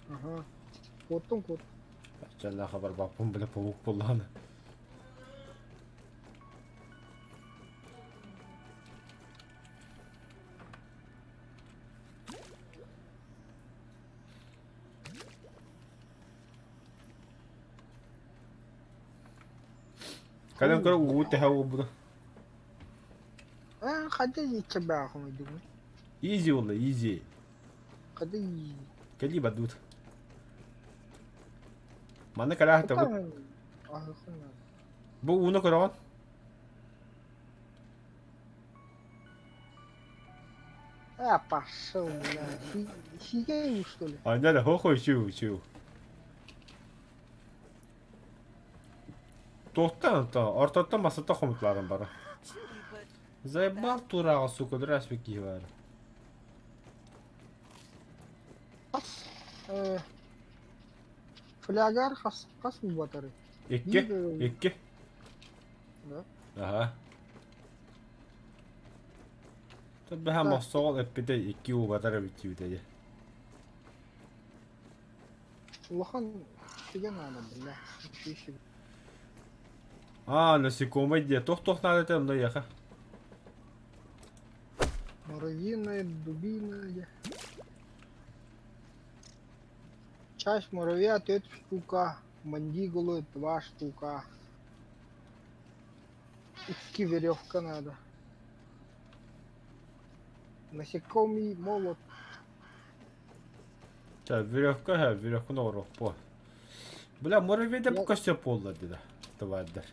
Speaker 3: Ага. Куоттум куот.
Speaker 2: Чаллаха барбаппын бля паук буоллаҕына. Кэлэн көрө уу тэһэ уолбута.
Speaker 3: Э, хата иччэбээхум идугун.
Speaker 2: Изи буолла, изи.
Speaker 3: Хата
Speaker 2: Кэлии бардыбыт. Манна кэлээхтэ бу ууну көрөҕүн?
Speaker 3: А, пошел, бля. Сигей, что ли?
Speaker 2: А, да, хохой чу чу. Туохтан то ортоттон басыта хомутларын бара. Заебал тураҕа сука дурас киһи баар.
Speaker 3: Хас э, флягар хас хас батары?
Speaker 2: Икки, икки.
Speaker 3: Да.
Speaker 2: Аха. Бэһэ мохсоҕол эппитэ икки уу батар эбит диэбитэ
Speaker 3: Улахан сигэ наада бля.
Speaker 2: Аа, насекомый диэ. Туох-туох наада этэ онно эйиэхэ?
Speaker 3: Муравьиная дубина диye. Часть муравья 4 штука, мандигулы 2 штука. Икки веревка надо. Насекомый молот.
Speaker 2: Ча, веревка, һэ, веревканы оҥоруохпуон. Бля, муравейда
Speaker 3: Я-
Speaker 2: бу көстө буолла дии товардар.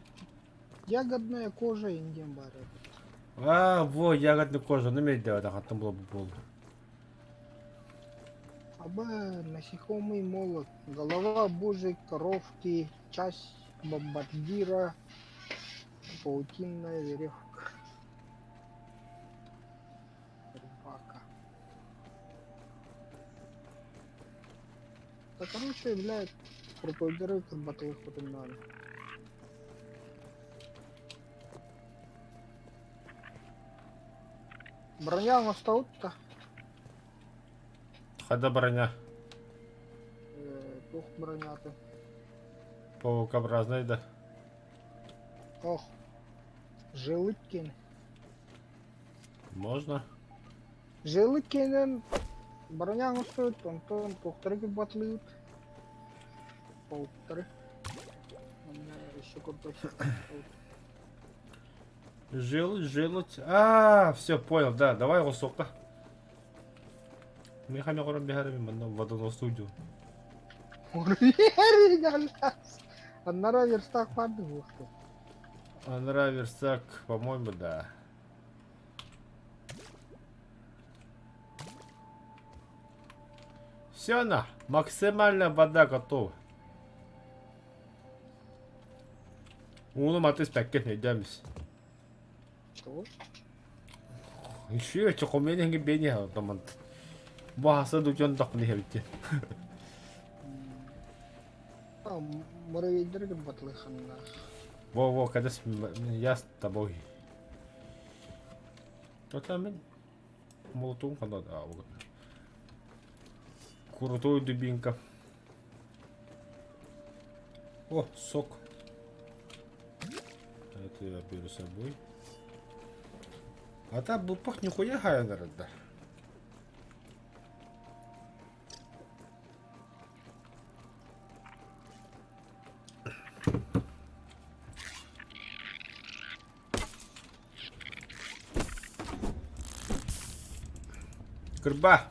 Speaker 3: Ягодная кожа индиан баар эбит.
Speaker 2: А, во, ягодный кожа, ну мейдэ хаттан була бу буолла.
Speaker 3: Аба, насекомый молот. Голова божьей коровки, часть бомбардира, паутинная веревка. Рубака. Да короче, блядь, крутой дыры батлых потом надо. Броня у нас то
Speaker 2: Хада броня.
Speaker 3: Туох броняты.
Speaker 2: Паукообразная да.
Speaker 3: Ох. Желыккин.
Speaker 2: Можно?
Speaker 3: Желыккинен броня оҥостубут, онтон туохтары батлыыбыт. Пауктары. Манна еще крутой.
Speaker 2: Желудь, желудь. А, все, понял, да. Давай его сока. Михаил манна водоносудю.
Speaker 3: Аннара верстак барды буохту.
Speaker 2: Анра верстак, по-моему, да. Все на, максимальная вода готова. Ууну матыс пәккет нейдәмис.
Speaker 3: Что?
Speaker 2: Еще чокомененге бени тамант. Баһасы дучон тақны хебитте.
Speaker 3: А, муравейдер батлыханна.
Speaker 2: Во-во, когда я с тобой. Это мен молотом ханда да, вот. Крутой дубинка. О, сок. Это я беру с собой. А там был пах нихуя хая, да. Кырба.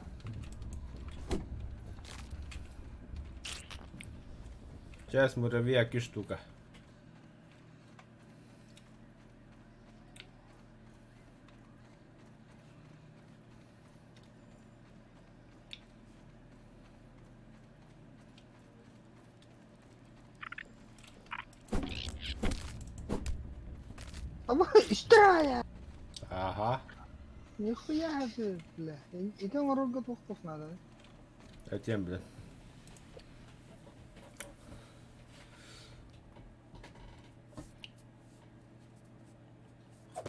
Speaker 2: Сейчас муравья штука.
Speaker 3: Истрая!
Speaker 2: Ага.
Speaker 3: Нихуя ты, бля. И там рога тухтов надо.
Speaker 2: Этим, блин.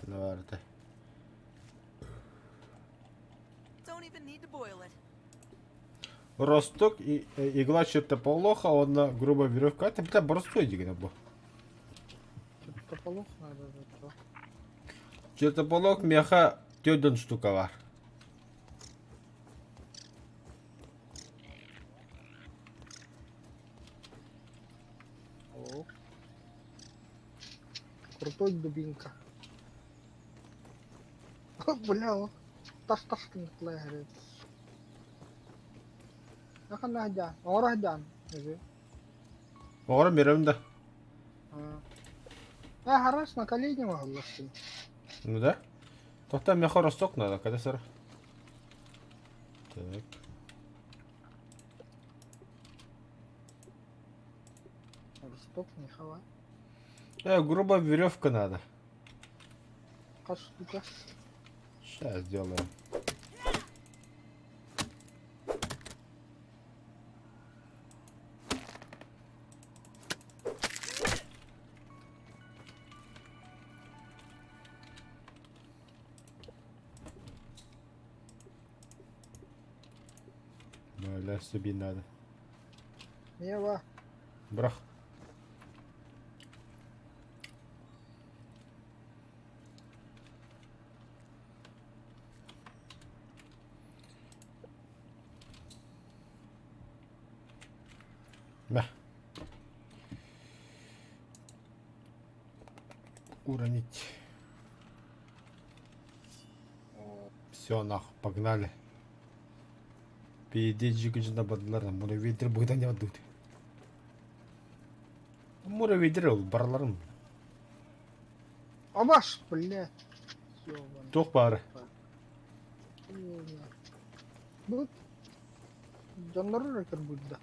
Speaker 2: Наверное.
Speaker 1: Don't even need to boil it.
Speaker 2: Росток и игла чертополоха, он на грубая веревка. Это, бля, борстой дигна бу.
Speaker 3: Чертополох надо зато.
Speaker 2: Чертополох меха тёден штука бар.
Speaker 3: О. Крутой дубинка. Бля, тас-тас кынтлай. Ахан жан, ора жан.
Speaker 2: Оҕор берем да.
Speaker 3: А, харас на колени могла.
Speaker 2: Ну да. Тоқта меха росток надо, когда сыр. Так.
Speaker 3: Росток не хава.
Speaker 2: Грубая веревка надо.
Speaker 3: Штука.
Speaker 2: Сейчас сделаем. Бля, себе надо.
Speaker 3: Ева.
Speaker 2: Брах. Уронить. Все, нахуй, погнали. Пиздец, бардылар, муравейдер быдан ядут. Муравейдер ол бараларын.
Speaker 3: Абаш, блядь. Ёбаный.
Speaker 2: Туох баара?
Speaker 3: Бу дьоннору эрэ көрбүт да.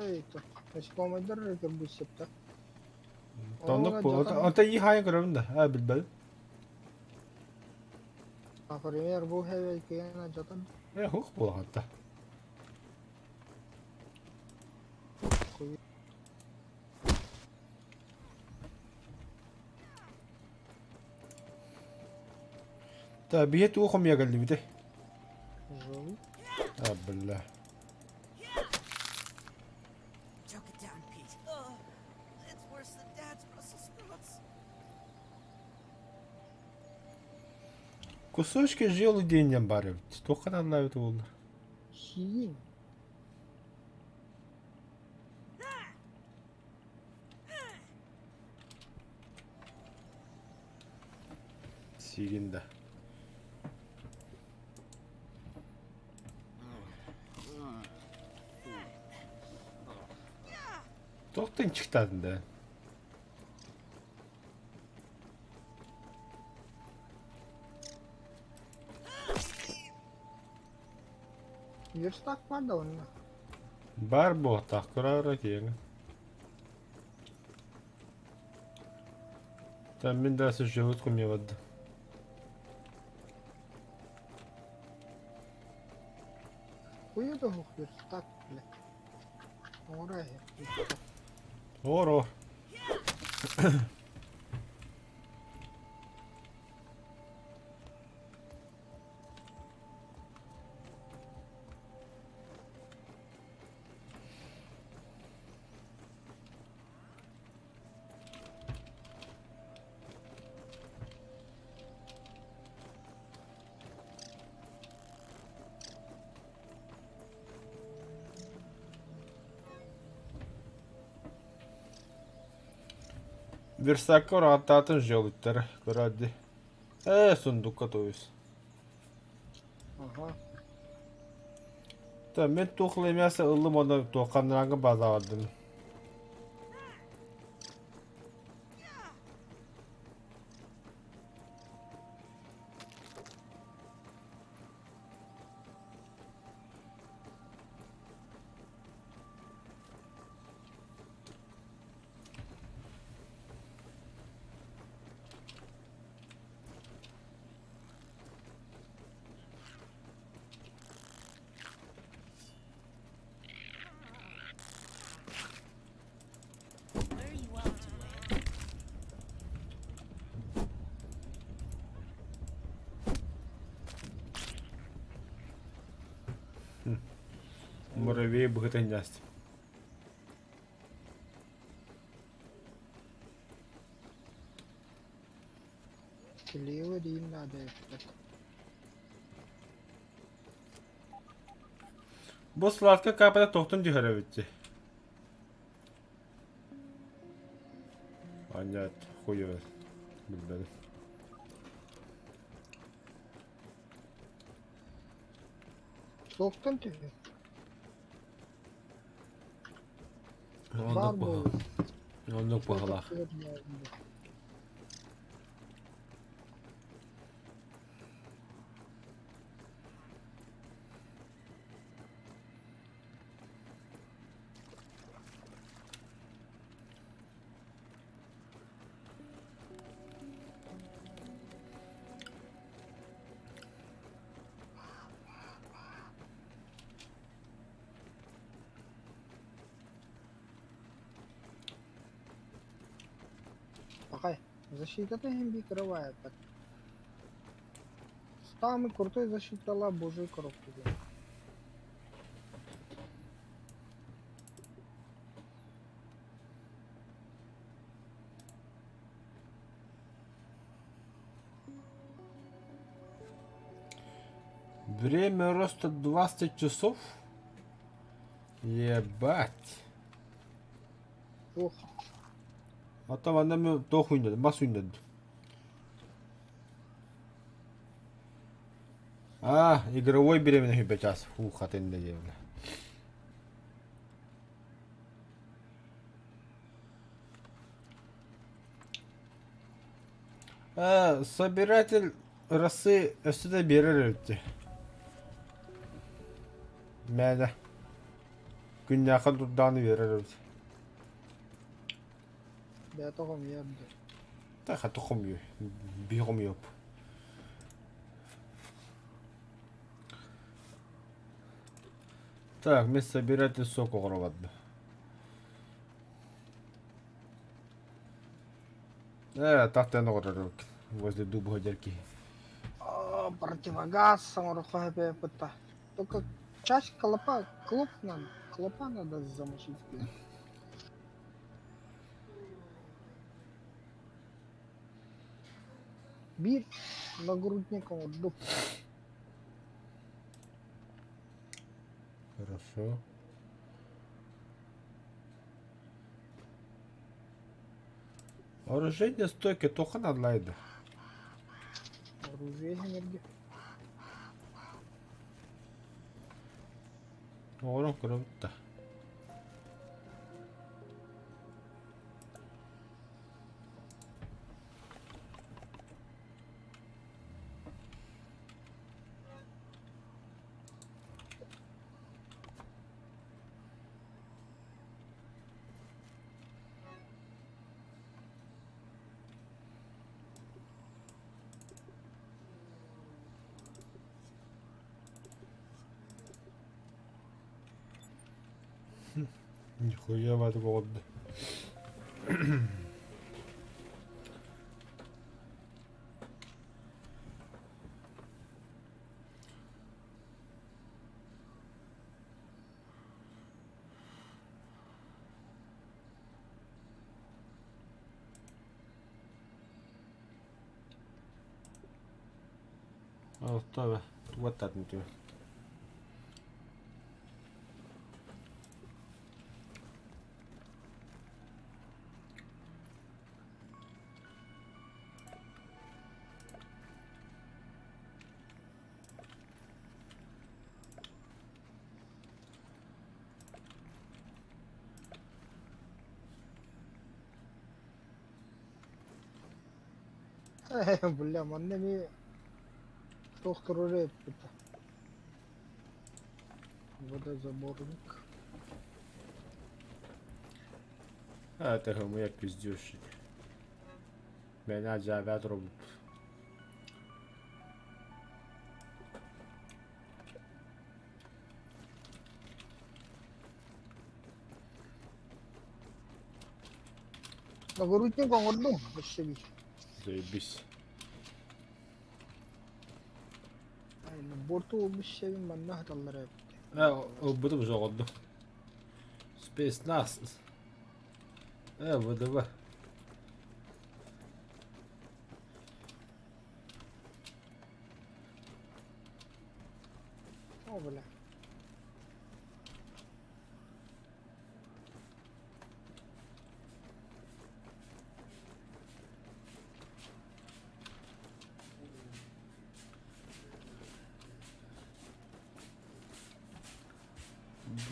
Speaker 3: Эй, то, насекомайдар эрэ көрбүт сөптө.
Speaker 2: Оннук бу. Онто ии хаайан көрөбүн да. Аа билбэдим.
Speaker 3: Например, бу хэвэйкэйэн адьатан.
Speaker 2: Э, хух буолаҕатта. Та биһи тугу хомуйа кэллибитэй?
Speaker 3: Жыл.
Speaker 2: А, бля.
Speaker 1: Choke it down, Pete. Ugh, it's worse than Dad's Brussels sprouts.
Speaker 2: Кусочки желудей баар эбит. Туохха нааллаабыт буоллар?
Speaker 3: Сиин.
Speaker 2: Сиигин да. Туохтан чыктаатын да?
Speaker 3: Верстак баар да онно.
Speaker 2: Баар буолтаах кыра киэҥ. Там мин да суживут кумевад.
Speaker 3: Хуя да хух верстак, бля. Оҥоро иһэ.
Speaker 2: Оро. Верстакка ураҕаттаатын желудьтара көрөөдди. Ээ, сундукка тоҕус.
Speaker 3: Аха.
Speaker 2: Та мен тухлое мясо ыллым уонна туохханнараҥҥа баазаҕардым.
Speaker 5: Where are you off to, Anne?
Speaker 2: Муравей быһыта иҥнээстим.
Speaker 3: Килиэбэ диин наада эппэт.
Speaker 2: Бу сладка капата тохтун түһэр эбит дии. Анньаат хуй билбэтим.
Speaker 3: Туохтан түһүө?
Speaker 2: Оннук
Speaker 3: Баар
Speaker 2: быһа.
Speaker 3: буолуо.
Speaker 2: Оннук быһалаах.
Speaker 3: Пахай, защитата иһин бии кыра баайбат. Самый крутой защитала божий коробку диэн.
Speaker 2: Время роста 20 часов? Ебать.
Speaker 3: Туох.
Speaker 2: Оттон манна мен туох үүннэдим, мас үүннэдим. А, игровой беременна хүбэ час. Фу, хатын да диэбилэ. Собиратель росы өссө да биэрэр эбит. Мээнэ. Күннээххэ турдааны биэрэр эбит.
Speaker 3: Бэйэтэ хомуйар дуо?
Speaker 2: Да хата хомуйуо. Биһи хомуйуоп. Так, мен собиратель сок оҕоробат. Э, тахтан оҕорор возле дуба сылдьар киһи.
Speaker 3: Противогаз оҥороххо сөп Только часть клопа, клоп надо, клопа надо замочить. Биир нагрудник оҥордум.
Speaker 2: Хорошо. Оружейные стойки только на лайда.
Speaker 3: Оружие энергия.
Speaker 2: Оҕорон көрөбүт да. Нихуя в отвод. Оттава, туоттаатын työ.
Speaker 3: Бля, манна эмиэ туох турар эппитэ. Водозаборник.
Speaker 2: А, это моя пиздюшник. Меня зовут Робот.
Speaker 3: Нагрудник оҥордум өссө биир.
Speaker 2: Заебись.
Speaker 3: Борту ылбыт сэбин манна сыталлар эбит.
Speaker 2: Э, ылбытым жоҕордум. Спецназ. Э, ВДВ.
Speaker 3: О, бля.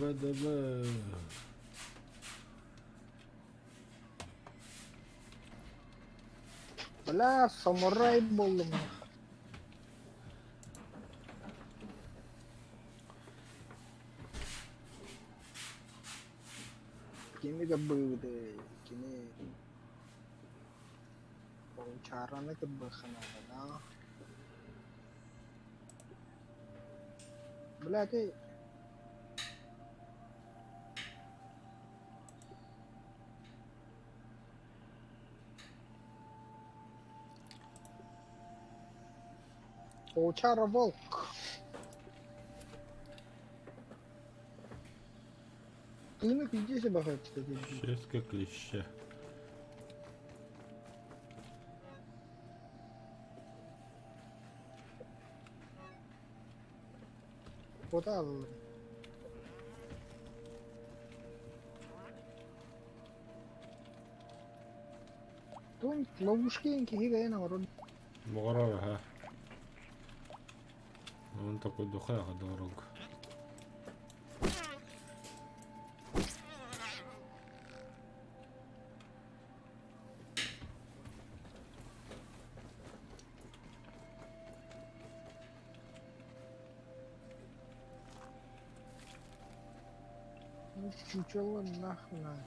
Speaker 2: ВДВ.
Speaker 3: Бля, самурай буоллум. Кими кырбыыбытый, кини Получараны кырбыахха наада да. Бля, ты Получара волк. Тыны иди себе
Speaker 2: Шестка клеща.
Speaker 3: Куда? Тун ловушки киһи кэлэн оҥорор.
Speaker 2: Оҥорор аһа. Он такой духа дорог.
Speaker 3: Ну, чучело нахуй надо.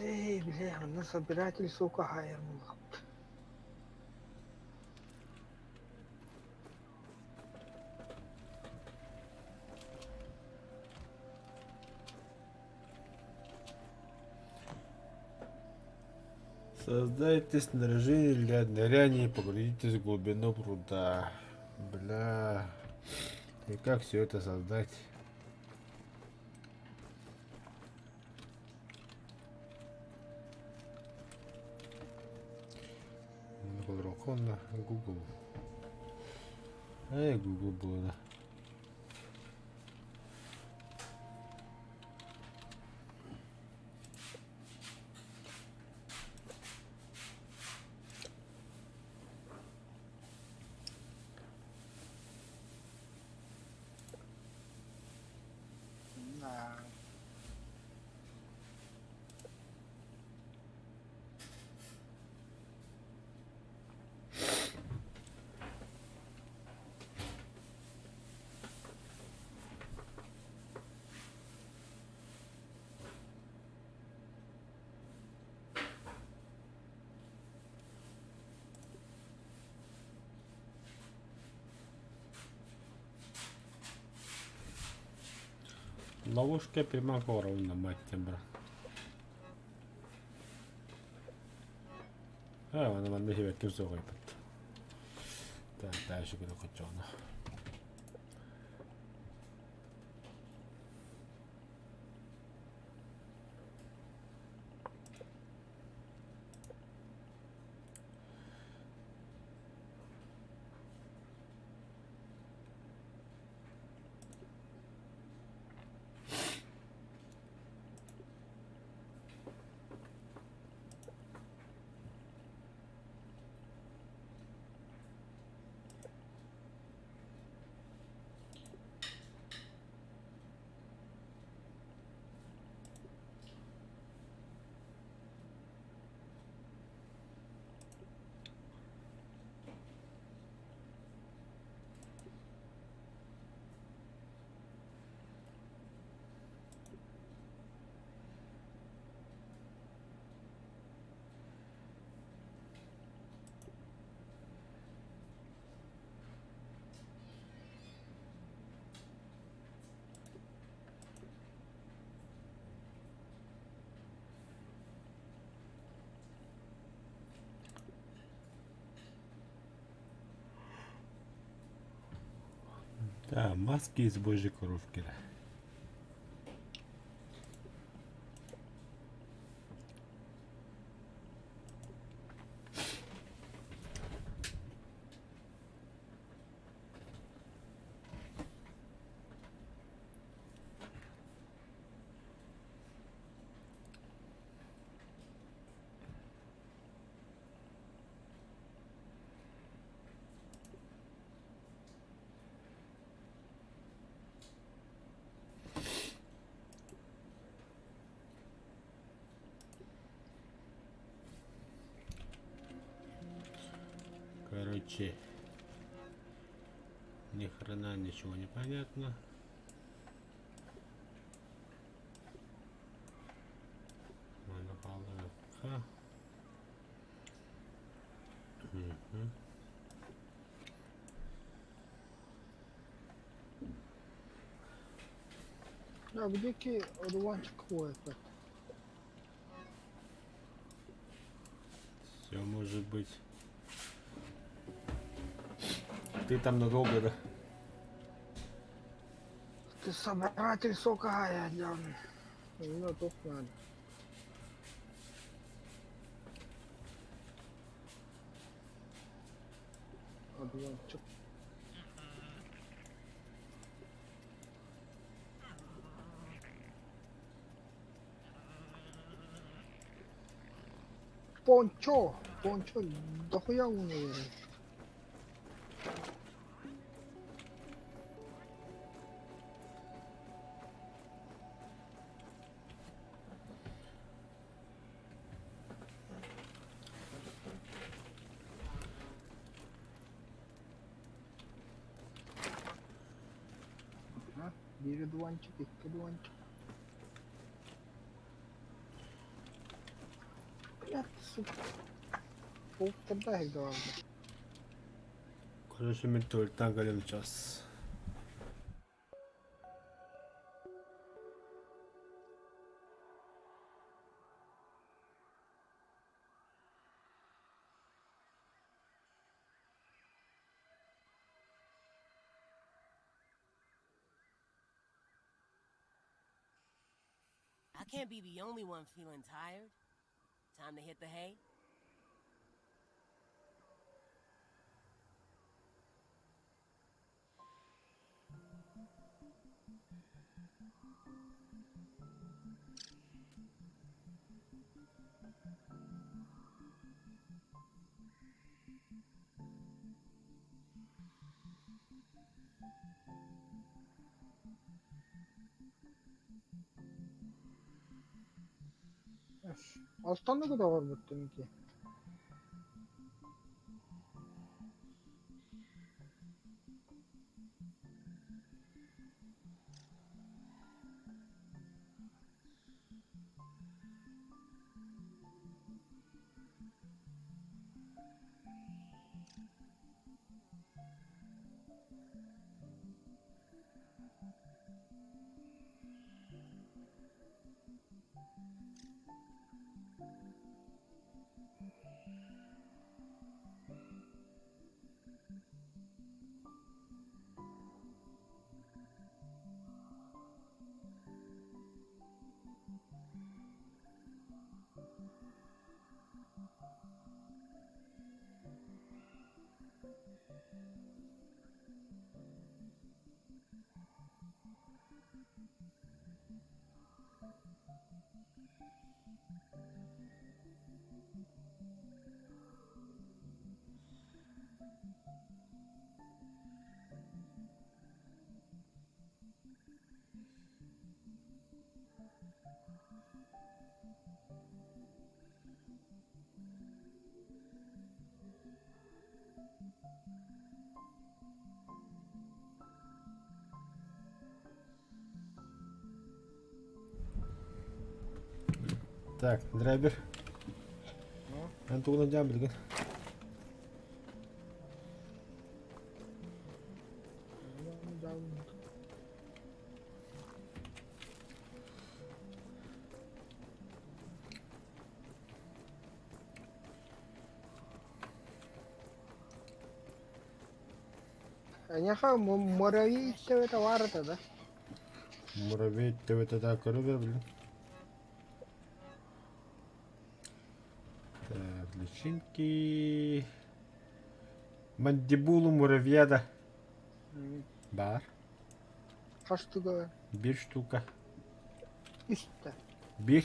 Speaker 3: Эй, бля, манна собиратель, сука, хайыр буллахпыт.
Speaker 2: Создайте снаряжение для ныряния и погрузитесь в глубину пруда. Бля. И как все это создать? На Google. Эй, Google было.
Speaker 3: Да.
Speaker 2: Ловушка Примакоровна, мать тебя, брат. А, она манна хибэкким суоҕуйбут. Так, дальше куда хочоно. Да, маски из божьей коровки. Да. Короче, ни хрена ничего не понятно.
Speaker 3: Да, где одуванчик ходит?
Speaker 2: Все может быть. Ты там надолго, да?
Speaker 3: Ты собиратель, сука, я делаю. Ну, тут надо. Дуванчик. Пончо! Пончо, дохуя уунай Биир одуванчик, икки одуванчик. Блядь, сука. Полторда главное.
Speaker 2: Короче, мин туалеттан кэлэн час.
Speaker 1: I can't be the only one feeling tired. Time to hit the hay?
Speaker 3: Алтан да көтөҕөрбүттэн ити.
Speaker 2: Так, драйвер. Эн тугунан дьаам билигин?
Speaker 3: Эйиэхэ муравей төбөтө баар этэ да?
Speaker 2: Муравей төбөтө да көрө билин. Так, личинки. Мандибулу муравья да баар.
Speaker 3: Хас штука?
Speaker 2: Биир штука.
Speaker 3: Үстэ.
Speaker 2: Биир.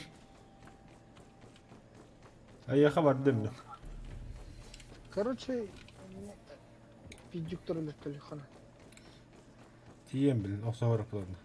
Speaker 2: Айыаха бардым мин.
Speaker 3: Короче, пиздюктар өлөттөлүххүнэ.
Speaker 2: Тиийэн билин охсоһор планна.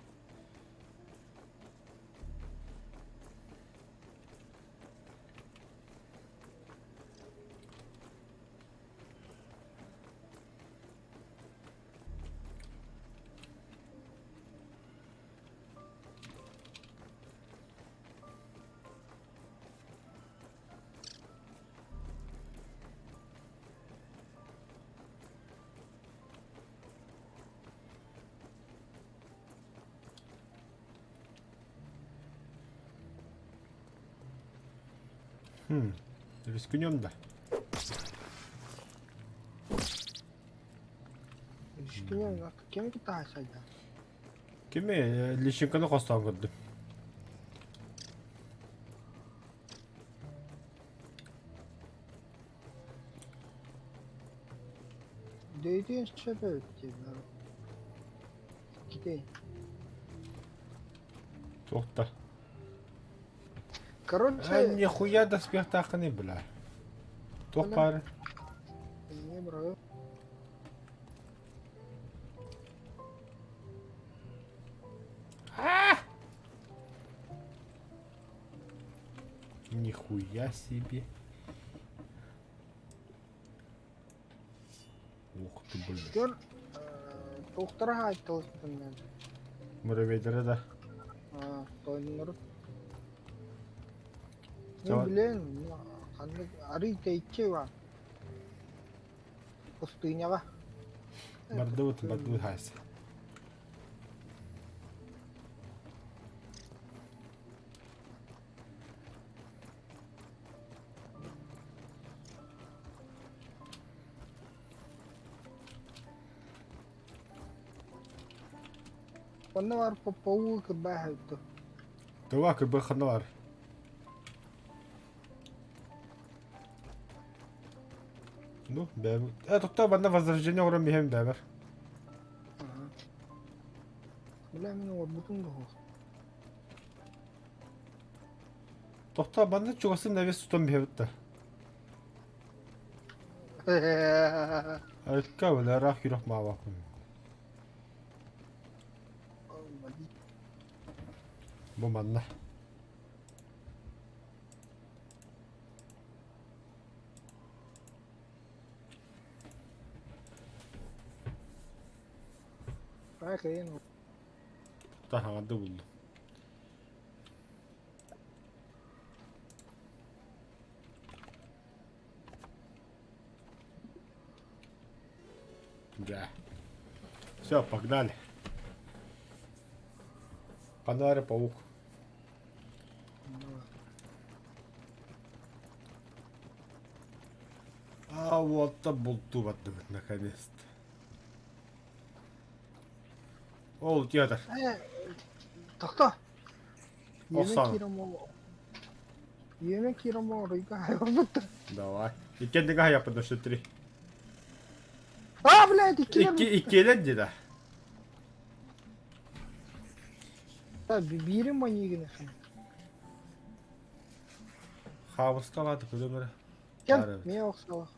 Speaker 2: Хм, рискнем да.
Speaker 3: Рискнем, кем кытаа сайда?
Speaker 2: Кими личинканы хостоон көрдүм.
Speaker 3: Кириэн сөп эбит дии Китэй.
Speaker 2: Туох да.
Speaker 3: Короче...
Speaker 2: А нихуя доспехтааххыный, бля. Туох баар?
Speaker 3: Не бро.
Speaker 2: Нихуя себе. Ух ты, блин.
Speaker 3: Көр, туохтара хаайталыспын
Speaker 2: Муравейдара да.
Speaker 3: Тойоннору. Мен билэн, ханнык арый тэйчи бар. Пустыняҕа.
Speaker 2: Бардыбыт, бардыбыт хайсы.
Speaker 3: Онно бар поппоу кырбаа хайты.
Speaker 2: Тыва кырбы ханна бар. Ну, бэб. Э, тохтоо, манна возрождение оҥорон биһэм бэбэр.
Speaker 3: Бля, мин оҥорбутум дуо?
Speaker 2: Тохтоо, манна чугасын навес тутан биһэбит да. Айка, бля, ыраах күрэх маабаппын. Бу манна. Таһаҕарды буллум. Да. Все, погнали. Панара паук. А вот-то бултубаттыбыт наконец-то. Ол театр.
Speaker 3: Тохто.
Speaker 2: Оксана.
Speaker 3: Иэмэ киирэн оҥоройго хайбыттар.
Speaker 2: Давай. Иккиэн хаһыйаппын да три.
Speaker 3: А, блядь, иккилэр.
Speaker 2: Икки иккиэлэр дии да.
Speaker 3: Биирим маньыгын
Speaker 2: Хаабыска көрөм эрэ.
Speaker 3: Кел, миэ охсалах.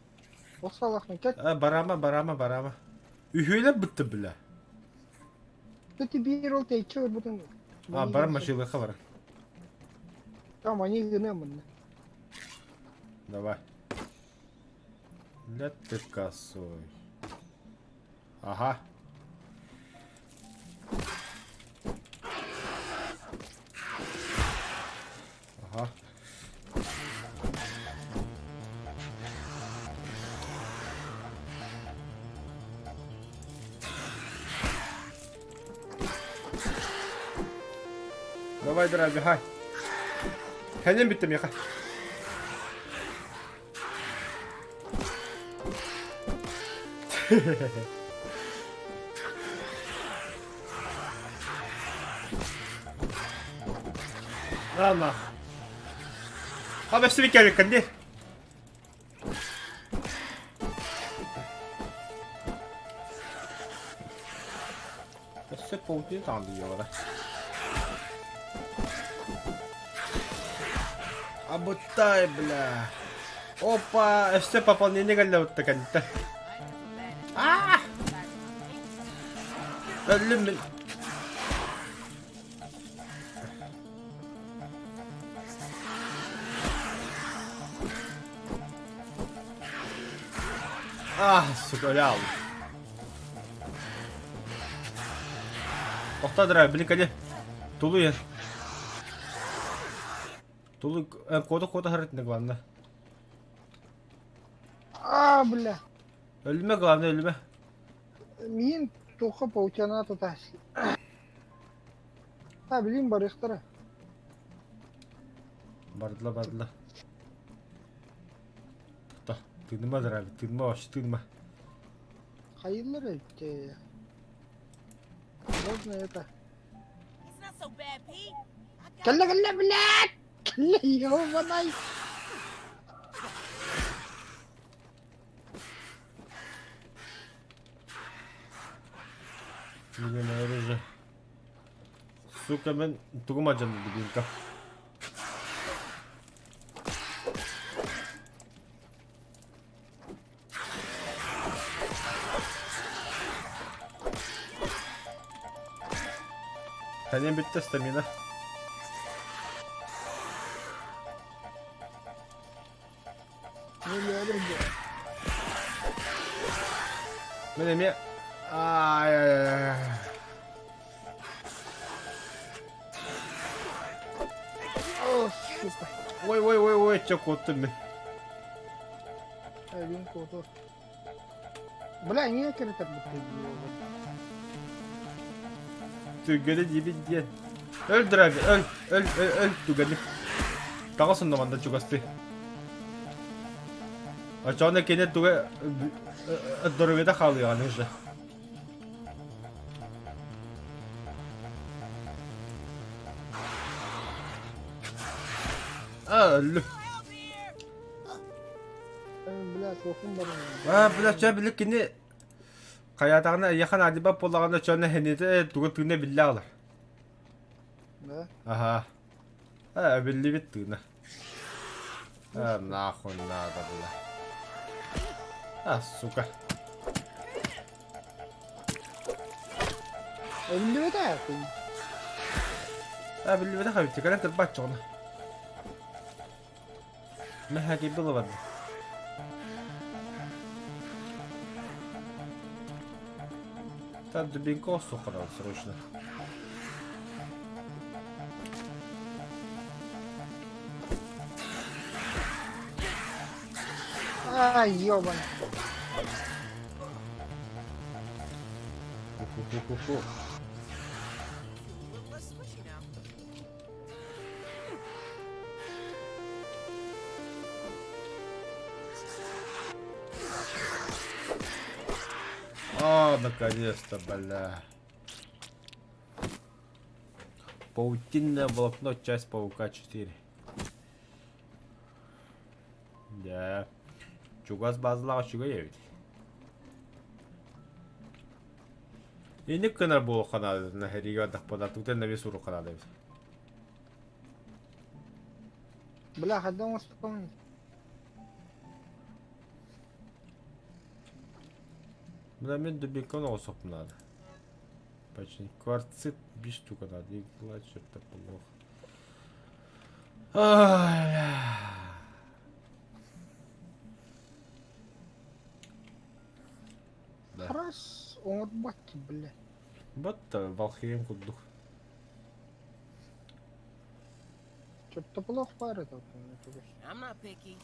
Speaker 3: Охсалах кел.
Speaker 2: Барама, барама, барама. Үһүөлэр бытты бля.
Speaker 3: Ты биир ол тэйчи өлбүтүн.
Speaker 2: А, барам машилыха бар.
Speaker 3: Там они гынамын.
Speaker 2: Давай. Бля ты косой. Ага. Ага. Давай, дорогой, Кэннин бүттэ миэхэ. Ладно. А бэсси кэликкин дии. Өссө паутина таҥнайыаҕа. Абыттай, бля. Опа, өссө пополнение кэллэбитте кэнтэ. Аа! Өллүм мин. Ah, сука, өлө аалым. Тохтоо дара, блин, кэлиэ. Тулуй эн. Тулуй, куота-куота сырытына главное.
Speaker 3: А, бля.
Speaker 2: Өлүмэ, главное, өлүмэ.
Speaker 3: Миин туохха паутина тутаас. А, билин барыахтара.
Speaker 2: Бардыла, бардыла. Тохто, тыыныма дара, тыыныма вообще, тыыныма.
Speaker 3: Хайыллар эбит. Можно это.
Speaker 1: It's not so bad, Pete. I got
Speaker 3: Кэллэ, кэллэ, блядь! Кэллэ, ёбаный!
Speaker 2: Любимое оружие. Сука, мен тугум адьанды дубинка. Ханен бүттэ стамина. Мин эмиэ ай Ой, ой, ой, ой, чё куоттум мин.
Speaker 3: Эбин куоту. Бля, не киритер
Speaker 2: Түргэнэ диибин диэн. Өл драви, өл, өл, өл, өл, түгэни. Таҕыс онно манна чугастыы. Оччоҕуна кини туга здоровьета хаалыаҕын уже. А, өллүм.
Speaker 3: Бля, суохум баран.
Speaker 2: А, бля, чэ, били кини Хайаатаҕына эйиэхэ наадыйбат буоллаҕына чонно эһэниитэ тугу тыына биллэ аҕалар.
Speaker 3: Да?
Speaker 2: Аһаа. Ээ, биллибит тыына. Ээ, нахуй надо было. А, сука.
Speaker 3: Биллибэтэ
Speaker 2: Ээ, биллибэтэх эбит, кэлэн кырбааччы оҕону. Мэһэки было барда. Так, дубинка сухарал срочно.
Speaker 3: Ай, ёбан.
Speaker 2: Ху-ху-ху-ху. А, наконец-то, бля. Паутинное волокно, часть паука 4. Да. Чугас базалаах үчүгэй эбит. Инник гынар буолуохха наада, хэригэ бардахпына, тутан эмиэ суруохха наада эбит.
Speaker 3: Бля, хайдах оҥостуҥ?
Speaker 2: Бля, мин дубинканы оҥостуохпун наада. Почти кварцит биир штука надо, игла что-то плохо. Ай, бля. Да.
Speaker 3: Раз оҥорбот, бля.
Speaker 2: Вот Валхейм курдук.
Speaker 3: Что-то плохо пара это.
Speaker 1: I'm not picky.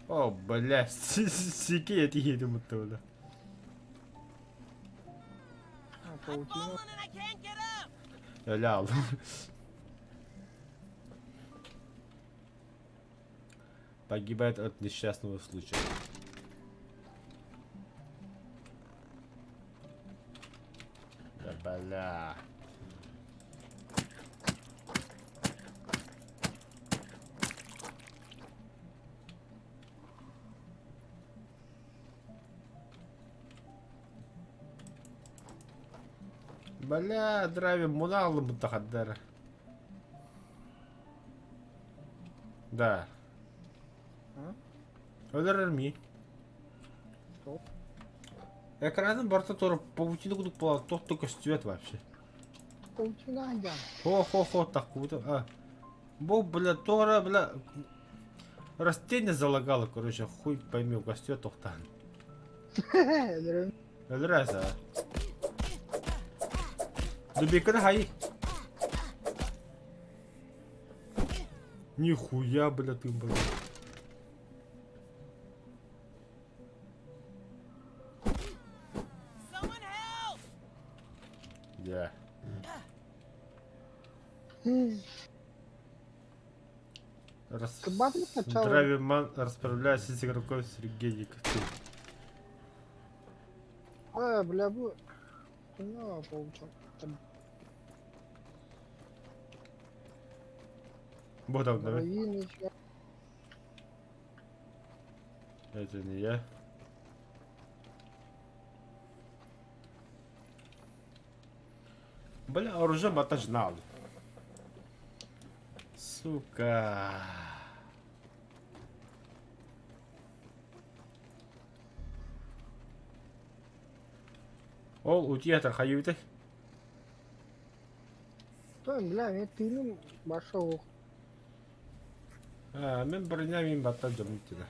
Speaker 2: О, бля, сики этиһиэтим бутта бля.
Speaker 1: I'm
Speaker 3: Паутина.
Speaker 1: falling and I can't get up.
Speaker 2: Öyle aldım. Погибает от несчастного случая. Да бля. Бля, драйвер мунаалым бутахаддара. Да. Өлөрөр ми.
Speaker 3: Стоп.
Speaker 2: Экранын барыта туора паутина курдук буолан туох да көстүбэт вообще.
Speaker 3: Паутина дьан.
Speaker 2: Хо-хо-хо таккубута. А. Бу, бля, туора, бля, растение залагало, короче, хуй пойми, көстүбэт тохтаан.
Speaker 3: Өлөрөм.
Speaker 2: Өлөрөөсө. Дубиканы хай. Нихуя, бля, ты, бля.
Speaker 1: Someone help!
Speaker 2: Yeah. Рас...
Speaker 3: Кыбатый сначала.
Speaker 2: Драйверман расправляется с игроком Сергей Никотин.
Speaker 3: Э, бля, бу... Ну, паучок. Там
Speaker 2: Богдан, давай.
Speaker 3: муравьиный
Speaker 2: Это не я. Бля, оружие батажнал. Сука. Ол утуйа хайыытай?
Speaker 3: Бля, мен тыыным баша ох.
Speaker 2: А, мин броня мин баттан дьоммут тида.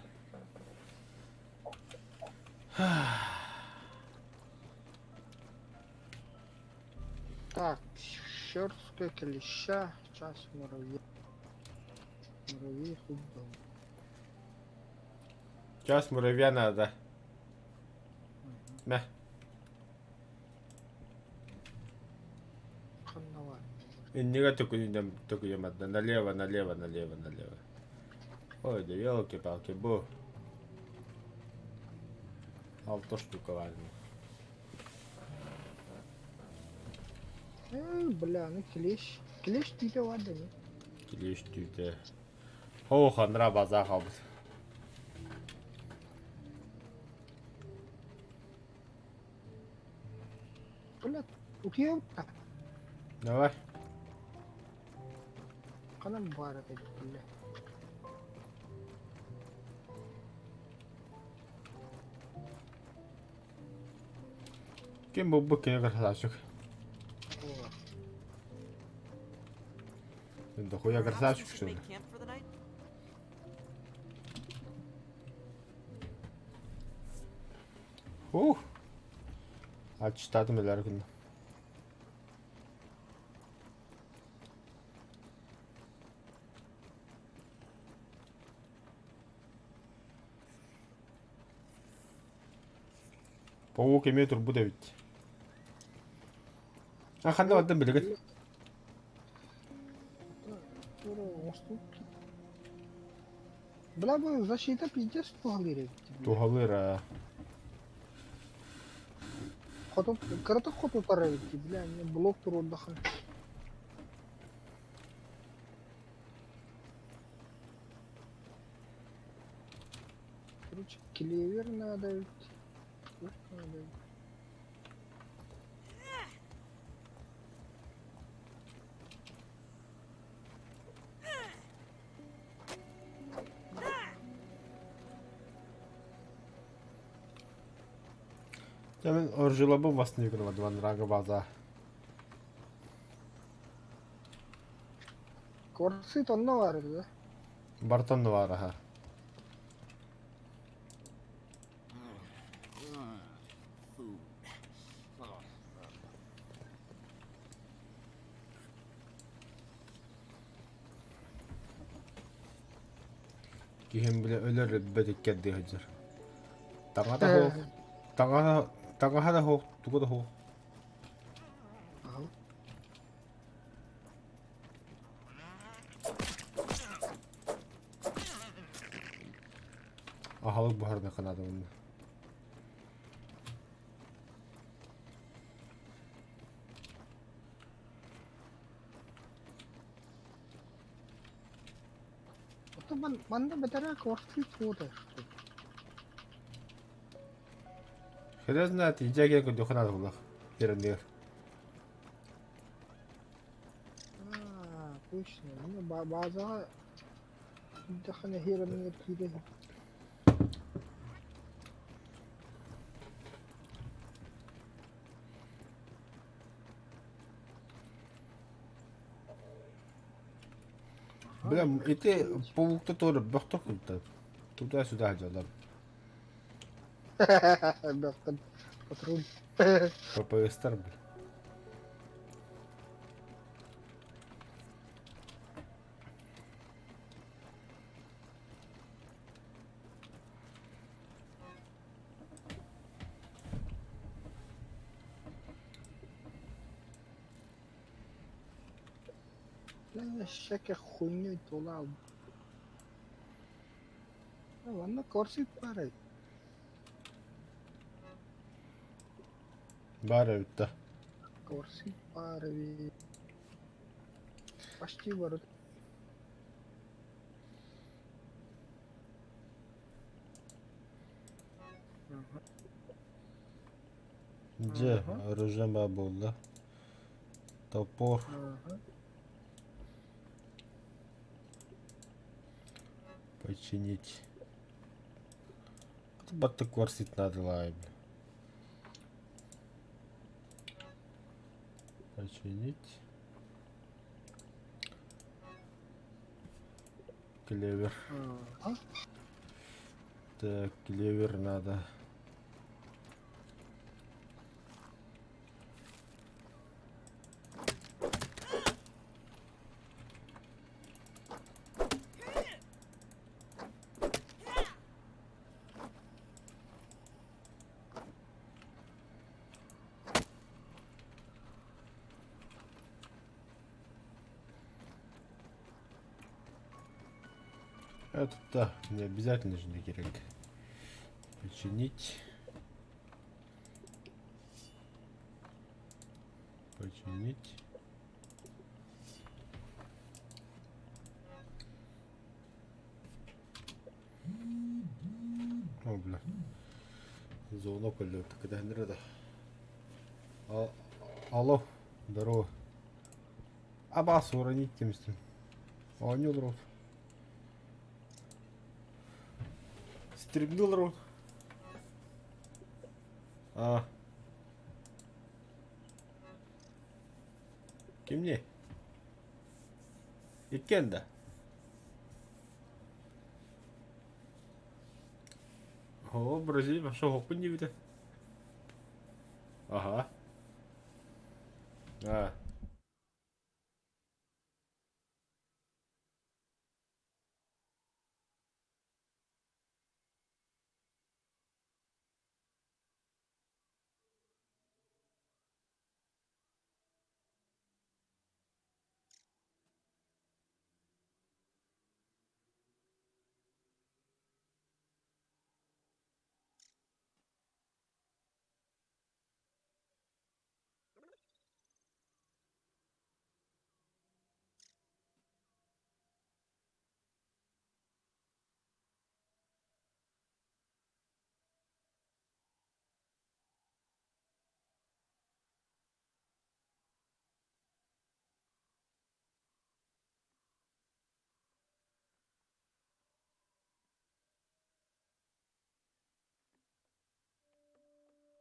Speaker 3: Так, шерстка клеща, час муравья. Муравей худдом.
Speaker 2: Час муравья надо. Мэ.
Speaker 3: Ханна
Speaker 2: Иннигэ төкүнүнэн төкүйэмадда налево, налево, налево, налево. Ой, да елки-палки, бу. Алта штука важно.
Speaker 3: Э, бля, ну клещ. Клещ түүтэ бар да не?
Speaker 2: Клещ түүтэ. Оо, ханра база хаалбыт.
Speaker 3: Бля, утуйабыт да.
Speaker 2: Давай.
Speaker 3: Ханан баар этэ бля.
Speaker 2: Ким булбут кини красавчик.
Speaker 3: О,
Speaker 2: Дохуя
Speaker 1: Perhaps we
Speaker 2: красавчик,
Speaker 1: should
Speaker 2: что ли?
Speaker 1: make camp for the night?
Speaker 2: Ух. Ачтадым элэр күн. Паук эмиэ турбут эбит. А ханна бардым билигин?
Speaker 3: Оҥостубут. Бля, бу защита пиздец туһалыыр эбит.
Speaker 2: Туһалыыр аа.
Speaker 3: Хоту, кыратык хотутар эбит, бля, мне блок туруордахан. Короче, клевер надо ведь. Лук надо ведь.
Speaker 2: Дьэ мин ордьулабын восстановить гына база.
Speaker 3: Кварцит онно баар этэ да?
Speaker 2: Бартон баар аха.
Speaker 1: Food.
Speaker 2: Киһим бile өлөр өлбөт иккэрдии сылдьар. Таҥата суох, таҥаһа таҥаһа да суох, туга да суох.
Speaker 3: Аһыл.
Speaker 2: Аһылык буһарына канаада уонна.
Speaker 3: Оттон ман манна бэтэрээ кварцит суота что ли?
Speaker 2: Хрен знает, идея көрдөххө наада буоллах. Эрэннигэр.
Speaker 3: А, точно. Маны базаҕа киирдэххинэ хиэрэмнигэр киирэ
Speaker 2: Бля, ити паук тоже бөхтөр курдук. Туда-сюда дьалар.
Speaker 3: Бөхтөн патруль.
Speaker 2: ППСтар, бля.
Speaker 3: Бля, всякой хуйней тулал. Манна корсит баар
Speaker 2: Баар эбит да.
Speaker 3: Корсит баар эбит. Почти барыт.
Speaker 2: Дьэ, оружием баар буолла. Топор.
Speaker 3: Ага.
Speaker 2: Починить. Баттык кварцит надо лай. Починить. Клевер.
Speaker 3: Ага.
Speaker 2: Так, клевер надо. Это да, не обязательно же не керек. Починить. Починить. О, бля. Звонок идет. Когда да. А, алло, здорово. Абас уронить тем с Оонньуу олоробут. Стримныы олоробут. А. Кимний? Иккиэн да? Оо, Бразилия вообще оһохпун диэбитэ. Аһа. А.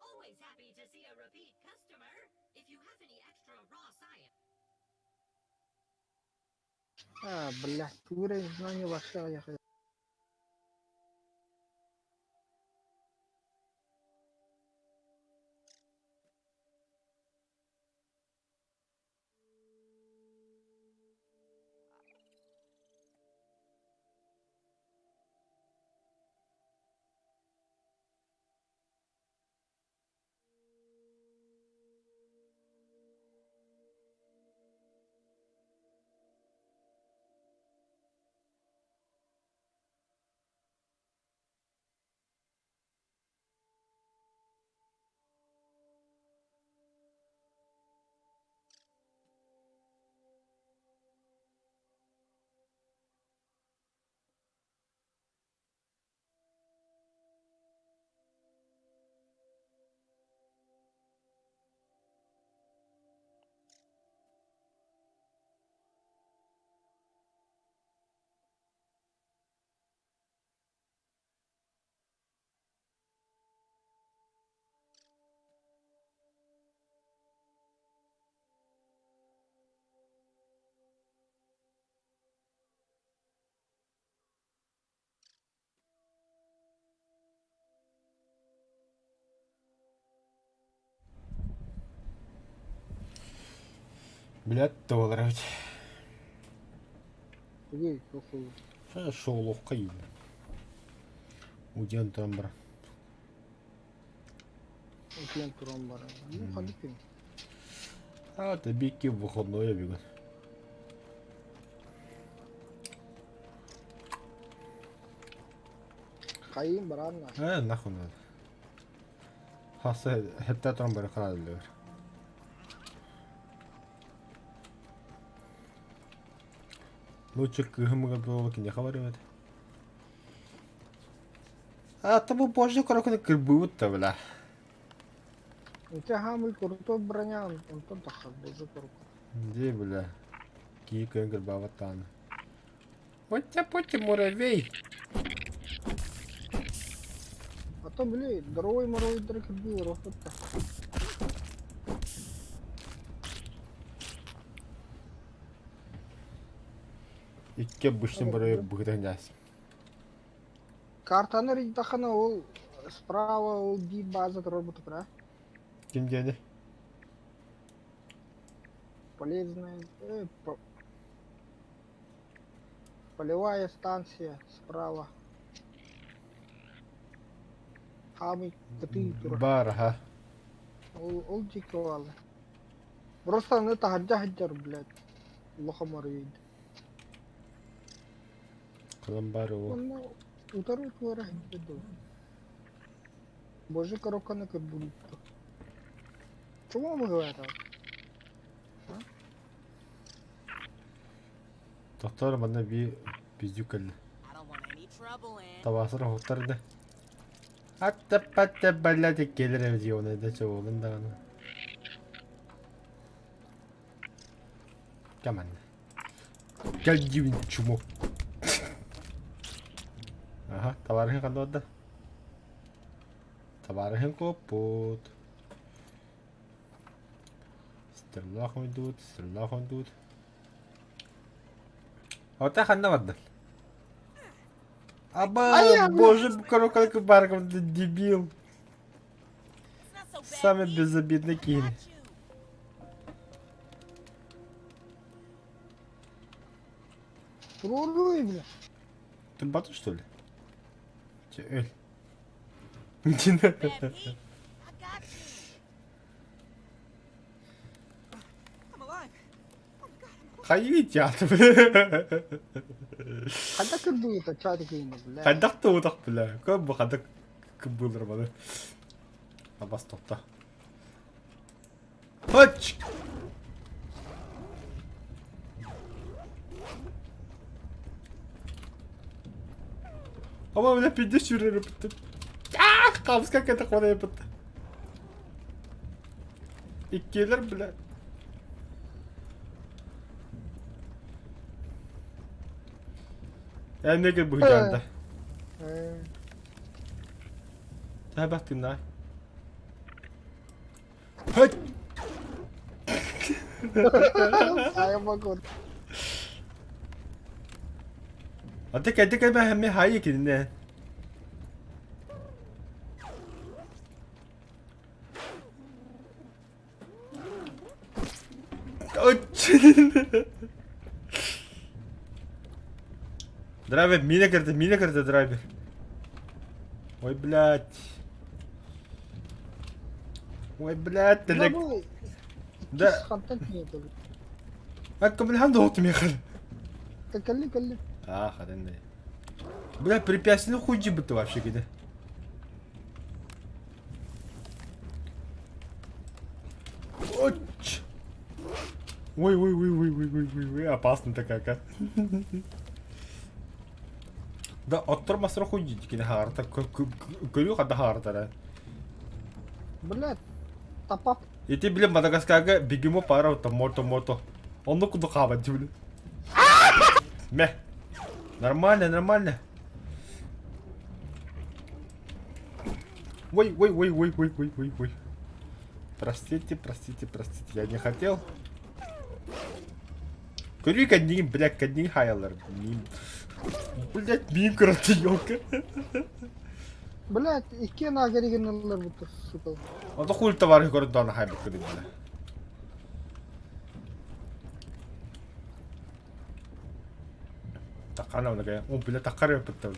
Speaker 5: Always happy to see a repeat customer. If you have any extra raw science.
Speaker 3: А, блядь, уровень знаний вообще я
Speaker 2: Билет буолар эбит.
Speaker 3: Тугуй, похуй.
Speaker 2: Шоулуохха иилэ. Удьян туран баран.
Speaker 3: Утуйан туран баран. Ну, ханнык күн.
Speaker 2: А, это бикки выходной бүгүн.
Speaker 3: Хайын баран
Speaker 2: Э, нахуй надо. Хаса хетте туран бары хааллар. Лучше кыһымыгар буола киниэхэ барыам этэ. А тобу позже короче кырбыбыт да бля.
Speaker 3: У тебя хамый крутой броня, онтон тахар боже крутой.
Speaker 2: Дии бля. Кии кыайан кырбаабат даҕаны. Отя-потя муравей.
Speaker 3: А то, били, здоровый муравейдары кырбыы олоруохпут да.
Speaker 2: Икки обычный муравей быһыта ньаас.
Speaker 3: Картаны арыйдаххына ол справа ол биир база турар бутукура.
Speaker 2: Ким диэни?
Speaker 3: Полезная полевая станция справа. Хаамый кытыы турар.
Speaker 2: Баар аха.
Speaker 3: Ол ол диэки бааллар. Просто аны таһырдьа сылдьар, блядь. Улахан муравейд.
Speaker 2: Кылам баар ол.
Speaker 3: Онно утары туора сылдьар дуо? Боже, коробканы көрбүт. Чего мы говорим?
Speaker 2: Тохтоор манна биир пиздюк кэллэ.
Speaker 1: I don't want any trouble in.
Speaker 2: Табаасыр оһуктар да. Атта-патта блядь кэлэр эбит ёна да чоҕулун даҕаны. Кэманна. Кэл диибин чмо. Аха, табаарыһын ханна барда? Табаарыһын куоппут. Стрела хойдуут, стрела хойдуут. Ота ханна барда? Аба, боже, короче, как барком, ты дебил.
Speaker 1: It's not so bad,
Speaker 2: Самый
Speaker 1: Pete.
Speaker 2: безобидный
Speaker 1: I
Speaker 2: киин.
Speaker 1: got you.
Speaker 3: Туруоруй, бля.
Speaker 2: Ты бату, что ли? Че, өл.
Speaker 1: Bad Pete. I got you. I'm alive. Oh my god, I'm alive.
Speaker 2: Хайыы театр.
Speaker 3: Хайдах кырбыыта чатик иһинэ, бля.
Speaker 2: Хайдах да утах бля. Көп бу хадак кыбылыр баны. Абас тохта. Хоч! Ама бля пиздец сүүрэр эбиттин. Аах, хамска кэтэх бана эбит. Иккиэлэр бля. Эмнеге быһыйаанда.
Speaker 3: Э,
Speaker 2: Тэбэх тыыннаай. Хөт!
Speaker 3: Айа могу.
Speaker 2: Аты кэти кэбэ хэмми хайы кининэ. Драйвер, мина кирдэ, мина кирдэ драйвер. Ой, блядь. Ой, блядь,
Speaker 3: Да
Speaker 2: тэлэг.
Speaker 3: бу
Speaker 2: Да,
Speaker 3: хантан тиийэн
Speaker 2: аккым ханды мехал.
Speaker 3: Кэлли кэлли.
Speaker 2: А, хаден Бля, препятствие хуй ты вообще где? Оч! Ой, ой, ой, ой, ой, ой, ой, ой, опасно такая, как. Да, оттор масра хуй дикини хаарта, көрүү хада хаартара.
Speaker 3: Блядь, тапап.
Speaker 2: Ити бile Мадагаскарга бегемо пара там мото мото. Онно куду хаабат бile. Мэ. Нормально, нормально. Ой, ой, ой, ой, ой, ой, ой, ой. Простите, простите, простите, я не хотел. Көрүү кэннигин, бля, кэннигин хаялар. Мин. Блять, мин кыраты ёлка.
Speaker 3: Блядь, иккиэн аагар ылларбыт сука.
Speaker 2: Ото хуй товарищ городона хайбыт кыды, бля. Такана такая. О, бля, такара бля.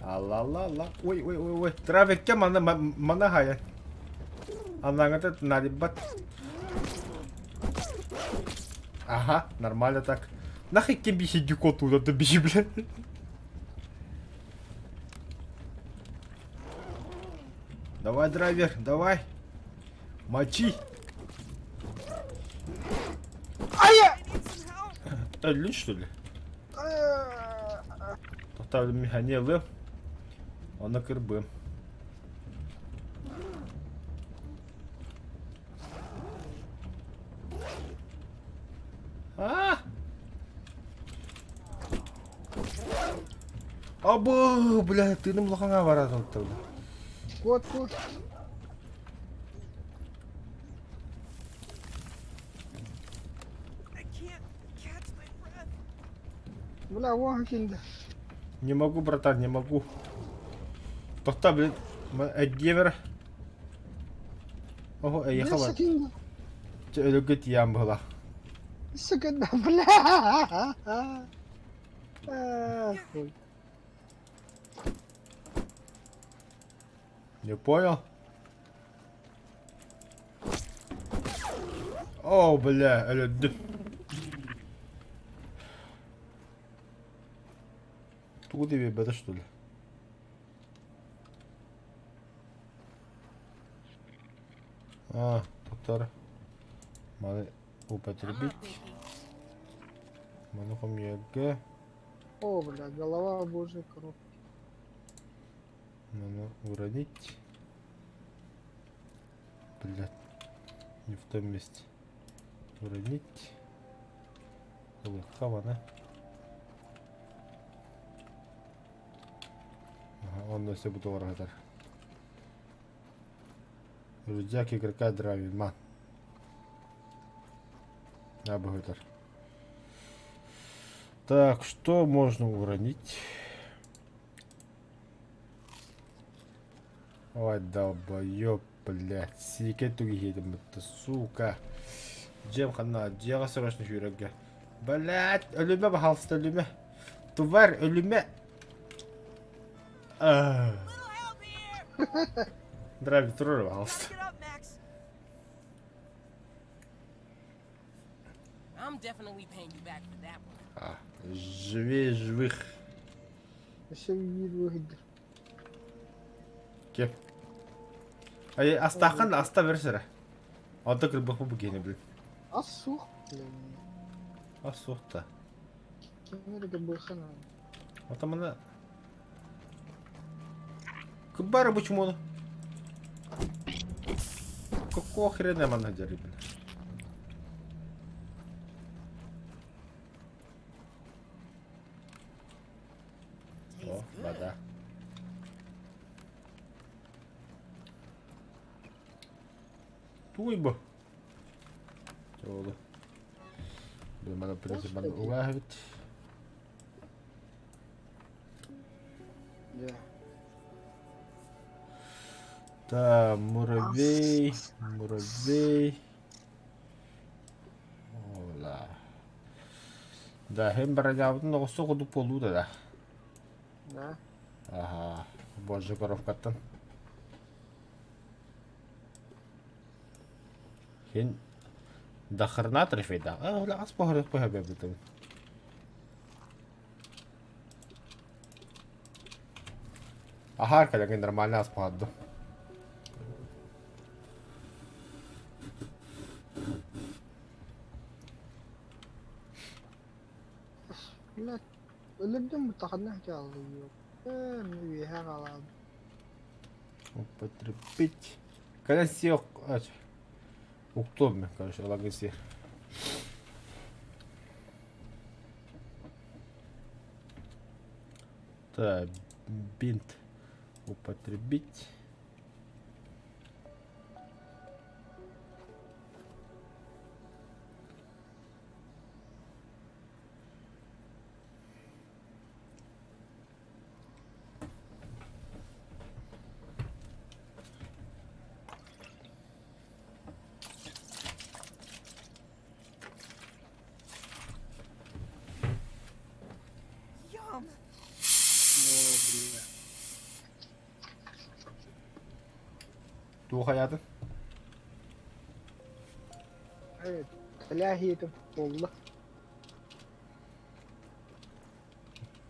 Speaker 2: Алла-ла-ла. Ой, ой, ой, ой. Травекке мана мана хая. Анаңата нарибат. Ага, нормально так. Нахуй кем бихи дюкоту да бихи, бля. Давай, драйвер, давай. Мочи.
Speaker 3: Айа!
Speaker 1: I need some help.
Speaker 2: Өллүн, что ли? Тоқтау механелы. Оны кырбы. Абы, бля, тыыным улахаҥа барар бля.
Speaker 3: Куот, куот.
Speaker 1: I can't catch my breath.
Speaker 3: Бля, вон кинда.
Speaker 2: Не могу, братан, не могу. Тохта, блин, Эдгевер. Ого, эйиэхэ бар.
Speaker 3: Секунда.
Speaker 2: Чэ, өлөргө тиийэн быһыла.
Speaker 3: Секунда, бля. А, хуй.
Speaker 2: Не понял? О, бля, өлөрдүм. Тугу диэбэбэтэ что ли? А, доктор. Маны употребить. Маны хомуйарга.
Speaker 3: О, бля, голова божьей коровки.
Speaker 2: Маны уронить. Блядь. Не в том месте. Уронить. Ылыхха маны. Ага, онно өссө бу туораһытар. Рюкзак игрока Драйвман. Абыһытар. Так, что можно уронить? Ой, долбоёб, блядь. Сиикэ түгиһиэтим бытта, сука. Дьиэм ханна, дьиэҕэ срочно сүүрэргэ. Блядь, өлүмэ, пожалуйста, өлүмэ. Тварь, өлүмэ. А.
Speaker 1: Little help here.
Speaker 2: Драйв, туруор, пожалуйста.
Speaker 1: Gotta get up, Max.
Speaker 7: I'm definitely paying you back for that one.
Speaker 2: А, живее живых.
Speaker 3: Өссө биир выйдер.
Speaker 2: Кеп. Ай, астааххын аста бер сэрэ. Онто кырбахпын бу киһини блин.
Speaker 3: Ас суох, блин.
Speaker 2: Ас суох да.
Speaker 3: Ким эрэ кырбыахха наада.
Speaker 2: Ото маны Кыбара почему? Какого хрена манна дьарый блин? О,
Speaker 7: Tastes good.
Speaker 2: вода. Туй бу. Чоолу. Блин, маны принцип маны угаһыбыт.
Speaker 3: Дьэ.
Speaker 2: Так, муравей, муравей. Ола. Да, һин бронябытын оҕусу курдук буолуу да да.
Speaker 3: Да.
Speaker 2: Аха, боже коровкаттан. Һин дахырна трофейдаах. А, бля, ас поһорох поһабебытым. Аһаар кэлэҥҥин нормально ас поһардым.
Speaker 3: Блядь, өлөрдүм бутаханна хаалла Ээ, үөһэ хаалаабыт.
Speaker 2: Употребить. Кэлэн сиэх уктуом мен, короче, ылаҥҥын сиэ. Так, бинт употребить.
Speaker 1: Yum.
Speaker 3: Оо, бля.
Speaker 2: Туох хайаатын?
Speaker 3: Ээ, тэлээһиэтим буолла.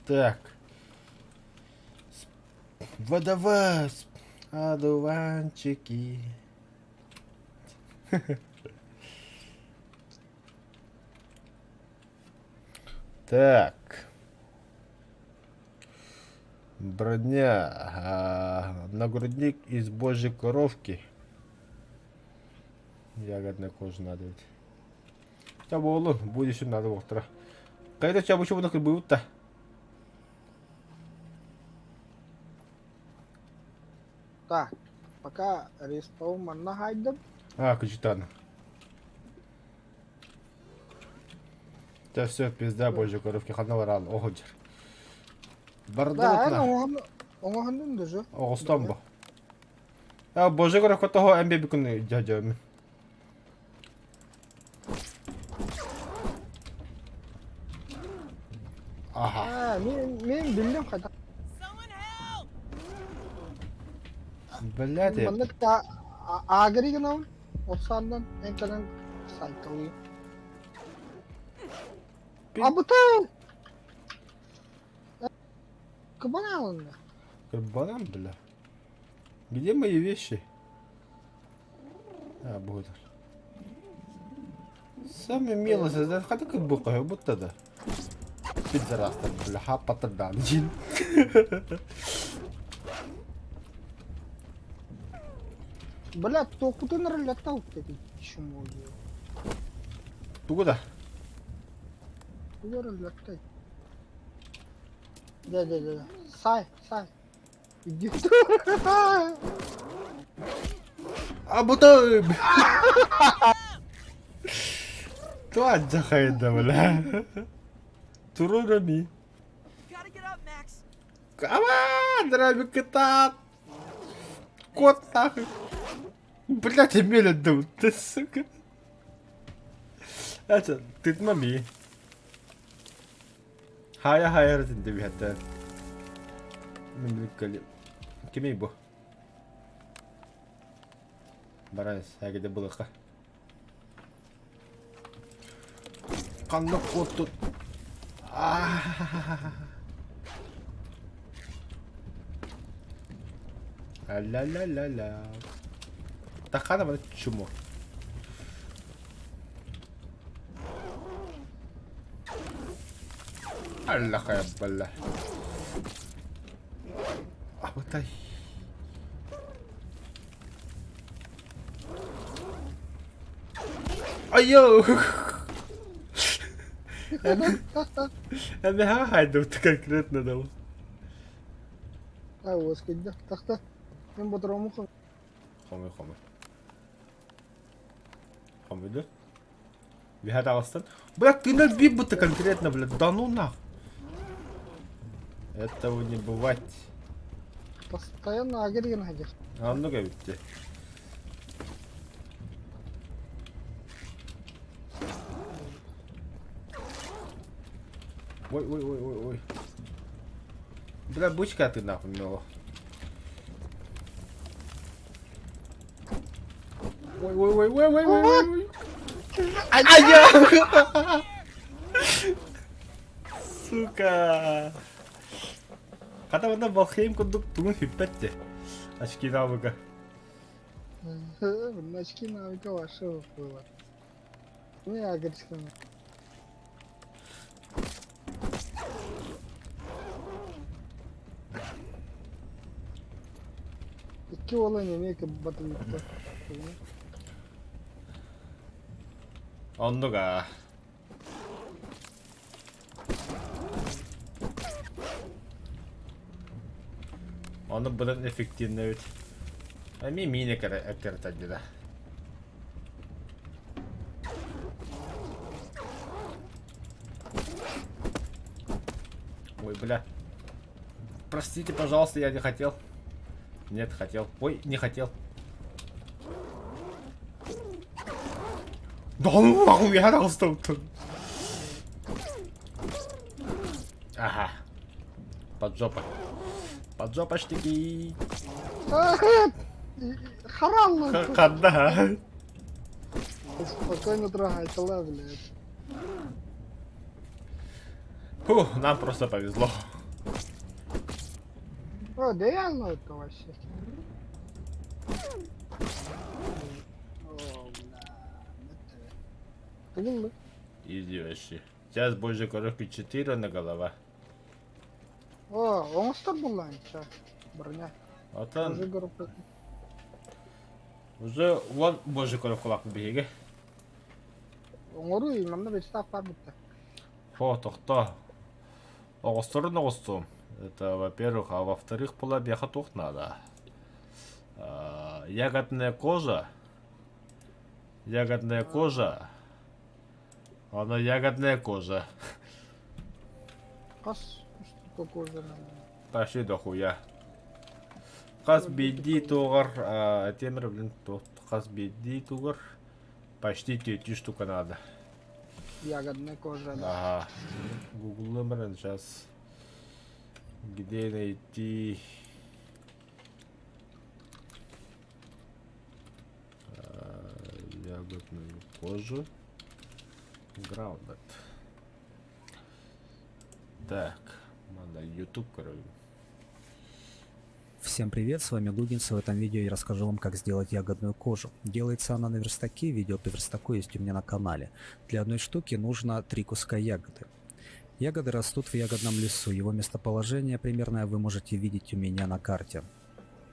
Speaker 2: Так. Водоваз. Одуванчики. Так. Броня. А, нагрудник из божьей коровки. Ягодная кожа надо ведь. Ча буолун, будущем надо буолтара. Кайда ча бу чубуна кырбыбыт да.
Speaker 3: Так, пока респаун манна хаайдым.
Speaker 2: А, кычытан. Да все, пизда, божья коровки, ханна баран, оһодьар.
Speaker 3: Да, эн
Speaker 2: Бардыбыт
Speaker 3: оҥоһун оҥоһуннун дужу.
Speaker 2: Оҕустан бу. А, божья коровка того эмбе бүкүн дьадьамын. Аха.
Speaker 3: Аа, мин мин биллим хайдах.
Speaker 1: Someone help!
Speaker 2: Блядь, я...
Speaker 3: Маннык та аагри гынабын. Ол сааннан эн кэлэн сайталыы. Абытай! Кыбан алынна.
Speaker 2: Банан, бля. Где мои вещи? А, будет. Самый милый создатель, хотя как бы будто да. Пидорастер, бля, хапатадан, джин.
Speaker 3: Бля, токутун ролята уктети. Чмо
Speaker 2: Тугу да?
Speaker 3: Тугу ролята. Да, да, да. Сай, сай. Иди.
Speaker 2: А будто... Туа бля. Турурами.
Speaker 1: Gotta get up, Max.
Speaker 2: Ама, драми кытаат. Кот нахуй. Блять, Эмиля дум, ты сука. Это, ты мами. Хая хая рытын деп хәтта. Мемлекет. Кимей бу? Барайс, әгеде булыка. Канны кот тут. Ля-ля-ля-ля. Тахана бана чумо. Аллах я Абытай. Айо! Эми хайдут конкретно дал.
Speaker 3: Ай, оскидда. Тахта. Мен ботурому
Speaker 2: Хомой хомой. Хомой, да? Бихат аластан. Бля, ты на будто конкретно, бля. Да ну нах. Этого не бывать.
Speaker 3: Постоянно агерген хадир.
Speaker 2: А ну-ка, видите. Ой, ой, ой, ой, ой. Бля, бычка ты нахуй мело. Ой, ой, ой, ой, ой, ой, ой. Ай, Сука. Хата вона Балхейм курдук тугун хүппэтте. Очки навыка.
Speaker 3: Очки навыка вашего было. Не агрисканы. Икки уола эмиэ кыббатыйта.
Speaker 2: Оннуга. Ону быдан эффективно ведь. А ми мини кэрэ да. Ой, бля. Простите, пожалуйста, я не хотел. Нет, хотел. Ой, не хотел. Да ну нахуй, я тут. Ага. Под жопа. Под жопа штыки.
Speaker 3: Харалла.
Speaker 2: Ханда.
Speaker 3: Спокойно трогай, блядь.
Speaker 2: Фу, нам просто повезло.
Speaker 3: О, да я ну это вообще. О, бля. Это...
Speaker 2: Иди вообще. Сейчас больше коровки 4 на голова.
Speaker 3: О, оҥостор буллаанча. Броня.
Speaker 2: Вот он.
Speaker 3: Уже группа.
Speaker 2: Уже вон божий коровкалаах биһиги.
Speaker 3: Оҥору манна бестаах бар бутта.
Speaker 2: Фо, тохто. Оҕосторун оҕостум. Это во-первых, а во-вторых, була беха туох надо. Ягодная кожа. Ягодная кожа. Она ягодная кожа.
Speaker 3: Хас штука кожа
Speaker 2: Пошли дохуя. Хас биирдии туоҕар темир блин хас биирдии тугар почти третью штука надо.
Speaker 3: Ягодная кожа, да.
Speaker 2: Ага. Гуглым сейчас. Где найти ягодную кожу? Grounded. Так, надо YouTube, короче.
Speaker 8: Всем привет, с вами Лугинс. В этом видео я расскажу вам, как сделать ягодную кожу. Делается она на верстаке, видео по верстаку есть у меня на канале. Для одной штуки нужно три куска ягоды. Ягоды растут в ягодном лесу, его местоположение примерно вы можете видеть у меня на карте.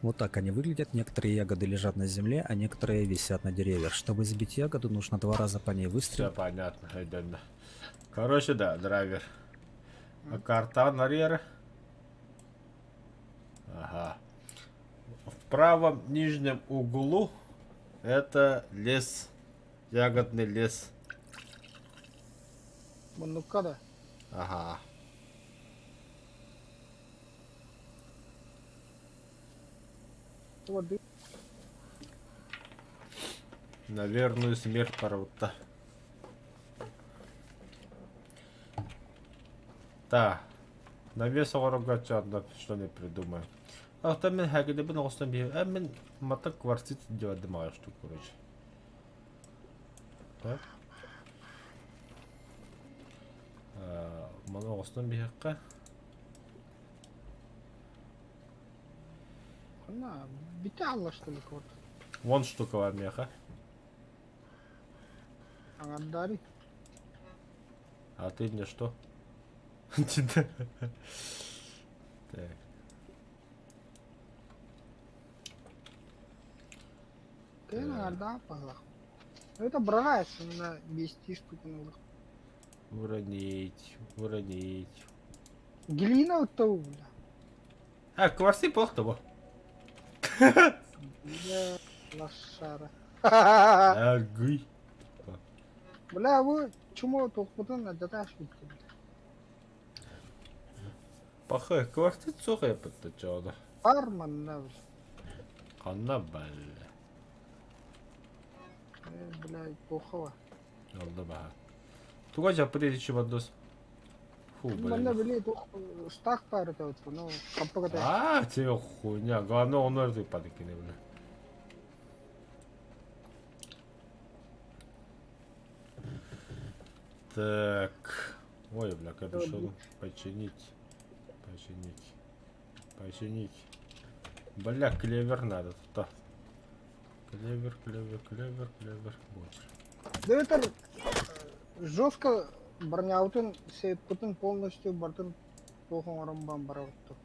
Speaker 8: Вот так они выглядят. Некоторые ягоды лежат на земле, а некоторые висят на деревьях. Чтобы сбить ягоду, нужно два раза по ней
Speaker 2: Все
Speaker 8: выстрелить.
Speaker 2: понятно, идем. Короче, да, драйвер. А карта нарьера. Ага. В правом нижнем углу это лес, ягодный лес.
Speaker 3: Муннукка да.
Speaker 2: Ага.
Speaker 3: Воды.
Speaker 2: На верную смерть пора-то. Да. На вес оҕорго что не придумаем. Ахта мин хагидебин оҕостон биһи э мин мата кварцит диэбэдим аҕай штук короче. Так. Маны оҕостон биһиэххэ.
Speaker 3: На, бите алла что ли кварт.
Speaker 2: Вон штука бар миэхэ.
Speaker 3: Аҥардари.
Speaker 2: А ты мне что? Так.
Speaker 3: Ты аҥардаах баһылах. Это брать на 200 штук надо.
Speaker 2: Уронить, уронить.
Speaker 3: Глина вот того, бля.
Speaker 2: А, кварцы плохо того.
Speaker 3: Бля, лошара.
Speaker 2: Агый.
Speaker 3: Бля, вы чмо тохпутун адаташ битти.
Speaker 2: Пахы, кварцы цохая подтачала.
Speaker 3: Арман бля.
Speaker 2: Ханна бля.
Speaker 3: Бля, плохого.
Speaker 2: Алда баха. Туга жапыр чебандос. Фу,
Speaker 3: Манна
Speaker 2: блин.
Speaker 3: били тух стак пар это вот, ну, каппагата.
Speaker 2: А, тебе хуйня. Главное, он мертвый падыкины, бля. Так. Ой, бля, капюшон. Починить. Починить. Починить. Бля, клевер надо тут. Клевер, клевер, клевер, клевер. Вот.
Speaker 3: Да это жестко бронyaутын сеткутын полностью бартын туох оҥорон барабытту.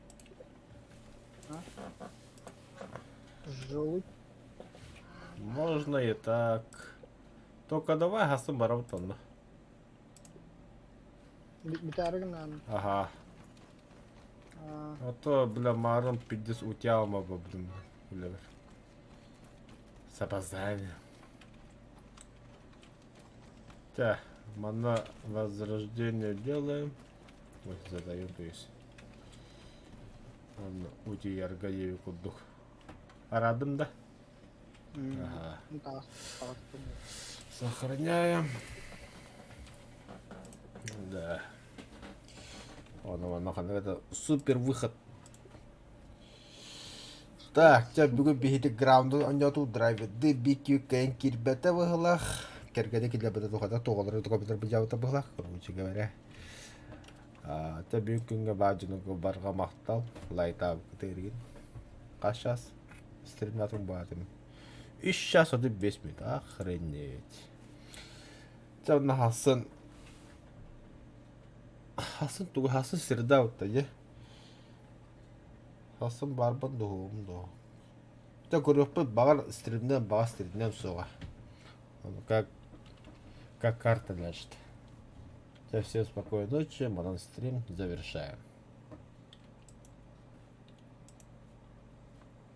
Speaker 3: Желудь.
Speaker 2: Можно и так. Только давай гасым барабытан.
Speaker 3: Битарыгынан.
Speaker 2: Ага. А то, бля, марым пиздец утялма, блин. Бля. С опозданием. Так, мана возрождение делаем. Ой, задаем, то есть. Ладно, утиярга курдук. Арадым да? Ага. Сохраняем. Да. Он, он, он, это супер выход. Так, чэ бүгүн биһиги граунду онньоотуу драйверды BQ кэйэн киирбэтэ быһылаах. Кэргэнэ киллэрбэтэ тухата туоҕалары компьютер быдьаабыта быһылаах, короче говоря. Чэ бүгүн күҥҥэ баар дьонугар барҕа махтал, лайтаабыккытыгар Хас час? Стримнатым баатым. Үс час 35 минут. Охренеть. Чэ онно хасын хасын тугу хасын среда утта дьэ. Хасын баарбын дуһуум дуо. Дьэ көрүөхпүт баҕар стримнээн баҕар стримнээн суоҕа. Как как карта ляжет. Всем спокойной ночи, манан стрим завершаем.